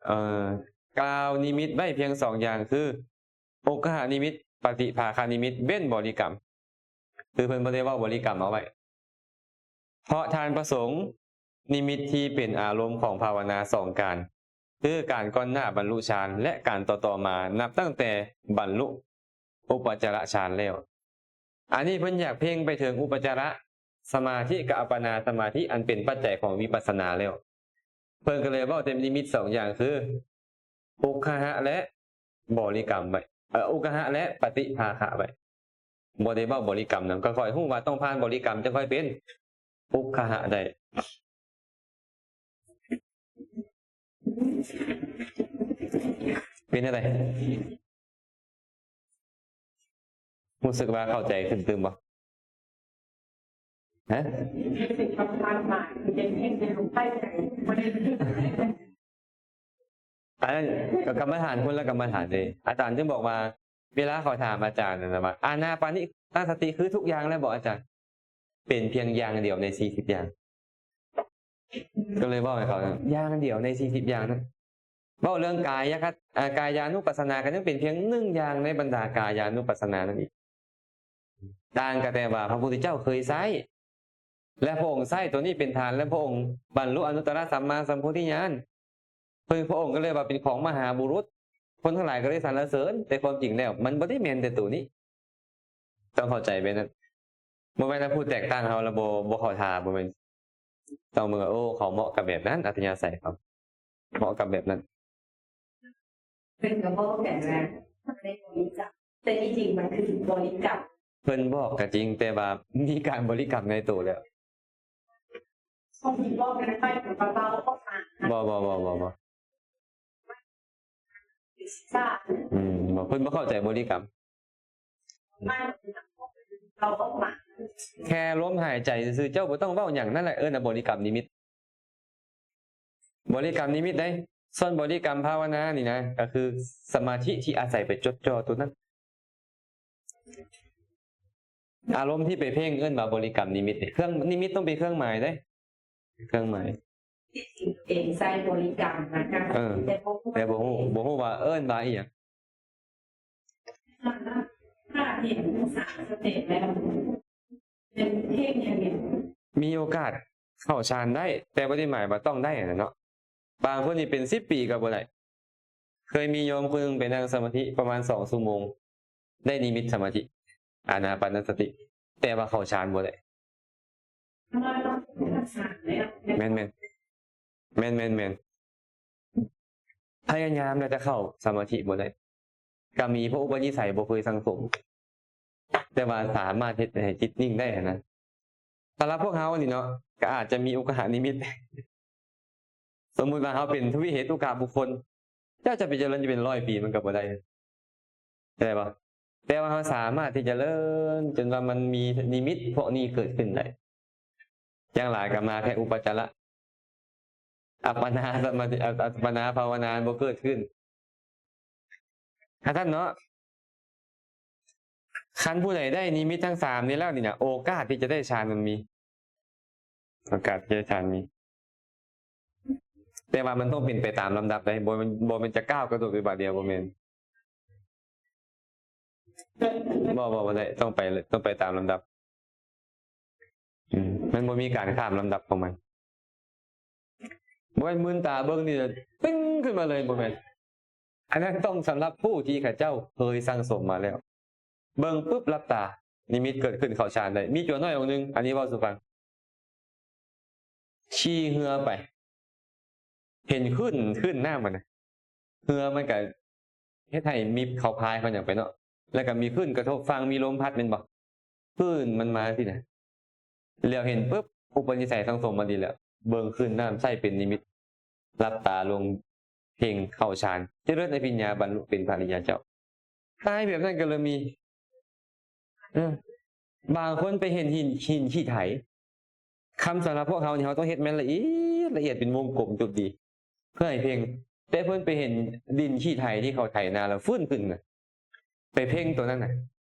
ເອີ, ກ່າວນິມິດໄວ້ພຽງສອງຢ່າງຄື ອຸກຄະຫະນິມິດ, ປະຕິພາຄະນິມິດ, ເວັ້ນບໍລິກຳ. ຄືເພິ່ນບໍ່ໄດ້ເວົ້າບໍລິກຳເອົາໄວ້. ເພາະທ່ານປະສົງນິມິດທີ່ເປັນອາລົມຂອງພາວະນາສອງການ, ຄືການກ່ອນໜ້າບັນລຸฌານ ແລະ ການຕໍ່ໆມາ ນັບຕັ້ງແຕ່ບັນລຸອຸປະຈາລະຊານແລ້ວ. ອັນນີ້ເພິ່ນຢາກເພັ່ງໄປເຖິງອຸປະຈາລະສະມາທິກັບອັບປະນາສະມາທິ ອັນເປັນປັດໄຈຂອງວິປັດສະນາແລ້ວ. ເພິ່ນກໍເລີຍເວົ້າແຕ່ນິມິດສອງຢ່າງຄື ອຸກຄະຫະ ແລະ ບໍລິກຳໄວ້, ເອີ, ອຸກຄະຫະ ແລະ ປະຕິພາຄະໄວ້. ບໍ່ໄດ້ເວົ້າບໍລິກຳນຳ, ກໍຄ່ອຍຮູ້ວ່າຕ້ອງຜ່ານບໍລິກຳ ຈັ່ງຄ່ອຍເປັນອຸກຄະຫະໄດ້. ເປັນຈັ່ງໃດ? ຮູ້ສຶກວ່າເຂົ້າໃຈຂຶ້ນຕື່ມບໍ່? ຮະ? ອັນນັ້ນກໍກຳມະຖານຄົນລະກຳມະຖານເດ້. ອາຈານຈຶ່ງບອກວ່າ ເວລາເຂົາຖາມອາຈານນັ້ນນະວ່າ ອານາປານະສະຕິຄືທຸກຢ່າງແລ້ວບໍອາຈານ? ເປັນພຽງຢ່າງດຽວໃນສີ່ສິບຢ່າງ. ກໍເລີຍເວົ້າໃຫ້ເຂົາຢ່າງດຽວໃນສີ່ສິບຢ່າງນັ້ນ. ເວົ້າເລື່ອງກາຍະຄະ ອາ ກາຍານຸປັດສະນາກໍຍັງເປັນພຽງໜຶ່ງຢ່າງໃນບັນດາກາຍານຸປັດສະນານັ້ນອີກ. ຕ່າງກໍແຕ່ວ່າພະພຸດທະເຈົ້າເຄີຍໃຊ້ ແລະ ພະອົງໃຊ້ໂຕນີ້ເປັນຖານ ແລະ ພະອົງບັນລຸອະນຸດຕະລະສຳມາສຳໂພທິຍານ. ເພິ່ນ ພະອົງກໍເລີຍວ່າເປັນຂອງມະຫາບຸລຸດ, ຄົນທັງຫຼາຍກໍເລີຍສັນລະເສີນ, ແຕ່ຄວາມຈິງແລ້ວມັນບໍ່ໄດ້ແມ່ນແຕ່ໂຕນີ້. ຕ້ອງເຂົ້າໃຈແບບນັ້ນ. ບໍ່ແມ່ນວ່າຜູ້ແຕກຕ່າງເຮົາແລ້ວບໍ່ ບໍ່ເຂົ້າທ່າ, ບໍ່ແມ່ນ. ຕ້ອງເບິ່ງວ່າ ໂອ້ ເຂົາເໝາະກັບແບບນັ້ນ, ອັດທະຍາໄສເຂົາເໝາະກັບແບບນັ້ນ. ເພິ່ນກໍບອກກັນວ່າ ໃນບໍລິກຳ ແຕ່ທີ່ຈິງມັນຄືບໍລິກຳ. ເພິ່ນບອກກໍຈິງ, ແຕ່ວ່າມີການບໍລິກຳໃນໂຕແລ້ວ. ເຂົາຊິບອກກັນໄປ ເຂົາກໍເວົ້າອອກມາ. ບໍ່ ບໍ່ ບໍ່ ບໍ່ ບໍ່. ອືມ ບໍ່ ເພິ່ນບໍ່ເຂົ້າໃຈບໍລິກຳ. ແຄ່ລົມຫາຍໃຈຊື່ໆ ເຈົ້າບໍ່ຕ້ອງເວົ້າຫຍັງ, ນັ້ນແຫຼະເອີ້ນວ່າບໍລິກຳນິມິດ. ບໍລິກຳນິມິດເດ້. ສ່ວນບໍລິກຳພາວະນານີ້ນະ ກໍຄືສະມາທິທີ່ອາໄສໄປຈົດຈ່ອໂຕນັ້ນ. ອາລົມທີ່ໄປເພ່ງເອີ້ນວ່າບໍລິກຳນິມິດເດ້. ເຄື່ອງ ນິມິດຕ້ອງເປັນເຄື່ອງໝາຍເດ້. ເຄື່ອງໝາຍ. ທີ່ຈິງເອງໃຊ້ບໍລິກຳນະ ເອີ ແຕ່ບໍ່ຮູ້ ແຕ່ບໍ່ຮູ້ ບໍ່ຮູ້ວ່າເອີ້ນວ່າອີ່ຫຍັງ. ຖ້າເຫັນສາມສະເຕັບແລ້ວ ເປັນເພ່ງຢ່າງດຽວ. ມີໂອກາດເຂົ້າฌານໄດ້ ແຕ່ບໍ່ໄດ້ໝາຍວ່າຕ້ອງໄດ້ຫັ້ນນະເນາະ. ບາງຄົນນີ້ເປັນສິບປີກໍບໍ່ໄດ້. ເຄີຍມີໂຍມຄົນໜຶ່ງໄປນັ່ງສະມາທິປະມານສອງຊົ່ວໂມງ ໄດ້ນິມິດສະມາທິ ອານາປານະສະຕິ ແຕ່ວ່າເຂົ້າฌານບໍ່ໄດ້. ແມ່ນໆ ແມ່ນໆ ແມ່ນ. ພະຍາຍາມແລ້ວຈະເຂົ້າສະມາທິບໍ່ໄດ້ ກໍມີ ເພາະອຸປະນິໄສບໍ່ເຄີຍສັ່ງສົມ, ແຕ່ວ່າສາມາດເຮັດໃຫ້ຈິດນິ່ງໄດ້ຫັ້ນນະ. ສຳລັບພວກເຮົານີ້ເນາະ ກໍອາດຈະມີອຸກະຫະນິມິດ. ສົມມຸດວ່າເຮົາເປັນທະວິເຫຕຸກະບຸກຄົນ, ເຈົ້າຈະໄປຈະເລີນຢູ່ເປັນຮ້ອຍປີມັນກໍບໍ່ໄດ້ ເຂົ້າໃຈບໍ່? ແຕ່ວ່າເຮົາສາມາດທີ່ຈະເລີນຈົນວ່າມັນມີນິມິດພວກນີ້ເກີດຂຶ້ນໄດ້. ຢ່າງຫຼາຍກໍມາແຄ່ອຸປະຈາລະ, ອັບປະນາສະມາທິ ອັບປະນາພາວະນາບໍ່ເກີດຂຶ້ນ. ຖ້າຊັ້ນເນາະ, ຄັນຜູ້ໃດໄດ້ນິມິດທັງສາມນີ້ແລ້ວນີ້ນະ, ໂອກາດທີ່ຈະໄດ້ฌານມັນມີ, ໂອກາດທີ່ຈະໄດ້ฌານມີ, ແຕ່ວ່າມັນຕ້ອງເປັນໄປຕາມລຳດັບເດ້, ບໍ່ແມ່ນ, ບໍ່ແມ່ນຈະກ້າວກະໂດດໄປບາດດຽວ, ບໍ່ແມ່ນ. ບໍ່, ບໍ່, ບໍ່ໄດ້, ຕ້ອງໄປ, ຕ້ອງໄປຕາມລຳດັບ. ອືມ ມັນບໍ່ມີການຂ້າມລຳດັບຂອງມັນ. ບໍ່ແມ່ນມືນຕາເບິ່ງນີ້ ປຶ້ງຂຶ້ນມາເລີຍ, ບໍ່ແມ່ນ. ອັນນັ້ນຕ້ອງສຳລັບຜູ້ທີ່ເຂົາເຈົ້າເຄີຍສັ່ງສົມມາແລ້ວ. ເບິ່ງປຶບ ຫຼັບຕາ, ນິມິດເກີດຂຶ້ນ, ເຂົ້າฌານໄດ້. ມີໂຈນນ້ອຍອົງໜຶ່ງ, ອັນນີ້ເວົ້າສູ່ຟັງ. ຂີ່ເຮືອໄປ ເຫັນຄື້ນ, ຄື້ນນ້ຳຫັ້ນນະ, ເຮືອມັນກະເຮັດໃຫ້ມີເຂົາພາຍເຂົາຫຍັງໄປເນາະ, ແລ້ວກະມີຄື້ນກະທົບຝັ່ງ, ມີລົມພັດແມ່ນບໍ່, ຄື້ນມັນມາຈັ່ງຊີ້ນະ, ແລ້ວເຫັນປຶບ ອຸປະນິໄສສັງສົມມາດີແລ້ວ, ເບິ່ງຄື້ນນ້ຳໃຊ້ເປັນນິມິດ, ຫຼັບຕາລົງ ເພ່ງເຂົ້າฌານ, ຈະເລີນອະພິນຍາ, ບັນລຸເປັນພະລິຍາເຈົ້າ. ຕາຍແບບນັ້ນກໍເລີຍມີ. ເອີ ບາງຄົນໄປເຫັນຫີນ, ຫີນຂີ້ໄຖ. ຄຳສຳລັບພວກເຮົານີ້ ເຮົາຕ້ອງເຮັດແມ່ນລະອຽດ, ລະອຽດເປັນວົງກົມຈຸດດີ ເພື່ອໃຫ້ເພ່ງ. ແຕ່ເພິ່ນໄປເຫັນດິນຂີ້ໄຖທີ່ເຂົາໄຖນາແລ້ວຟື້ນຂຶ້ນນະ, ໄປເພ່ງໂຕນັ້ນນະ,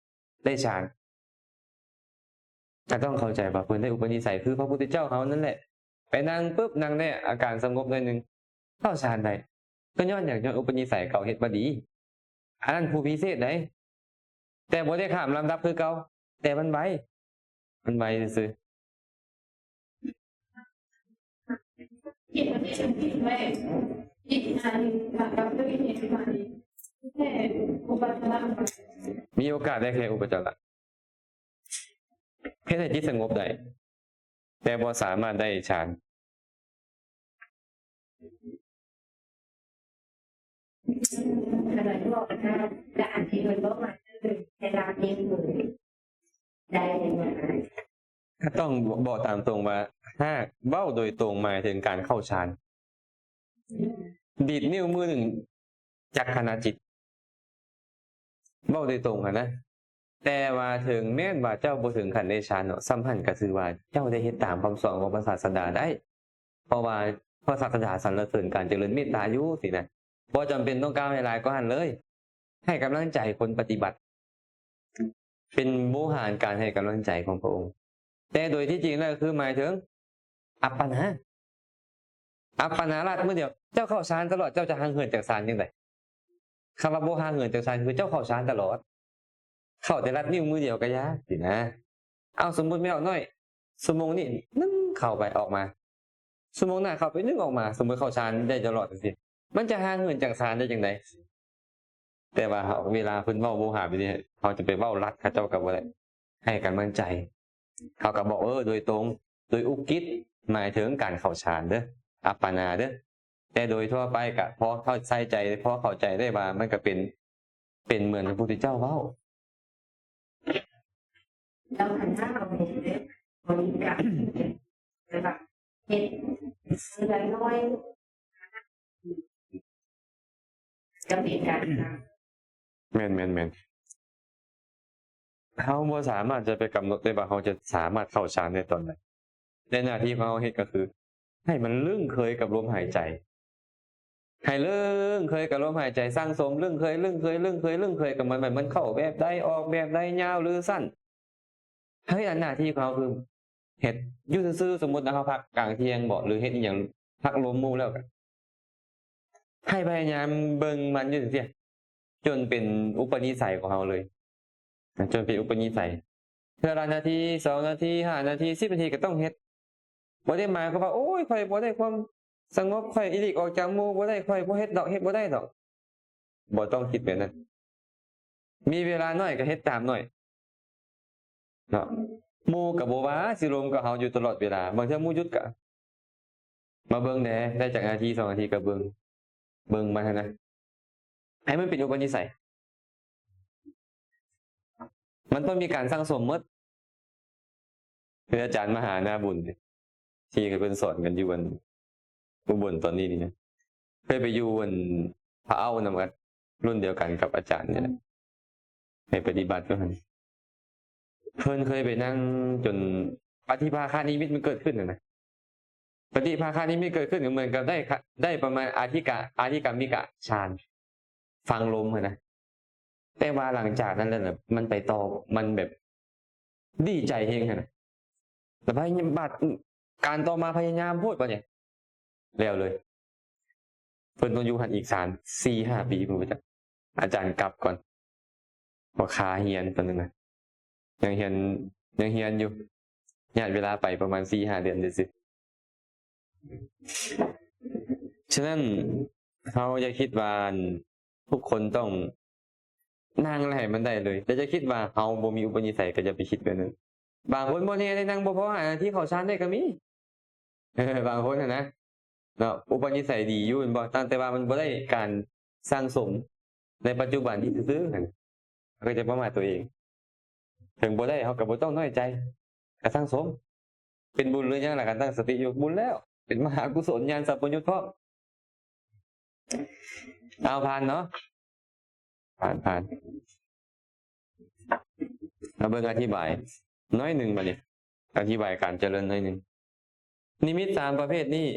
ໄດ້ฌານ. ກໍຕ້ອງເຂົ້າໃຈວ່າເພິ່ນໄດ້ອຸປະນິໄສຄືພະພຸດທະເຈົ້າເຮົານັ້ນແຫຼະ. ໄປນັ່ງປຶບ, ນັ່ງແນ່, ອາການສະຫງົບໜ້ອຍໜຶ່ງ, ເຂົ້າฌານໄດ້. ກໍຍ້ອນຫຍັງ? ຍ້ອນອຸປະນິໄສເກົ່າເຮັດມາດີ. ອັນນັ້ນຜູ້ພິເສດໃດ໋, ແຕ່ບໍ່ໄດ້ຂ້າມລຳດັບຄືເກົ່າ, ແຕ່ມັນໄວ, ມັນໄວຊື່ໆ. ມີໂອກາດໄດ້ແຄ່ອຸປະຈາລະ, ເຮັດໃຫ້ຈິດສະຫງົບໄດ້, ແຕ່ບໍ່ສາມາດໄດ້ฌານ. ກໍຕ້ອງບອກຕາມຕົງວ່າ ຫາກເວົ້າໂດຍຕົງໝາຍເຖິງການເຂົ້າฌານ. ດີດນິ້ວມືໜຶ່ງຈັກຂະນະຈິດ. ເວົ້າໂດຍຕົງຫັ້ນນະ. ແຕ່ວ່າເຖິງແມ່ນວ່າເຈົ້າບໍ່ເຖິງຂັ້ນໄດ້ฌານເນາະ, ສ່ຳຫັ້ນກໍຖືວ່າເຈົ້າໄດ້ເຮັດຕາມຄຳສອນຂອງພະສາສະດາໄດ້. ເພາະວ່າພະສາສະດາສັນລະເສີນການຈະເລີນເມດຕາຢູ່ຊີ້ນະ. ບໍ່ຈຳເປັນຕ້ອງກ່າວໃຫ້ຫຼາຍກວ່າຫັ້ນເລີຍ. ໃຫ້ກຳລັງໃຈຄົນປະຕິບັດ. ເປັນໂວຫານການໃຫ້ກຳລັງໃຈຂອງພະອົງ. ແຕ່ໂດຍທີ່ຈິງແລ້ວຄືໝາຍເຖິງອັບປະນາ. ອັບປະນາລັດມື້ດຽວ ເຈົ້າເຂົ້າຊານຕະຫຼອດ ເຈົ້າຈະຫ່າງເຫີນຈາກຊານຈັ່ງໃດ? ຄຳວ່າບໍ່ຫ່າງເຫີນຈາກຊານ ຄືເຈົ້າເຂົ້າຊານຕະຫຼອດ ເຂົ້າແຕ່ລັດນິ້ວມືດຽວກໍຢ່າ ຊີ້ນະ. ເອົາ ສົມມຸດແມ່ອອກນ້ອຍ ຊົ່ວໂມງນີ້ໜຶ່ງເຂົ້າໄປອອກມາ ຊົ່ວໂມງໜ້າເຂົ້າໄປໜຶ່ງອອກມາ ສົມມຸດເຂົ້າຊານໄດ້ຕະຫຼອດຈັ່ງຊີ້ ມັນຈະຫ່າງເຫີນຈາກຊານໄດ້ຈັ່ງໃດ? ແຕ່ວ່າເຮົາ ເວລາເພິ່ນເວົ້າໂວຫາແບບນີ້ ເຮົາຈະໄປເວົ້າລັດເຂົາເຈົ້າກໍບໍ່ໄດ້ ໃຫ້ກຳລັງໃຈ ເຮົາກໍບອກ ເອີ ໂດຍຕົງ ໂດຍອຸກິດ ໝາຍເຖິງການເຂົ້າຊານເດີ ອັບປະນາເດີ ແຕ່ໂດຍທົ່ວໄປກໍພໍເຂົ້າໃສ່ໃຈ ພໍເຂົ້າໃຈໄດ້ວ່າມັນກໍເປັນ ເປັນເໝືອນພະພຸດທະເຈົ້າເວົ້າ. ແລ້ວຄັນຖ້າເຮົາເຮັດແບບບໍລິການ ແບບວ່າເຮັດເທື່ອໜ້ອຍ ຈະເປັນການ ແມ່ນໆໆ ເຮົາບໍ່ສາມາດຈະໄປກຳນົດໄດ້ວ່າເຮົາຈະສາມາດເຂົ້າຊານໄດ້ຕອນໃດ. ແຕ່ໜ້າທີ່ຂອງເຮົາເຮັດກໍຄື ໃຫ້ມັນລຶ້ງເຄີຍກັບລົມຫາຍໃຈ ໃຫ້ລຶ້ງເຄີຍກັບລົມຫາຍໃຈ ສັ່ງສົມລຶ້ງເຄີຍ ລຶ້ງເຄີຍ ລຶ້ງເຄີຍ ລຶ້ງເຄີຍກັບມັນ ມັນເຂົ້າແບບໃດ ອອກແບບໃດ ຍາວຫຼືສັ້ນ ເຮັດອັນໜ້າທີ່ຂອງເຮົາຄືເຮັດຢູ່ຊື່ໆ ສົມມຸດເຮົາພັກກາງທ່ຽງບໍ ຫຼືເຮັດອີ່ຫຍັງ ພັກລົມໝູ່ແລ້ວກໍໃຫ້ພະຍາຍາມເບິ່ງມັນຢູ່ຈັ່ງຊີ້ ຈົນເປັນອຸປະນິໄສຂອງເຮົາເລີຍ ຈົນເປັນອຸປະນິໄສ ເທື່ອລະນາທີ ສອງນາທີ ຫ້ານາທີ ສິບນາທີກໍຕ້ອງເຮັດ. ບໍ່ໄດ້ໝາຍຄວາມວ່າ ໂອ້ຍ ຂ້ອຍບໍ່ໄດ້ຄວາມສະຫງົບ ຂ້ອຍອີຫຼີກອອກຈາກໝູ່ບໍ່ໄດ້ ຂ້ອຍບໍ່ເຮັດດອກ ເຮັດບໍ່ໄດ້ດອກ ບໍ່ຕ້ອງຄິດແບບນັ້ນ. ມີເວລາໜ້ອຍກໍເຮັດຕາມໜ້ອຍເນາະ ໝູ່ກໍບໍ່ວ່າຊິລົມກັບເຮົາຢູ່ຕະຫຼອດເວລາ ບາງເທື່ອໝູ່ຢຸດກໍມາເບິ່ງແດ່ ໄດ້ຈັກນາທີ ສອງນາທີກໍເບິ່ງ ເບິ່ງມັນຫັ້ນນະ ໃຫ້ມັນເປັນອຸປະນິໄສ ມັນຕ້ອງມີການສັ່ງສົມໝົດ. ຄືອາຈານມະຫານາບຸນ ທີ່ເພິ່ນສອນກັນຢູ່ອັນອຸບົນຕອນນີ້ນີ້ນະ ເຄີຍໄປຢູ່ອັນພະເອົ້ານຳກັນ ລຸ້ນດຽວກັນກັບອາຈານນີ້ແຫຼະ ໄປປະຕິບັດຢູ່ຫັ້ນ. ເພິ່ນເຄີຍໄປນັ່ງຈົນປະຕິພາຄະນິມິດມັນເກີດຂຶ້ນຫັ້ນນະ ປະຕິພາຄະນິມິດເກີດຂຶ້ນກໍເໝືອນກັບໄດ້ ໄດ້ປະມານອາທິກະ ອາທິກຳມິກະຊານ ຟັງລົມຫັ້ນນະ. ແຕ່ວ່າຫຼັງຈາກນັ້ນແລ້ວນະ ມັນໄປຕໍ່ ມັນແບບດີໃຈແຮງຫັ້ນນະ ແລ້ວພະຍາຍາມ ບາດ ການຕໍ່ມາພະຍາຍາມໂພດບາດນີ້ ແລ້ວເລີຍ. ເພິ່ນຕ້ອງຢູ່ຫັ້ນອີກສາມ ສີ່ ຫ້າປີ ເພິ່ນວ່າຈັ່ງ ອາຈານກັບກ່ອນ ເພາະຄາຮຽນຕອນນັ້ນນະ ຍັງຮຽນ ຍັງຮຽນຢູ່ ຍາດເວລາໄປປະມານສີ່ຫ້າເດືອນຊື່ໆ. ສະນັ້ນ ເຮົາຢ່າຄິດວ່າ ອັນ ທຸກຄົນຕ້ອງນັ່ງແລ້ວໃຫ້ມັນໄດ້ເລີຍ ແຕ່ຢ່າຄິດວ່າເຮົາບໍ່ມີອຸປະນິໄສ ກໍຢ່າໄປຄິດແບບນັ້ນ. ບາງຄົນບໍ່ແນ່ໄດ້ນັ່ງບໍ່ພໍຫ້ານາທີເຂົ້າຊານໄດ້ກໍມີ ເອີ ບາງຄົນຫັ້ນນະເນາະ ອຸປະນິໄສດີຢູ່ແມ່ນບໍ່? ຕັ້ງແຕ່ວ່າມັນບໍ່ໄດ້ການສັ່ງສົມໃນປັດຈຸບັນນີ້ຊື່ໆຫັ້ນ ເຮົາກໍຈະປະໝາດຕົວເອງ. ເຖິງບໍ່ໄດ້ ເຮົາກໍບໍ່ຕ້ອງນ້ອຍໃຈ ກໍສັ່ງສົມ ເປັນບຸນຫຼືຍັງລະ ກໍຕັ້ງສະຕິຢູ່ ບຸນແລ້ວ ເປັນມະຫາກຸສົນ ຍານສັມປະຍຸດພ້ອມ. ເອົາ ຜ່ານເນາະ ຜ່ານ ຜ່ານ. ມາເບິ່ງອະທິບາຍໜ້ອຍໜຶ່ງບາດນີ້ ອະທິບາຍການຈະເລີນໜ້ອຍໜຶ່ງ. ນິມິດສາມປະເພດນີ້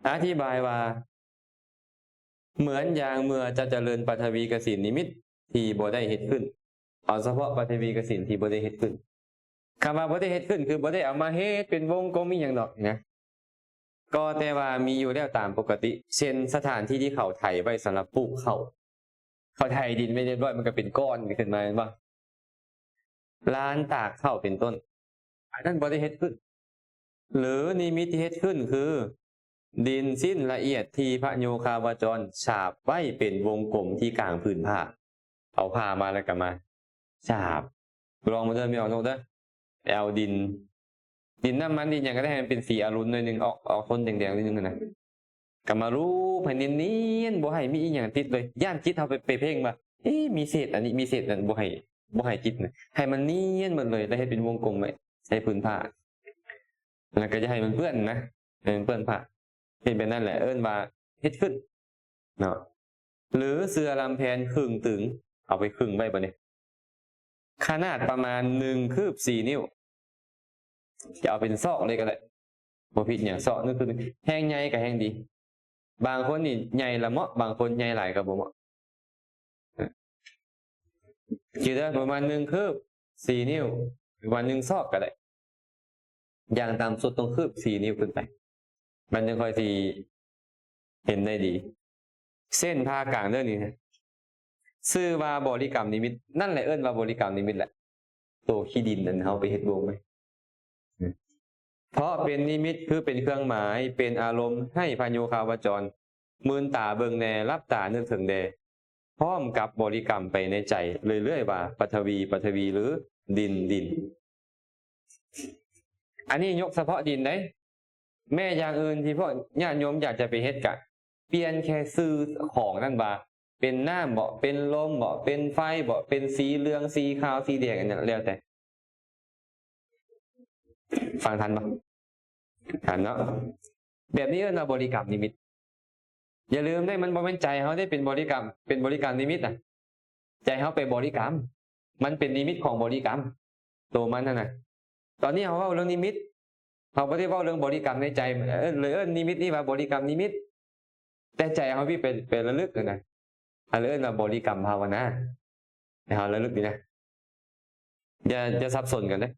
ອະທິບາຍວ່າ ເໝືອນຢ່າງເມື່ອຈະຈະເລີນປະທະວີກະສິນນິມິດທີ່ບໍ່ໄດ້ເຮັດຂຶ້ນ ເອົາສະເພາະປະທະວີກະສິນທີ່ບໍ່ໄດ້ເຮັດຂຶ້ນ. ຄຳວ່າບໍ່ໄດ້ເຮັດຂຶ້ນ ຄືບໍ່ໄດ້ເອົາມາເຮັດເປັນວົງກົມອີ່ຫຍັງດອກນະ ກໍແຕ່ວ່າມີຢູ່ແລ້ວຕາມປົກກະຕິ ເຊັ່ນ ສະຖານທີ່ທີ່ເຂົາໄຖໄວ້ສຳລັບປູກເຂົ້າ ເຂົາໄຖດິນໄວ້ຮຽບຮ້ອຍ ມັນກໍເປັນກ້ອນຂຶ້ນມາແມ່ນບໍ່? ລານຕາກເຂົ້າເປັນຕົ້ນ ອັນນັ້ນບໍ່ໄດ້ເຮັດຂຶ້ນ. ຫຼືນິມິດທີ່ເຮັດຂຶ້ນຄື ດິນຊິ້ນລະອຽດທີ່ພະໂຍຄາວະຈອນສາບໄວ້ເປັນວົງກົມທີ່ກາງຜືນຜ້າ ເອົາຜ້າມາແລ້ວກໍມາສາບ ລອງມາເດີ ແມ່ອອກນົກເດີ ແອວດິນ ດິນນ້ຳມັນ ດິນຫຍັງກໍໄດ້ ໃຫ້ມັນເປັນສີອາລຸນໜ້ອຍໜຶ່ງ ອອກ ອອກໂທນແດງໆໜ້ອຍໜຶ່ງຫັ້ນນະ ກໍມາລູບໃຫ້ເນຍນໆ ບໍ່ໃຫ້ມີອີ່ຫຍັງຕິດເລີຍ ຢ້ານຈິດເຮົາໄປ ໄປເພ່ງວ່າ ເອ ມີເສດອັນນີ້ ມີເສດນັ້ນ ບໍ່ໃຫ້ ບໍ່ໃຫ້ຈິດນະ ໃຫ້ມັນນຽນໝົດເລີຍ ແລ້ວເຮັດເປັນວົງກົມໄວ້ໃສ່ຜືນຜ້າ ແລ້ວກໍຢ່າໃຫ້ມັນເປື້ອນນະ ໃຫ້ມັນເປື້ອນຜ້າ ເຮັດແບບນັ້ນແຫຼະ ເອີ້ນວ່າເຮັດຂຶ້ນເນາະ. ຫຼືເສື່ອລຳແພນຄຶ່ງຕຶງ ເອົາໄປຄຶ່ງໄວ້ບາດນີ້ ຂະໜາດປະມານໜຶ່ງຄືບສີ່ນິ້ວ ຈະເອົາເປັນຊອກເລີຍກໍໄດ້ ບໍ່ຜິດຫຍັງ ຊອກໜຶ່ງຄືບ ແຮງໃຫຍ່ກໍແຮງດີ. ບາງຄົນນີ້ໃຫຍ່ລະເໝາະ ບາງຄົນໃຫຍ່ຫຼາຍກໍບໍ່ເໝາະ ຈື່ເດີ ປະມານໜຶ່ງຄືບສີ່ນິ້ວ ປະມານໜຶ່ງຊອກກໍໄດ້ ຢ່າງຕ່ຳສຸດຕ້ອງຄືບສີ່ນິ້ວຂຶ້ນໄປ ມັນຈຶ່ງຄ່ອຍຊິເຫັນໄດ້ດີ. ເຊັ່ນ ພາກກາງເດີນີ້ ຊື່ວ່າບໍລິກຳນິມິດ, ນັ້ນແຫຼະເອີ້ນວ່າບໍລິກຳນິມິດແຫຼະ, ໂຕຂີ້ດິນນັ້ນເຮົາໄປເຮັດວົງໄວ້. ເພາະເປັນນິມິດ ຄືເປັນເຄື່ອງໝາຍ, ເປັນອາລົມໃຫ້ພະໂຍຄາວະຈອນ ມືນຕາເບິ່ງແດ່, ຫຼັບຕານຶກເຖິງແດ່, ພ້ອມກັບບໍລິກຳໄປໃນໃຈເລື້ອຍໆວ່າ ປະທະວີ, ປະທະວີ ຫຼື ດິນ, ດິນ. ອັນນີ້ຍົກສະເພາະດິນເດ້. ແມ້ຢ່າງອື່ນທີ່ພວກຍາດໂຍມຢາກຈະໄປເຮັດ ກະປ່ຽນແຄ່ຊື່ຂອງນັ້ນວ່າ ເປັນນ້ຳບໍ, ເປັນລົມບໍ, ເປັນໄຟບໍ, ເປັນສີເຫຼືອງ, ສີຂາວ, ສີແດງ, ອັນນັ້ນແລ້ວແຕ່. ຟັງທັນບໍ່? ທັນເນາະ. ແບບນີ້ເອີ້ນວ່າບໍລິກຳນິມິດ. ຢ່າລືມເດ້ ມັນບໍ່ແມ່ນໃຈເຮົາເດ້ເປັນບໍລິກຳ, ເປັນບໍລິກຳນິມິດນະ. ໃຈເຮົາໄປບໍລິກຳ, ມັນເປັນນິມິດຂອງບໍລິກຳ ໂຕມັນຫັ້ນນະ. ຕອນນີ້ເຮົາເວົ້າເລື່ອງນິມິດ, ເຮົາບໍ່ໄດ້ເວົ້າເລື່ອງບໍລິກຳໃນໃຈ, ເອີ້ນ, ເລີຍເອີ້ນນິມິດນີ້ວ່າບໍລິກຳນິມິດ. ແຕ່ໃຈເຮົາໄປ, ໄປ, ໄປລະລຶກຫັ້ນນະ, ອັນເອີ້ນວ່າບໍລິກຳພາວະນາ. ໃຫ້ເຮົາລະລຶກດີນະ, ຢ່າ, ຢ່າສັບສົນກັນເດ້.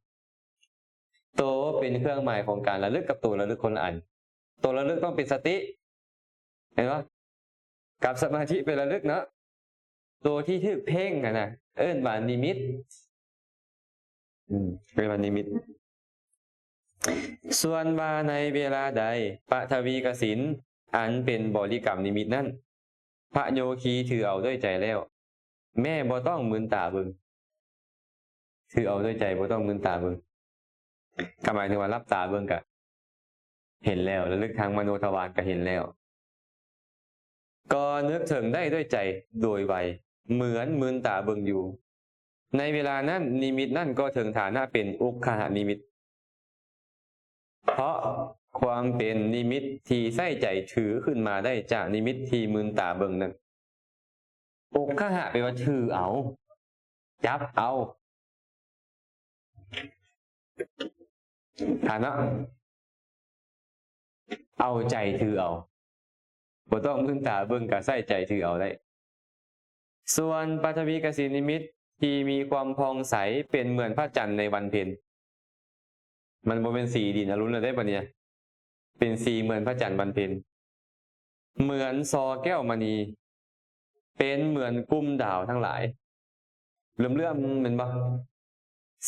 ໂຕເປັນເຄື່ອງໝາຍຂອງການລະລຶກກັບໂຕລະລຶກຄົນລະອັນ. ໂຕລະລຶກຕ້ອງເປັນສະຕິ, ເຫັນບໍ່? ກັບສະມາທິໄປລະລຶກເນາະ. ໂຕທີ່ຖືກເພງຫັ້ນນະ ເອີ້ນວ່ານິມິດ. ອືມ ເອີ້ນວ່ານິມິດ. ສ່ວນວ່າໃນເວລາໃດ ປະທະວີກະສິນ ອັນເປັນບໍລິກຳນິມິດນັ້ນ ພະໂຍຄີຖືເອົາດ້ວຍໃຈແລ້ວ ແມ້ບໍ່ຕ້ອງມືນຕາເບິ່ງ. ຖືເອົາດ້ວຍໃຈ ບໍ່ຕ້ອງມືນຕາເບິ່ງ. ກໍໝາຍເຖິງວ່າຫຼັບຕາເບິ່ງກະເຫັນແລ້ວ, ລະລຶກທາງມະໂນທະວານກະເຫັນແລ້ວ. ກໍນຶກເຖິງໄດ້ດ້ວຍໃຈໂດຍໄວ ເໝືອນມືນຕາເບິ່ງຢູ່. ໃນເວລານັ້ນ ນິມິດນັ້ນກໍເຖິງຖານະເປັນອຸກຄະຫະນິມິດ. ເພາະຄວາມເປັນນິມິດທີ່ໃຊ້ໃຈຖືຂຶ້ນມາໄດ້ຈາກນິມິດທີ່ມືນຕາເບິ່ງນັ້ນ. ອຸກຄະຫະແປວ່າຖືເອົາ, ຈັບເອົາ. ຖານະ ເອົາໃຈຖືເອົາ. ບໍ່ຕ້ອງມືນຕາເບິ່ງ ກະໃຊ້ໃຈຖືເອົາໄດ້. ສ່ວນປະທະວີກະສິນນິມິດທີ່ມີຄວາມຜ່ອງໃສເປັນເໝືອນພະຈັນໃນວັນເພັນ. ມັນບໍ່ແມ່ນສີດິນອະລຸນແລ້ວເດ້ບັດນີ້ນະ, ເປັນສີເໝືອນພະຈັນວັນເພັນ. ເໝືອນສໍແກ້ວມະນີ, ເປັນເໝືອນກຸ່ມດາວທັງຫຼາຍ ເຫຼື້ອມໆ ແມ່ນບໍ່?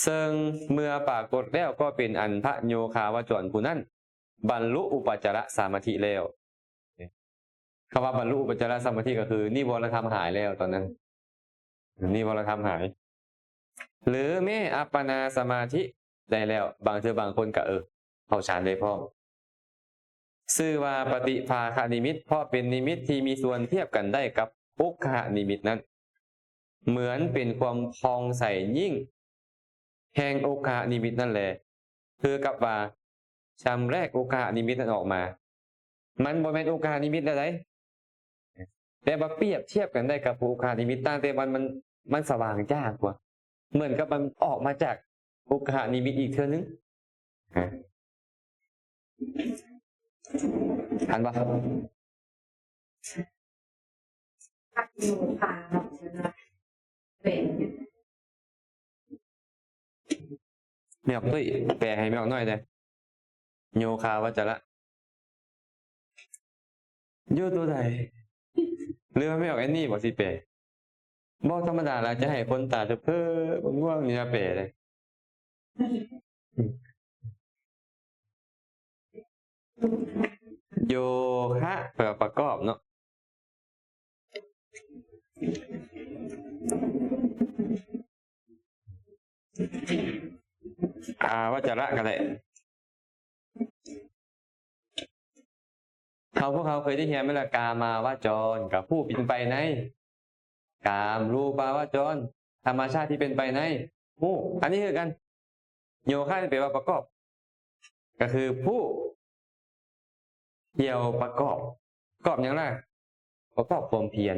ເຊິ່ງເມື່ອປາກົດແລ້ວກໍເປັນອັນພະໂຍຄາວະຈອນຜູ້ນັ້ນບັນລຸອຸປະຈາລະສະມາທິແລ້ວ. ຄຳວ່າບັນລຸອຸປະຈາລະສະມາທິກໍຄືນິວອນທຳຫາຍແລ້ວຕອນນັ້ນ. ນີ້ວ່າລະທຳຫາຍ ຫຼືແມ້ອັບປະນາສະມາທິໄດ້ແລ້ວ, ບາງເທື່ອບາງຄົນກະ ເອີ ເຂົ້າฌານໄດ້ພ້ອມ. ຊື່ວ່າປະຕິພາຄະນິມິດ ເພາະເປັນນິມິດທີ່ມີສ່ວນທຽບກັນໄດ້ກັບອຸກຄະຫະນິມິດນັ້ນ, ເໝືອນເປັນຄວາມຜ່ອງໃສຍິ່ງແຫ່ງອຸກຄະຫະນິມິດນັ້ນແລ, ຄືກັບວ່າຊຳແລກອຸກຄະຫະນິມິດນັ້ນອອກມາ. ມັນບໍ່ແມ່ນອຸກຄະຫະນິມິດແລ້ວໃດ, ແຕ່ວ່າປຽບທຽບກັນໄດ້ກັບອຸກຄະຫະນິມິດ, ຕ່າງແຕ່ມັນ, ມັນ, ມັນສະຫວ່າງຈ້າກວ່າ, ເໝືອນກັບມັນອອກມາຈາກອຸກຄະຫະນິມິດອີກເທື່ອໜຶ່ງ. ທັນບໍ່? ແມ່ອອກຕຸ້ຍ ແປໃຫ້ແມ່ອອກໜ້ອຍແດ່. ໂຍຄາວັດຈະລະ ຢູ່ຕົວໃດ? ຫຼືວ່າແມ່ອອກແອນນີ້ບໍ່ຊິແປ? ບໍ່ທຳມະດາລະ ຈະໃຫ້ຄົນຕາເທີເພີງ່ວງໆນີ້ລະແປເດ້. ໂຍຄະ ແປວ່າປະກອບເນາະ. ອາວັດຈະລະກໍໄດ້. ເຮົາ, ພວກເຮົາເຄີຍໄດ້ຮຽນໄໝລະ? ກາມາວະຈອນ ກໍຜູ້ເປັນໄປໃນກາມ, ຮູປາວະຈອນ ທຳມະຊາດທີ່ເປັນໄປໃນຮູບ. ອັນນີ້ຄືກັນ, ໂຍຄະແປວ່າປະກອບ, ກໍຄືຜູ້ກ່ຽວປະກອບ. ປະກອບຫຍັງລະ? ປະກອບຄວາມພຽນ.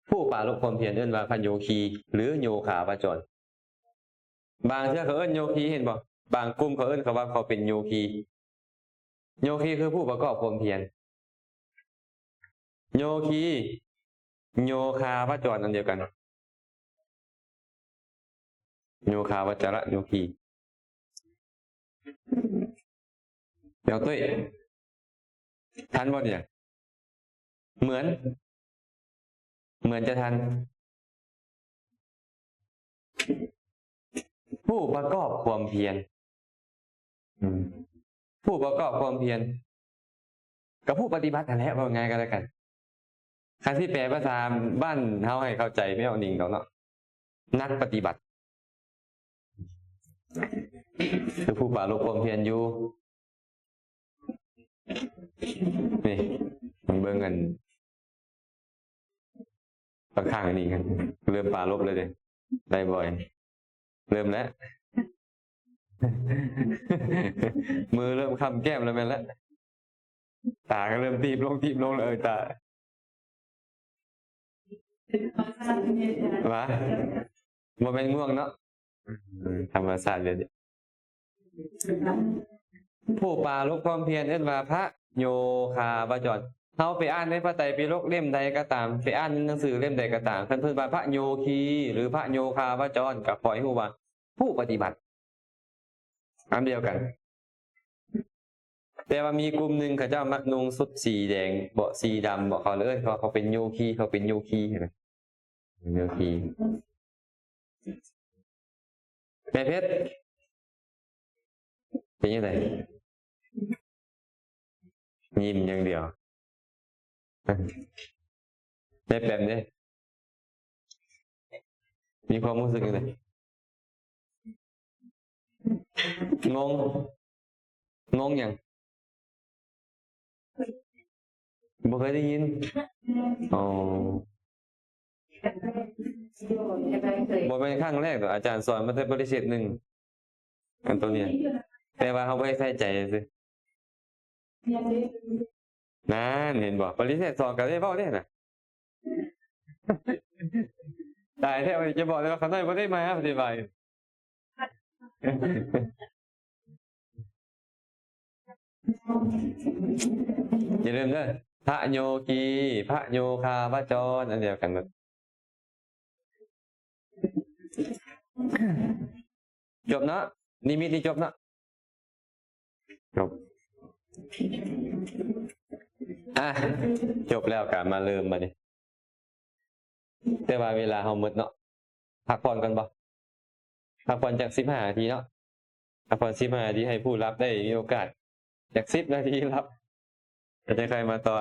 ຜູ້ປາລົບຄວາມພຽນເອີ້ນວ່າພະໂຍຄີ ຫຼື ໂຍຄາວະຈອນ. ບາງເທື່ອເຂົາເອີ້ນໂຍຄີ ເຫັນບໍ່? ບາງກຸ່ມເຂົາເອີ້ນເຂົາວ່າເຂົາເປັນໂຍຄີ. ໂຍຄີຄືຜູ້ປະກອບຄວາມພຽນ. ໂຍຄີ ໂຍຄາວະຈອນອັນດຽວກັນ. ໂຍຄາວັດຈະລະໂຍຄີ. ແລ້ວຕຸ້ຍ ທັນບໍ່ນີ້? ເໝືອນ ເໝືອນຈະທັນ. ຜູ້ປະກອບຄວາມພຽນ ອືມ ຜູ້ປະກອບຄວາມພຽນ ກໍຜູ້ປະຕິບັດຫັ້ນແຫຼະ ເວົ້າງ່າຍກໍແລ້ວກັນ. ຄັນຊິແປພາສາບ້ານເຮົາໃຫ້ເຂົ້າໃຈແມ່ນໜິງດອກເນາະ ນັກປະຕິບັດ ຄືຜູ້ປາລົບຄວາມພຽນຢູ່. ນີ້ ເບິ່ງອັນຂ້າງໆ ອັນນີ້ ເລີ່ມປາລົບແລ້ວເດ້ ໄດ້ບໍ່? ເລີ່ມແລ້ວ ມືເລີ່ມຄ້ຳແກ້ມແລ້ວແມ່ນແລ້ວ ຕາກໍເລີ່ມຕີບລົງ ຕີບລົງແລ້ວ ເອີ ຕາ ວ່າ ບໍ່ແມ່ນງ່ວງເນາະ ອືມ ທຳມະຊາດເລີຍ. ຜູ້ປາລົບຄວາມພຽນເອີ້ນວ່າພະໂຍຄາວະຈອນ. ເຮົາໄປອ່ານໃນພະໄຕປິດົກເຫຼັ້ມໃດກໍຕາມ, ໄປອ່ານໃນໜັງສືເຫຼັ້ມໃດກໍຕາມ, ຄັນເພິ່ນວ່າພະໂຍຄີ ຫຼື ພະໂຍຄາວະຈອນ ກໍຂໍໃຫ້ຮູ້ວ່າຜູ້ປະຕິບັດ ອັນດຽວກັນ. ແຕ່ວ່າມີກຸ່ມໜຶ່ງເຂົາເຈົ້າມັກນຸ່ງຊຸດສີແດງເບາະ ສີດຳເບາະ ເຂົາເອີ້ນເຂົາ ເຂົາເປັນໂຍຄີ ເຂົາເປັນໂຍຄີ ເຫັນໄໝ? ໂຍຄີ. ແມ່ເພັດ ເປັນຈັ່ງໃດ? ຍິ້ມຢ່າງດຽວ. ແມ່ແປມເດ້ ມີຄວາມຮູ້ສຶກຈັ່ງໃດ? ງົງ ງົງຫຍັງ? ບໍ່ເຄີຍໄດ້ຍິນ. ອໍ ບໍ່ແມ່ນຄັ້ງແລກດອກ ອາຈານສອນມາແຕ່ປະລິເສດໜຶ່ງ ອັນໂຕນີ້ ແຕ່ວ່າເຮົາບໍ່ໄດ້ໃສ່ໃຈຊື່. ນັ້ນ ເຫັນບໍ່? ປະລິເສດສອງກໍໄດ້ເວົ້າເດ້ນະ. ຕາຍແທ້ ຈະບອກເລີຍວ່າຂ້ານ້ອຍບໍ່ໄດ້ມາ ປະຕິບາດ. ຢ່າລືມເດີ ພະໂຍຄີ ພະໂຍຄາວະຈອນ ອັນດຽວກັນເບິດ. ຈົບເນາະ ນິມິດນີ້ຈົບເນາະ ຈົບ. ອ່ະ ຈົບແລ້ວກໍມາເລີ່ມບາດນີ້ ແຕ່ວ່າເວລາເຮົາໝົດເນາະ ພັກຜ່ອນກ່ອນບໍ່? ພັກຜ່ອນຈັກສິບຫ້ານາທີເນາະ ພັກຜ່ອນສິບຫ້ານາທີ ໃຫ້ຜູ້ຫຼັບໄດ້ມີໂອກາດຈັກສິບນາທີຫຼັບ ແລ້ວຈັ່ງຄ່ອຍມາຕໍ່.